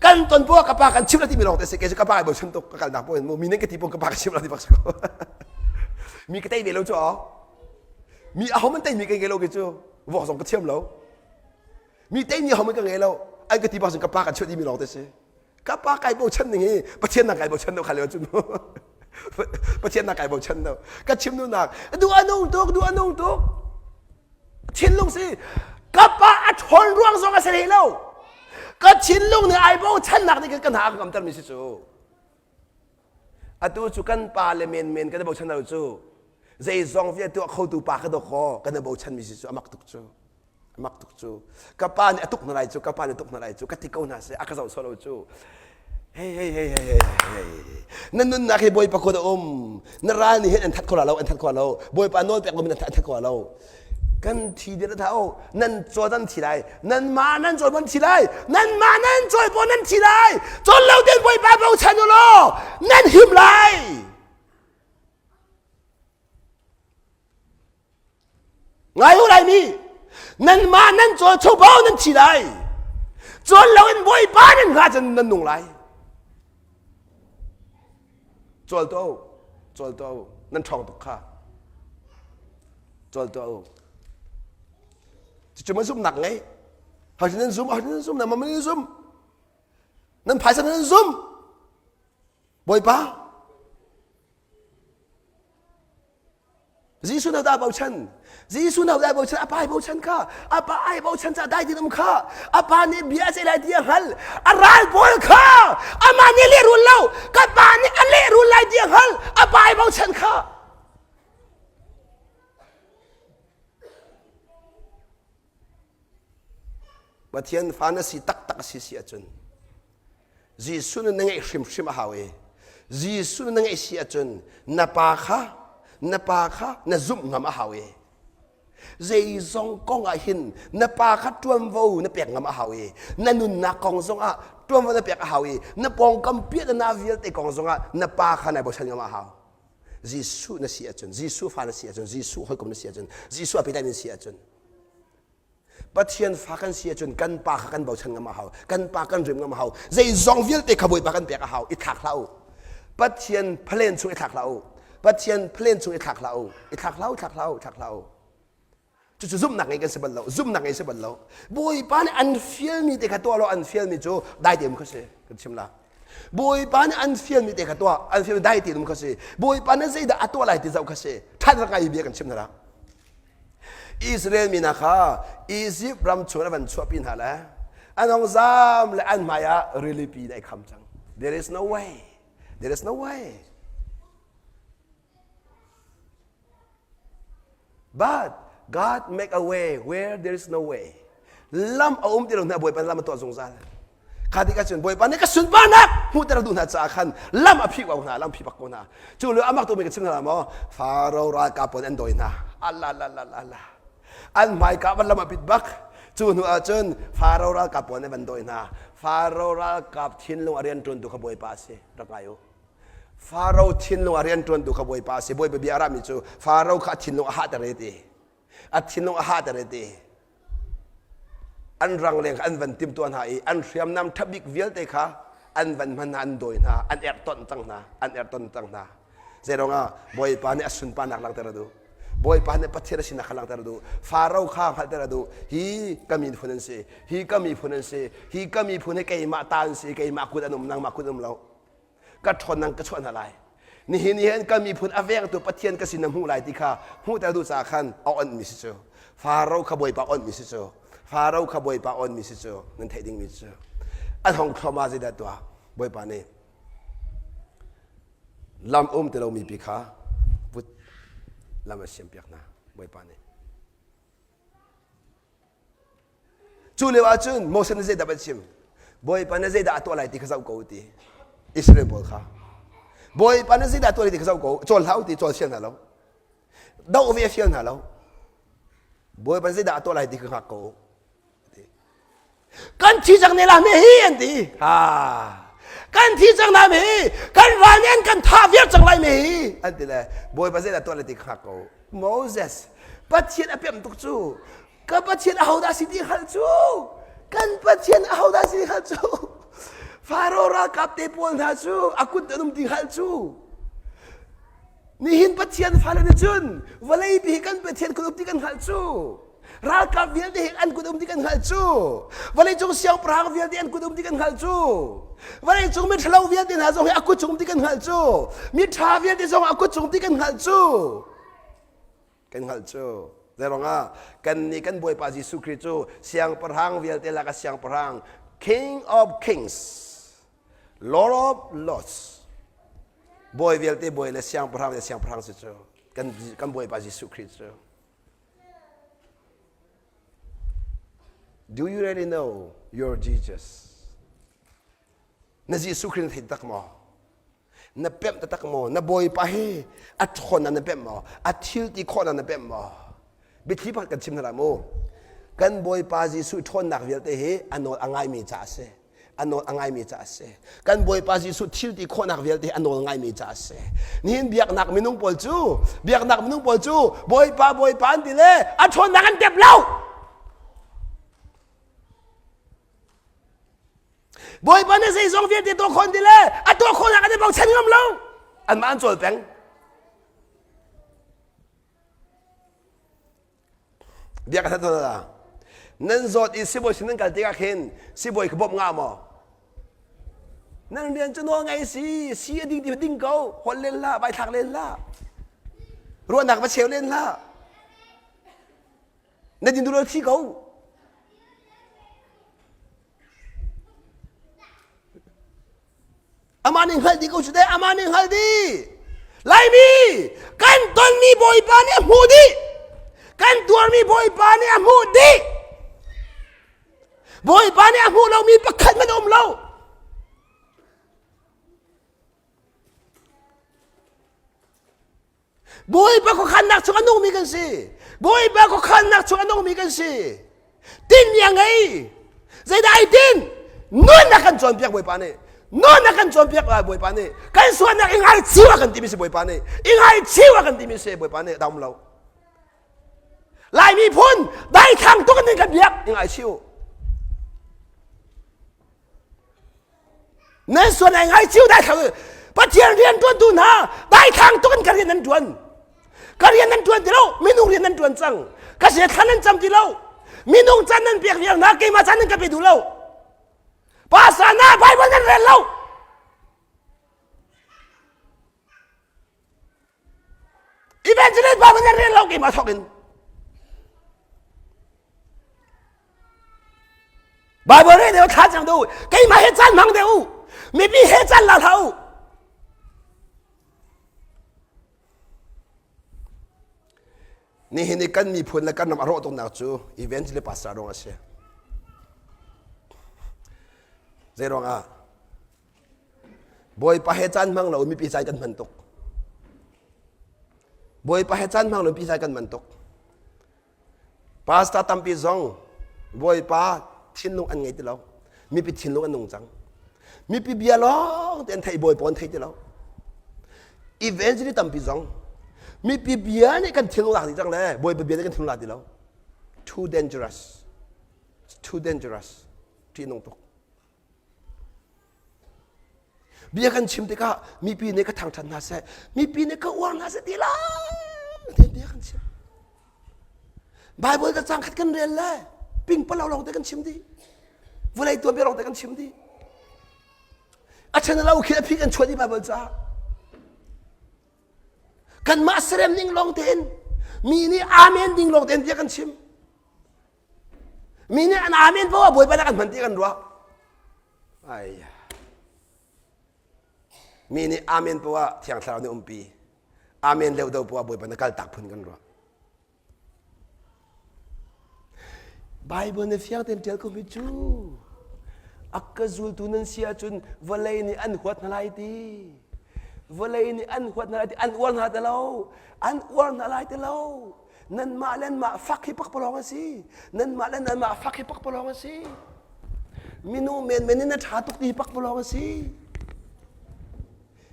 kan ton poah ka pa kan chim la timi lawng te si kei cu ka pa ai bochan tuk ka kalnak poah in mu mi nih ka ti pong ka pa ka chim la ti bak si ko mi ka tei ve lo cu aw mi aho man tei mi ka ngei lo ke cu vok zong ka thiam lo mi tei mi aho man ka ngei lo an ka ti bak ka pa kan chuah dimi lawng te si ka pa kai bochan ning hi pathian nak kai bochan do kha le cu pathian nak kai bochan do ka chim nu nak du anung tuk du anung tuk thinlung si ka pa a ṭhawn ruang zong a si hlei lo ka thinlung nih ai bochannak nih kan hna a ka mi si cu atu cu kan pa le menmen kan i bochan lo cu zeizong vial tuah khotu pa ka dawk kan i bochan mi si cu a mak tuk cu a mak tuk cu ka pa nih a tuk hna lai cu ka pa nih a tuk hna lai cu ka ti ko hna seh a ka zoh sawh lo cu hei hei hei hei hei hei na nunnak hi bawipa kut a um na ral nih hin an that kho lo an that kho lo bawipa nawl pek lomi an that kho lo kan thi dir tha o nan caw nan thi lai nan ma nan cawl nan thi lai nan ma nan cawl paw nan thi lai cawl lo ten bawipa bochan u law nan him lai Ngai u Laimi, nanmah nan cawl chobau nan thi lai. Cawl loin Bawipa nan hngah cun nan nung lai. Cawl tuah u. Cawl tuah u. Nan ṭhawng tuk kha. Cawl tuah u. Cucu ma zumhnak ngei. Hau nan zum, hau nan zum, nan nan zum. Nan phaisa nan zum. Bawipa Jesuh na dah bochan Jesuh na dah bochan a pa ai bochan kha a pa ai bochan ca dai din um kha a pa nih bia a lai ti a hngal a ral pawl kha amah nih lehrul lo ka pa nih a lehrul lai ti a hngal a pa ai bochan kha Pathian fa na si taktak a si si ahcun Jesuh na ngeih hrimhrim a hau i Jesuh na ngeih si ahcun na pa kha na pa kha na zumh ngam a hau i zeizong kong ah hin na pa kha ṭuanvo na pek ngam a hau i na nunnak kong zongah ṭuanvo na pek a hau i na pawngkam piah na vialte kong zongah na pa kha nai bochan ngam a hau Jesuh na si ahcun Jesuh fa na si ahcun Jesuh hawikom na si ahcun Jesuh a petlai na si ahcun Pathian fa kan si ahcun kan pa kha kan bochan ngam a hau kan pa kan rim ngam a hau zeizong vialte kha Bawipa kan pek a hau i thlak hlah u Pathian plan chung i thlak hlah u Pathian plan chung i thlak hlah u i thlak hlah u thlak hlah u thlak hlah u cucu zumhnak ngei kan si bal lo zumhnak ngei si bal lo Bawipa nih an fialmi te kha tuah law an fialmi cu dai te um kha si kan chim la Bawipa nih an fialmi te kha tuah an fialmi dai te um kha si Bawipa nih zeidah a tuah lai ti zoh kha si ṭhat rak ngai bia kan chim hna Israel mi hna kha Izipt ram chung an van chuahpi hna le an hong zam le an hmai ah rilipi in ai kham cang there is no way there is no way But God make a way where there is no way. Lam a um ti lo hna Bawipa lam a tuah zungzal. Kha tik ahcun Bawipa nih ka sunparnak hmuhter a duh hna caah khan lam a phih ko hna, lam phih bak ko hna. Cu lio amak tukmi ka chim hna maw? Faro ralkap pawl an dawi hna. Allah la la la la. An hmaika van lam a pit bak. Cu hnu ahcun Faro ralkap pawl nih van dawi hna. Faro ralkap thinlung a rian ṭuantu kha Bawipa a si. Rak ngai u. Faro thinlung a rianṭuantu kha Bawipa a si. Bawipa bia a rami cu Faro kha a thinlung a hahter i ti. A thinlung a hahter i ti. An rangleng kha an van timtuah hna i an hriamnam ṭhabik vialte kha an van hman hna, an dawi hna, an erhtonh cang hna, an erhtonh cang hna. Zeiruangah Bawipa nih a sunparnak langhter a duh. Bawipa nih Pathian a sinak kha langhter a duh. Faro kha hngalhter a duh. Hi ka miphun an si. Hi ka miphun an si. Hi ka miphun hi keimah ta an si. Keimah kut an um, nangmah kut an um lo. Ka ṭhawnnak ka chuah hna lai. Nihin ni hin ka miphun a vengtu Pathian ka sin na hmuh lai ti kha hmuhter duh caah khan a onhmi si cu. Faro kha Bawipa onhmi si cu. Faro kha Bawipa onhmi si cu. Nan theih dingmi cu. An hong thluahmah zeidah tuah? Bawipa nih lam um ti lomi pi kha vut lam a siampiak hna Bawipa nih. Cu lio ahcun Moses nih zeidah a chim? Bawipa nih zeidah a tuah lai ti kha zoh ko ti. Israel pawl kha. Bawipa nih zeidah a tuah lai ti kha zoh ko. Cawl hlah u ti cawl fial hna lo. Doh ve fial hna lo. Bawipa nih zeidah a tuah lai ti kha hngak ko. Kan thi cang ne la me hi an ti. Ha. Kan thi cang na me hi. Kan ral nih an kan thah viar cang lai me hi an ti le Bawipa zeidah tuah lai ti kha hngak ko. Moses Pathian a pem tuk cu ka Pathian ahodah si ti hngalh cu kan Pathian ahodah si ti hngalh cu Faro ralkap te pawl hna cu a kut an um ti hngalh cu nihin Pathian fale nih cun vawlei pi hi kan Pathian kut um ti kan hngalh cu ralkap vialte hi an kut um ti kan hngalh cu vawleicung siangpahrang vialte an kut um ti kan hngalh cu vawleicung miṭhalo vialte hna zong hi a kut chung um ti kan hngalh cu miṭha vialte zong a kut chung ti kan hngalh cu kan hngalh cu Zeiruangah kan nih kan Bawipa Jesuh Khrih cu siangpahrang vialte lak a siangpahrang King of Kings Lord of Lords bawi vialte bawi le siangpahrang le siangpahrang si cu kan kan Bawipa Jesuh Khrih cu Do you really know your Jesus? Na Jesuh Khrih na thei tak maw? Na pemh taktak maw? Na Bawipa hi a ṭhawnnak na pemh maw? A thil ti khawhnak na pemh maw? Biathli pakhat kan chim hna mu. Kan Bawipa Jesuh ṭhawnnak vialte hi a nawl a ngaimi ca a si. A nawl a ngaimi ca a si. Kan Bawipa Jesuh thil ti khawhnak vialte hi a nawl ngaimi ca a si. Nihin biaknak minung pawl cu biaknak minung pawl cu Bawipa Bawipa an ti le a ṭhawnnak an tep lo. Bawipa nih zeizong vialte tuah khawh ti le a tuah khawhnak an i bochan ngam lo. Anmah an cawl peng. Bia ka that hna. Nan zawt i sibawi sin nan kal tikah khin sibawi kha bawmh ngah maw? Nan rian cu nawl ngei si, si a ding ti ding ko, holh len hlah, vai thlak len hlah. Ruahnak va cheu len hlah. Na din duh thi ko. Amah nih hngalh dih ko cu teh, amah nih hngalh dih. Laimi, kan tonmi Bawipa nih a hmuh dih. Kan tuarmi Bawipa nih a hmuh dih. Bawipa nih a hmuh lomi pakhat hmanh a um lo. Bawipa khuakhannak chung a nungmi kan si. Bawipa khuakhannak chung a nungmi kan si. Tinhmi a ngei. Zeidah ai tinh? Nun a kan cawnpiak Bawipa nih. Nun a kan cawnpiak lai Bawipa nih. Kan sualnak i ngaichiu a kan timi si Bawipa nih. I ngaichiu a kan timi si Bawipa nih dam lo. Lai miphun daithlang tuk in kan biak i ngaichiu. Nan sual ai ngai ciu daithlang Pathian rian tuantu hna daithlang tuk in ka rian nan tuan. Ka rian nan tuan ti lo, minung rian nan tuan cang. Ka sin thlan nan cam ti lo. Minung can nan pek vial hna, keimah can nan ka pe duh lo. Pastor na Bible nan rel lo. Evangelist Bible nan rel lo keimah thawk in. Bible rel deuh thla cang deuh keimah he caan hmang deuh mipi he caan la hlah u. Nihin i kan miphun le kan ram a rawh tuknak cu evangelist pastor ruang a si. Zei ruangah? Bawipa he caan hmang lo mipi caan kan hman tuk. Bawipa he caan hmang lo mipi caan kan hman tuk. Pastor tampi zong Bawipa thinlung an ngei ti lo. Mipi thinlung an nung cang. Mipi bia lawng te an theih Bawipa an thei ti lo. Evangelist tampi zong mipi bia nih kan thinlung lak dih cang le Bawipa bia nih kan thinlung lak ti lo. Too dangerous. It's too dangerous. Ṭihnung tuk. Bia kan chim tikah mipi nih ka thangṭhat hna seh, mipi nih ka uar hna seh ti lo tein bia kan chim. Bible ka cang khat kan rel le pingpalo lawng te kan chim dih. Vawlei tuanbia lawng te kan chim dih. A ṭhen lo khi a phi kan chuah dih Bible caah. Kanmah serem ning lawng tein mi nih amen ding lawng tein bia kan chim. Mi nih an amen poah Bawipa nih kan hman ti kan ruah. Ai. Mi nih amen poah Thiang Thlarau nih umpi. Amen leo do poah Bawipa na kal tak phun kan ruah. Bible nih fiang tein ṭial ko mi cu a ka zultu nan si ahcun vawlei nih an huat hna lai ti. Vawlei nih an huat hna lai ti an uar hna ti lo. An uar hna lai ti lo. Nanmah le nanmah fak hi pakpalawng a si. Nanmah le nanmah fak hi pakpalawng a si. Minung menmen in na ṭha tuk ti hi pakpalawng a si.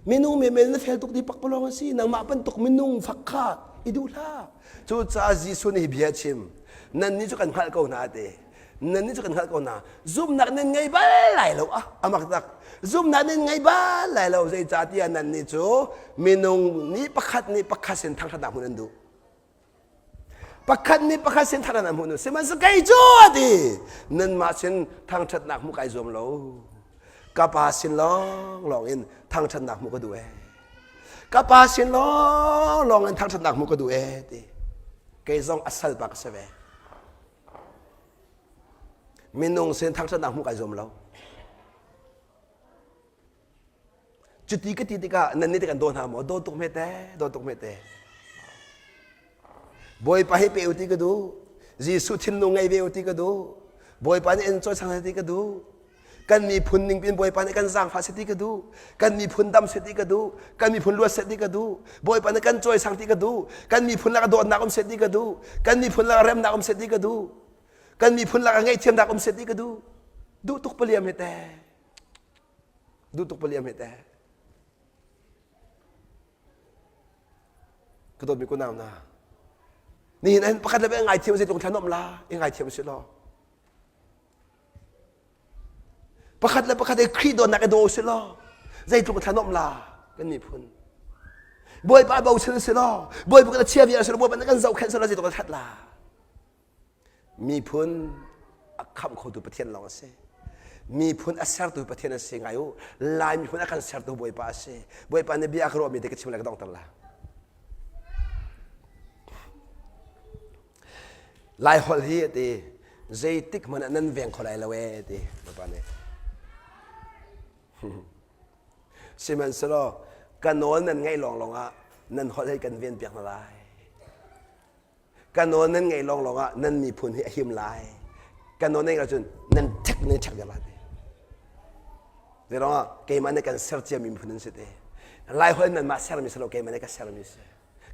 Minung menmen in na fel tuk ti hi pakpalawng a si. Nangmah bantuk minung fak kha i duh hlah. Cucaah Jesuh nih hi bia a chim. Nannih cu kan hngalh ko hna te. Nannih cu kan hngalh ko hna. Zumhnak nan ngei bal lai lo. Ah, a mak tak. Zumhnak nan ngei bal lai lo. Zeicahtiah nannih cu minung nih pakhat nih pakhat sin thangṭhatnak hmuh nan duh. Pakhat nih pakhat sin thangṭhatnak hmuh nu sihmanhsehlaw kei cu a ti nanmah sin thangṭhatnak hmuh kai zuam lo ka pa sin lawnglawng in thangṭhatnak hmuh ka duh ee ka pa sin lawnglawng in thangṭhatnak hmuh ka duh ee ti kei zong a sal pa ka si ve minung sin thangṭhatnak hmuh kai zuam lo Cuti ka ti tikah nan nih kan daw hna maw? Daw tuk hme te, daw tuk hme te. Bawipa hi pe u ti ka duh. Jesuh thinlung ngei ve u ti ka duh. Bawipa nih in cawisang ti ka duh. Kan miphun ning pin Bawipa nih kan zaangfah seh ti ka duh. Kan miphun dam seh ti ka duh. Kan miphun luat seh ti ka duh. Bawipa nih kan cawisang ti ka duh. Kan miphun lakah dawtnak um seh ti ka duh. Kan miphun lakah remnak um seh ti ka duh. Kan miphun lakah ngaihthiamnak um seh ti ka duh. Duh tuk paliam he te. Duh tuk paliam he teh. Ka dawtmi kunau na. Nihin an pakhat le ngai thiam zeitluk thlan om la i ngai thiam si law. Pakhat le pakhat he Khrih dawtnak i daw usih law zeitluk thla la kan miphun. Bawipa bochan si law Bawipa kan chia vial si law Bawipa na kan zohkhenh si law zeitluk that la. Miphun a khamh khotu Pathian lawng a si. Miphun a sertu Pathian a si ngai u. Lai miphun a kan sertu Bawipa a si. Bawipa nih bia a ka ruahmi te ka chim le ka donghter la. Lai holh hi a ti zeitik hmanh ah nan veng kho lai lo ee ti Bawipa nih. Sihmanhsehlaw ka nawl nan ngaih lawnglawng ah nan holh hi kan ven piak hna lai. Ka nawl nan ngaih lawnglawng ah nan miphun hi a him lai. Ka nawl nan ngaih ahcun nan ṭhek nan ṭhek viar lai ti. Zeiruangah keimah nih kan ser ciami miphun nan si te. Lai holh nanmah sermi si lo keimah nih ka sermi si.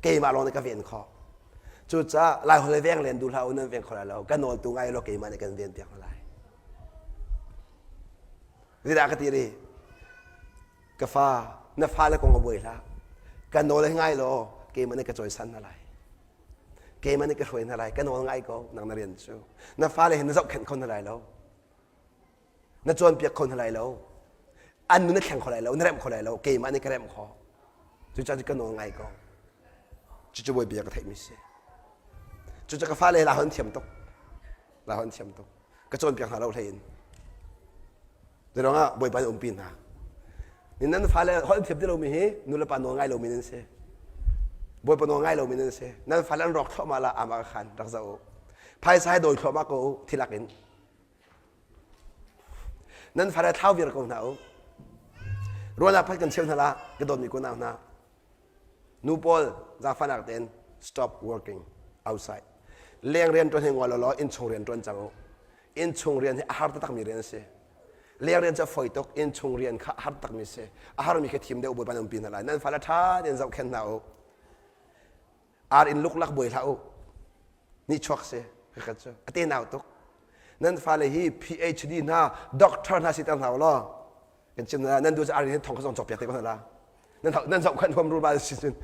Keimah lawng nih ka ven khawh. Cucaah Lai holh veng len duh hlah u nan veng kho lai lo. Ka nawl tu ngai law keimah nih kan ven piak hna lai. Zeidah ka ti rih? Ka fa, na fale kong a buai hlah. Ka nawl hi ngai law keimah nih ka cawisan hna lai. Keimah nih ka hruai hna lai. Ka nawl ngai ko nang na rian cu. Na fale hi na zohkhenh kho hna lai lo. Na cawnpiak kho hna lai lo. An nun na thleng kho lai lo, na remh kho lai lo. Keimah nih ka remh khawh. Cucaah ka nawl ngai ko. Cucu Bawi bia ka theihmi si. Cucu ka fale la hon thiam tuk. La hon thiam tuk. Ka cawnpiak hna lo hlei in. Zeiruangah Bawipa nih umpi hna. Ni nan fale holh thiam ti lomi hi nu le pa nawl ngai lomi nan si. Bawipa nawl ngai lomi nan si. Nan fale an rawk thluahmah la amah khan rak zoh u. Phaisa he dawi thluahmah ko u thilak in. Nan fale thlau viar ko hna u. Ruahnak phat kan cheu hna la ka dawtmi ko nau hna. Nu pawl zaangfahnak tein stop working outside. Leng rian ṭuan hi ngol law innchung rian ṭuan cang u. Innchung rian hi a har taktakmi rian a si. Leng rian cu a fawi tuk, innchung rian kha a har takmi si. A harmi kha thim deuh Bawipa nan umpi hna lai. Nan fale ṭha tein zohkhenh hna u. Ar in luklak buai hlah u. Nihchuak si khakhat cu. A tenau tuk. Nan fale hi PhD hna, doctor hna siter hna u law kan chim hna nan duh cu ar in thong kha zong cawkpiak te ko hna la. Nan nan zohkhenh huam rulval si cun.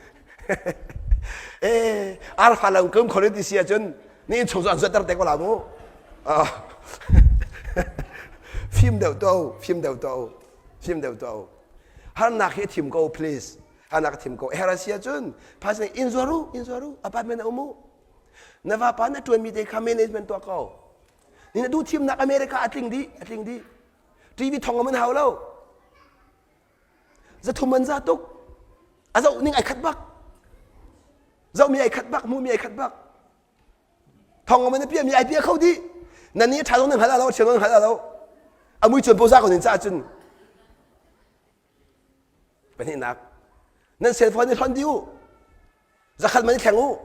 Eh, ar fa lo kum khol ti si ahcun ni in chung cu an zuatter te ko la mu. Fim deuh to, fim deuh to, fim deuh to. Harnak hi thim ko please. Harnak thim ko. Her si ahcun phaisa in zuar u, in zuar u, apartment a um u. Na vapa na ṭuanmi te kha management tuah ko. Ni na duh thimnak America a tling dih, a tling dih. TV thong man hau lo. Zathum man za tuk. A zoh ning ai khat bak. Zoh mi ai khat bak, hmu mi ai khat bak. Thong man pia mi ai pia kho dih. Nan ni ṭha zong nan hngal lo, chia zong nan hngal lo. A mui chuan poza ko nin ca cun. Pahnihnak. Nan cell phone i hlonh dih u. Zakhat man i thleng u.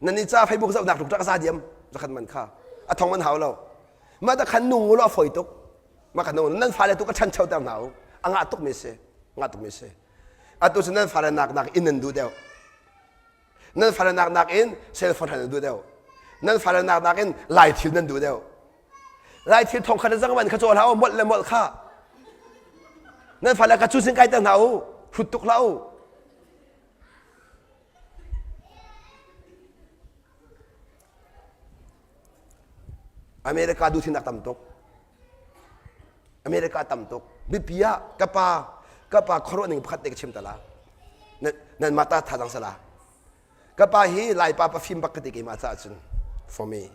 Nan i ca Facebook zohnak tluk rak za diam zakhat man kha. A thong man hau lo. Mah ta khan nung u law a fawi tuk. Mah khan nung nan fale tu ka ṭhanchoter hna u. A ngah tuk mi si. Ngah tuk mi si. Atu cu nan fale nak nak in nan duh deuh. Nan fale nak nak in cell phone nan duh deuh. Nan fale nak nak in lai thil nan duh deuh. Lai thil thong khat zang man kha caw hlah u, molh le molh kha. Nan fale ka cu sin kai ter hna u, hrut tuk hlah u. America duhthimnak tam tuk. America tam tuk. Bipi ah ka pa ka pa khuaruah ning pakhat te ka chim ta la. Nan mah ta tha cang sala. Ka pa hi Laipa pa fim bak ka ti keimah caah cun for me.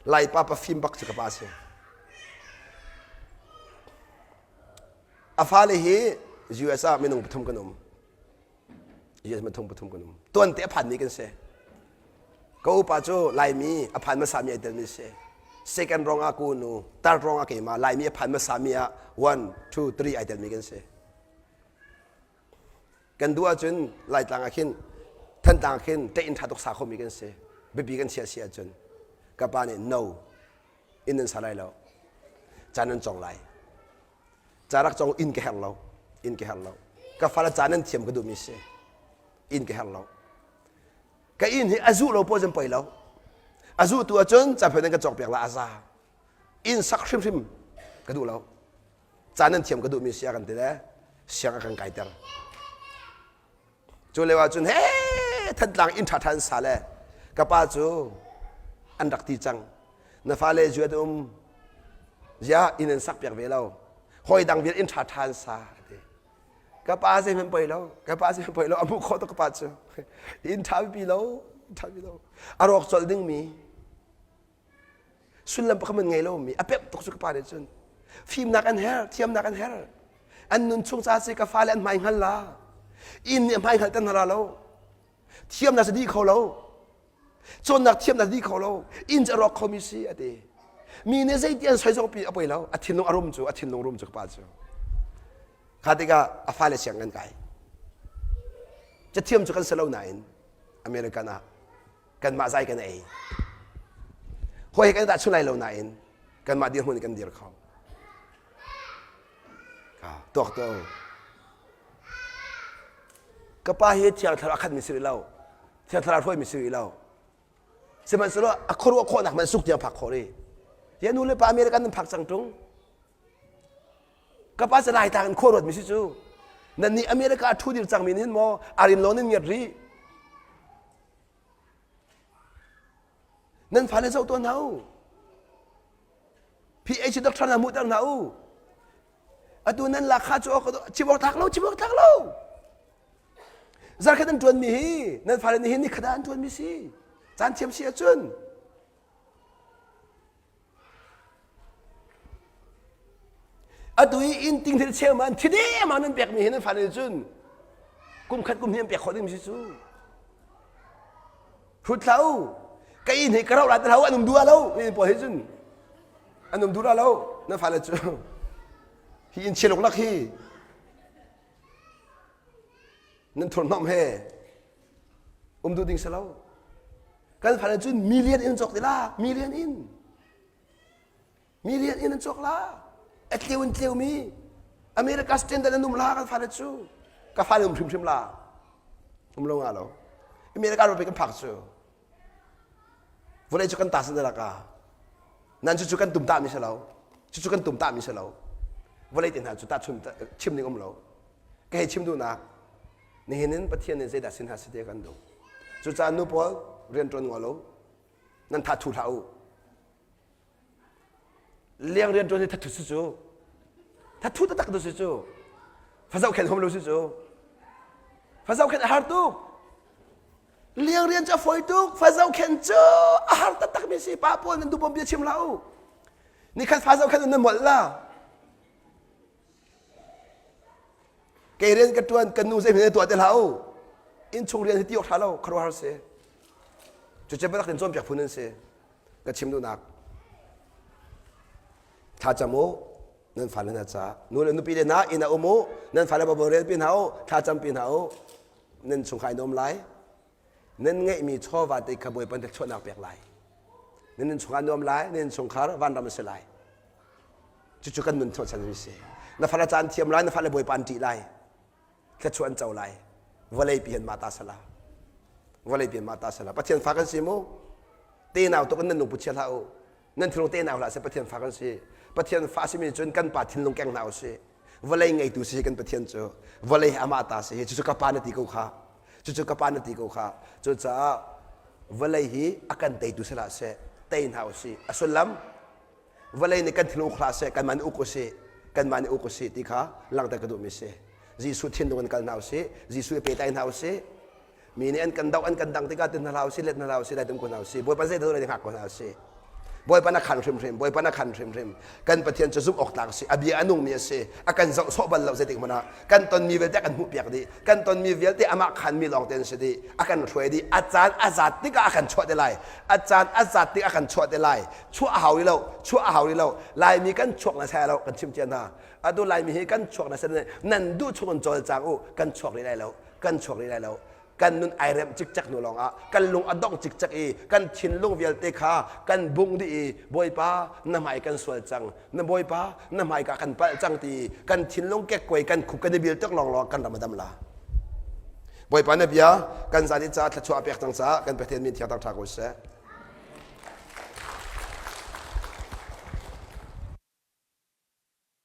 Laipa pa fim bak cu ka pa si. A fale hi US ah minung pathum kan um. US pathum pathum kan um. Tuante a phanmi kan si. Ka upa cu Laimi a phan hmasami ai telmi si. Second rong ah ku nu, third rong ah keimah Laimi a phan hmasami ah one, two, three ai telmi kan si. Kan duh ahcun Laitlang ah khin Thantlang ah khin ṭeih in ṭha tuk sa khomi kan si. Biapi kan chia si ahcun ka pa nih no inn nan sa lai lo. Ca nan cawng lai. Ca rak cawng inn ka herh lo. Inn ka herh lo. Ka fale ca nan thiam ka duhmi si. Inn ka herh lo. Ka inn hi a zuh lo pawl cun poi lo. A zuh tu ahcun ca nan ka cawk piak la a za. Inn sak hrimhrim ka duh lo. Ca nan thiam ka duhmi si a kan ti le siang a kan kaiter. Cu lio ahcun he Thantlang inn ṭhaṭha an sa le ka pa cu an rak ti cang. Na fale zuat um ziah inn an sak piak ve lo. Hawi dang vial inn ṭha ṭha an sa a ti. Ka pa zeihmanh poi lo, ka pa zeihmanh poi lo, a hmuh khawh tuk ka pa cu. Inn ṭha pipi lo, inn ṭha pipi lo. A rawk colh dingmi sullam pakhat man ngei lomi a pemh tuk cu ka pa nih cun fimnak an her thiamnak an her an nun chung ca si ka fale an hmai hngal la inn nih a hmai hngal ten hna lo thiamnak si dih kho lo cawnnak thiamnak dih kho lo inn cu a rawk khomi si a ti mi nih zeiti an soi zong pi a poi lo a thinlung a rum cu a thinlung rum cu ka pa cu kha tikah a fale siang kan kai cathiam cu kan si lo nain American ah kanmah zai kan ei hawi he kan dah chun lai lo nain kanmah dirhmun in kan dir kho ka tuak to ka pa hi thiang thlarau a khatmi si rih lo thiang thlarau hruaimi si rih lo sihmanhsehlaw a khuaruah khawhnak man suk tiang phak khawh rih ya nu le pa American nan phak cang ṭung ka pa cu laitlang in khua ruatmi si cu nan nih America a ṭhu dir cangmi nih hin maw arin law nan ngiat rih Nan fale zoh tuah hna u. PH doctor hna hmuhter hna u. Atu nan lakha cu chim awk tlak lo, chim awk tlak lo. Zarkhat an ṭuanmi hi nan fale nih hin nikhat ah an ṭuanmi si. Caan thiam si ahcun. Atu i inn ting thil cheu man thidem ah nan pekmi hi nan fale nih cun kum khat kum hnih an pek khawh ding si cu. Hrut hlah u. Ka inn hi ka rauh la ti hlah u an um duh lo mi pawl hi cun an um duh lo nan fale cu hi inn chia luklak hi nan thurhnawmh he um duh ding si lo. Kan fale cun million in cawk ti la million in million in an cawk la a tleu in tleu mi America standard an um la kan fale cu ka fale um hrimhrim la um lo nga lo America ro pe kan phak cu vawlei cu kan ta san laka nan cu cu kan tum ta mi si lo cu cu kan tum ta mi si lo vawlei te hna cu ta chun chim ding um lo ka hei chim duhnak nihin in Pathian nih zeidah sin hna si te kan duh cucaah nu pawl rian ṭuan ngol lo nan tha thu hlah u Leng rian ṭuan hi thathut si cu. Thathu taktak tu si cu. Fa zohkhenh hom lo si cu. Fa zohkhenh a har tuk. Leng rian cu a fawi tuk. Fa zohkhenh cu a har taktak mi si. Pa pawl nan duhbom bia chim hlah u. Nikhat fa zohkhenh nan molh la. Kei rian ka ṭuan kan nu zeihmanh tuah ti hlah u. Innchung rian hi ti awk ṭha lo khuaruahhar si. Cucu biatak in cawnpiak phun an si. Ka chim duhnak. Thla cam u nan fale hna ca nu le nupi le hna inn ah um u nan fale Bible rel pi hna u thla cam pi hna u nan chungkhar in um lai nan ngeihmi chawva te kha Bawipa nih chuahnak pek lai nan innchungkhar nuam lai nan innchungkhar vanram a si lai Cucu kan nun hnawhchan mi si. Na fale caan thiam lai, na fale Bawipa an ṭih lai. Thluachuah an co lai. Vawlei pi han mah ta sala. Vawlei pi han mah ta sala. Pathian fa kan si mu. Tenau tuk in nan lungput chia hlah u. Nan thinlung tenau hlah seh Pathian fa kan si. Pathian fa simi cun kan pa thinlung keng hna u si. Vawlei ngeitu si kan Pathian cu. Vawlei hi amah ta si. Cucu ka pa na ti ko kha. Cucu ka pa na ti ko kha. Cucaah vawlei hi a kan teitu si hlah seh. Tei hna u si. A sullam vawlei nih kan thil uk hlah seh kanmah nih uk usih kanmah nih uk usih ti kha langhter ka duhmi si Jesuh thinlung in kal hna usih Jesuh i pehtlai hna usih mi nih an kan doh an kan dang tikah tin hna hlah usih let hna hlah usih lai tum ko hna usih Bawipa zeidah lai hngak ko hna usih Bawipa na khan hrimhrim Bawipa na khan hrimhrim kan Pathian cu zumh awk tlak a si a bia a nungmi a si a kan zoh sawh bal lo zeitik hmanh ah kan tonmi vialte a kan hmuhpiak dih kan tonmi vialte amah khanmi lawng te an si dih a kan hruai dih a caan a zat tikah a kan chuah te lai a caan a zat tikah a kan chuah te lai chuah a hau rih lo chuah a hau rih lo laimi kan chuak na sai lo kan chim cia hna atu laimi hi kan chuak na sai nan duh chung in cawlcang u kan chuak rih lai lo kan chuak rih lai lo kan nun ai remh cikcek hnu lawng ah kan lung a dongh cikcek i kan thinlung vialte kha kan bungh dih i bawipa na hmai kan sual cang na bawipa na hmai ka kan palh cang ti kan thinlung kekkuai kan khup kan i bil tuk lawng lawng kan ram a dam la bawipa na bia kan zan i ca thluachuah a pek cang caah kan Pathian min thiang thang ṭha ko seh.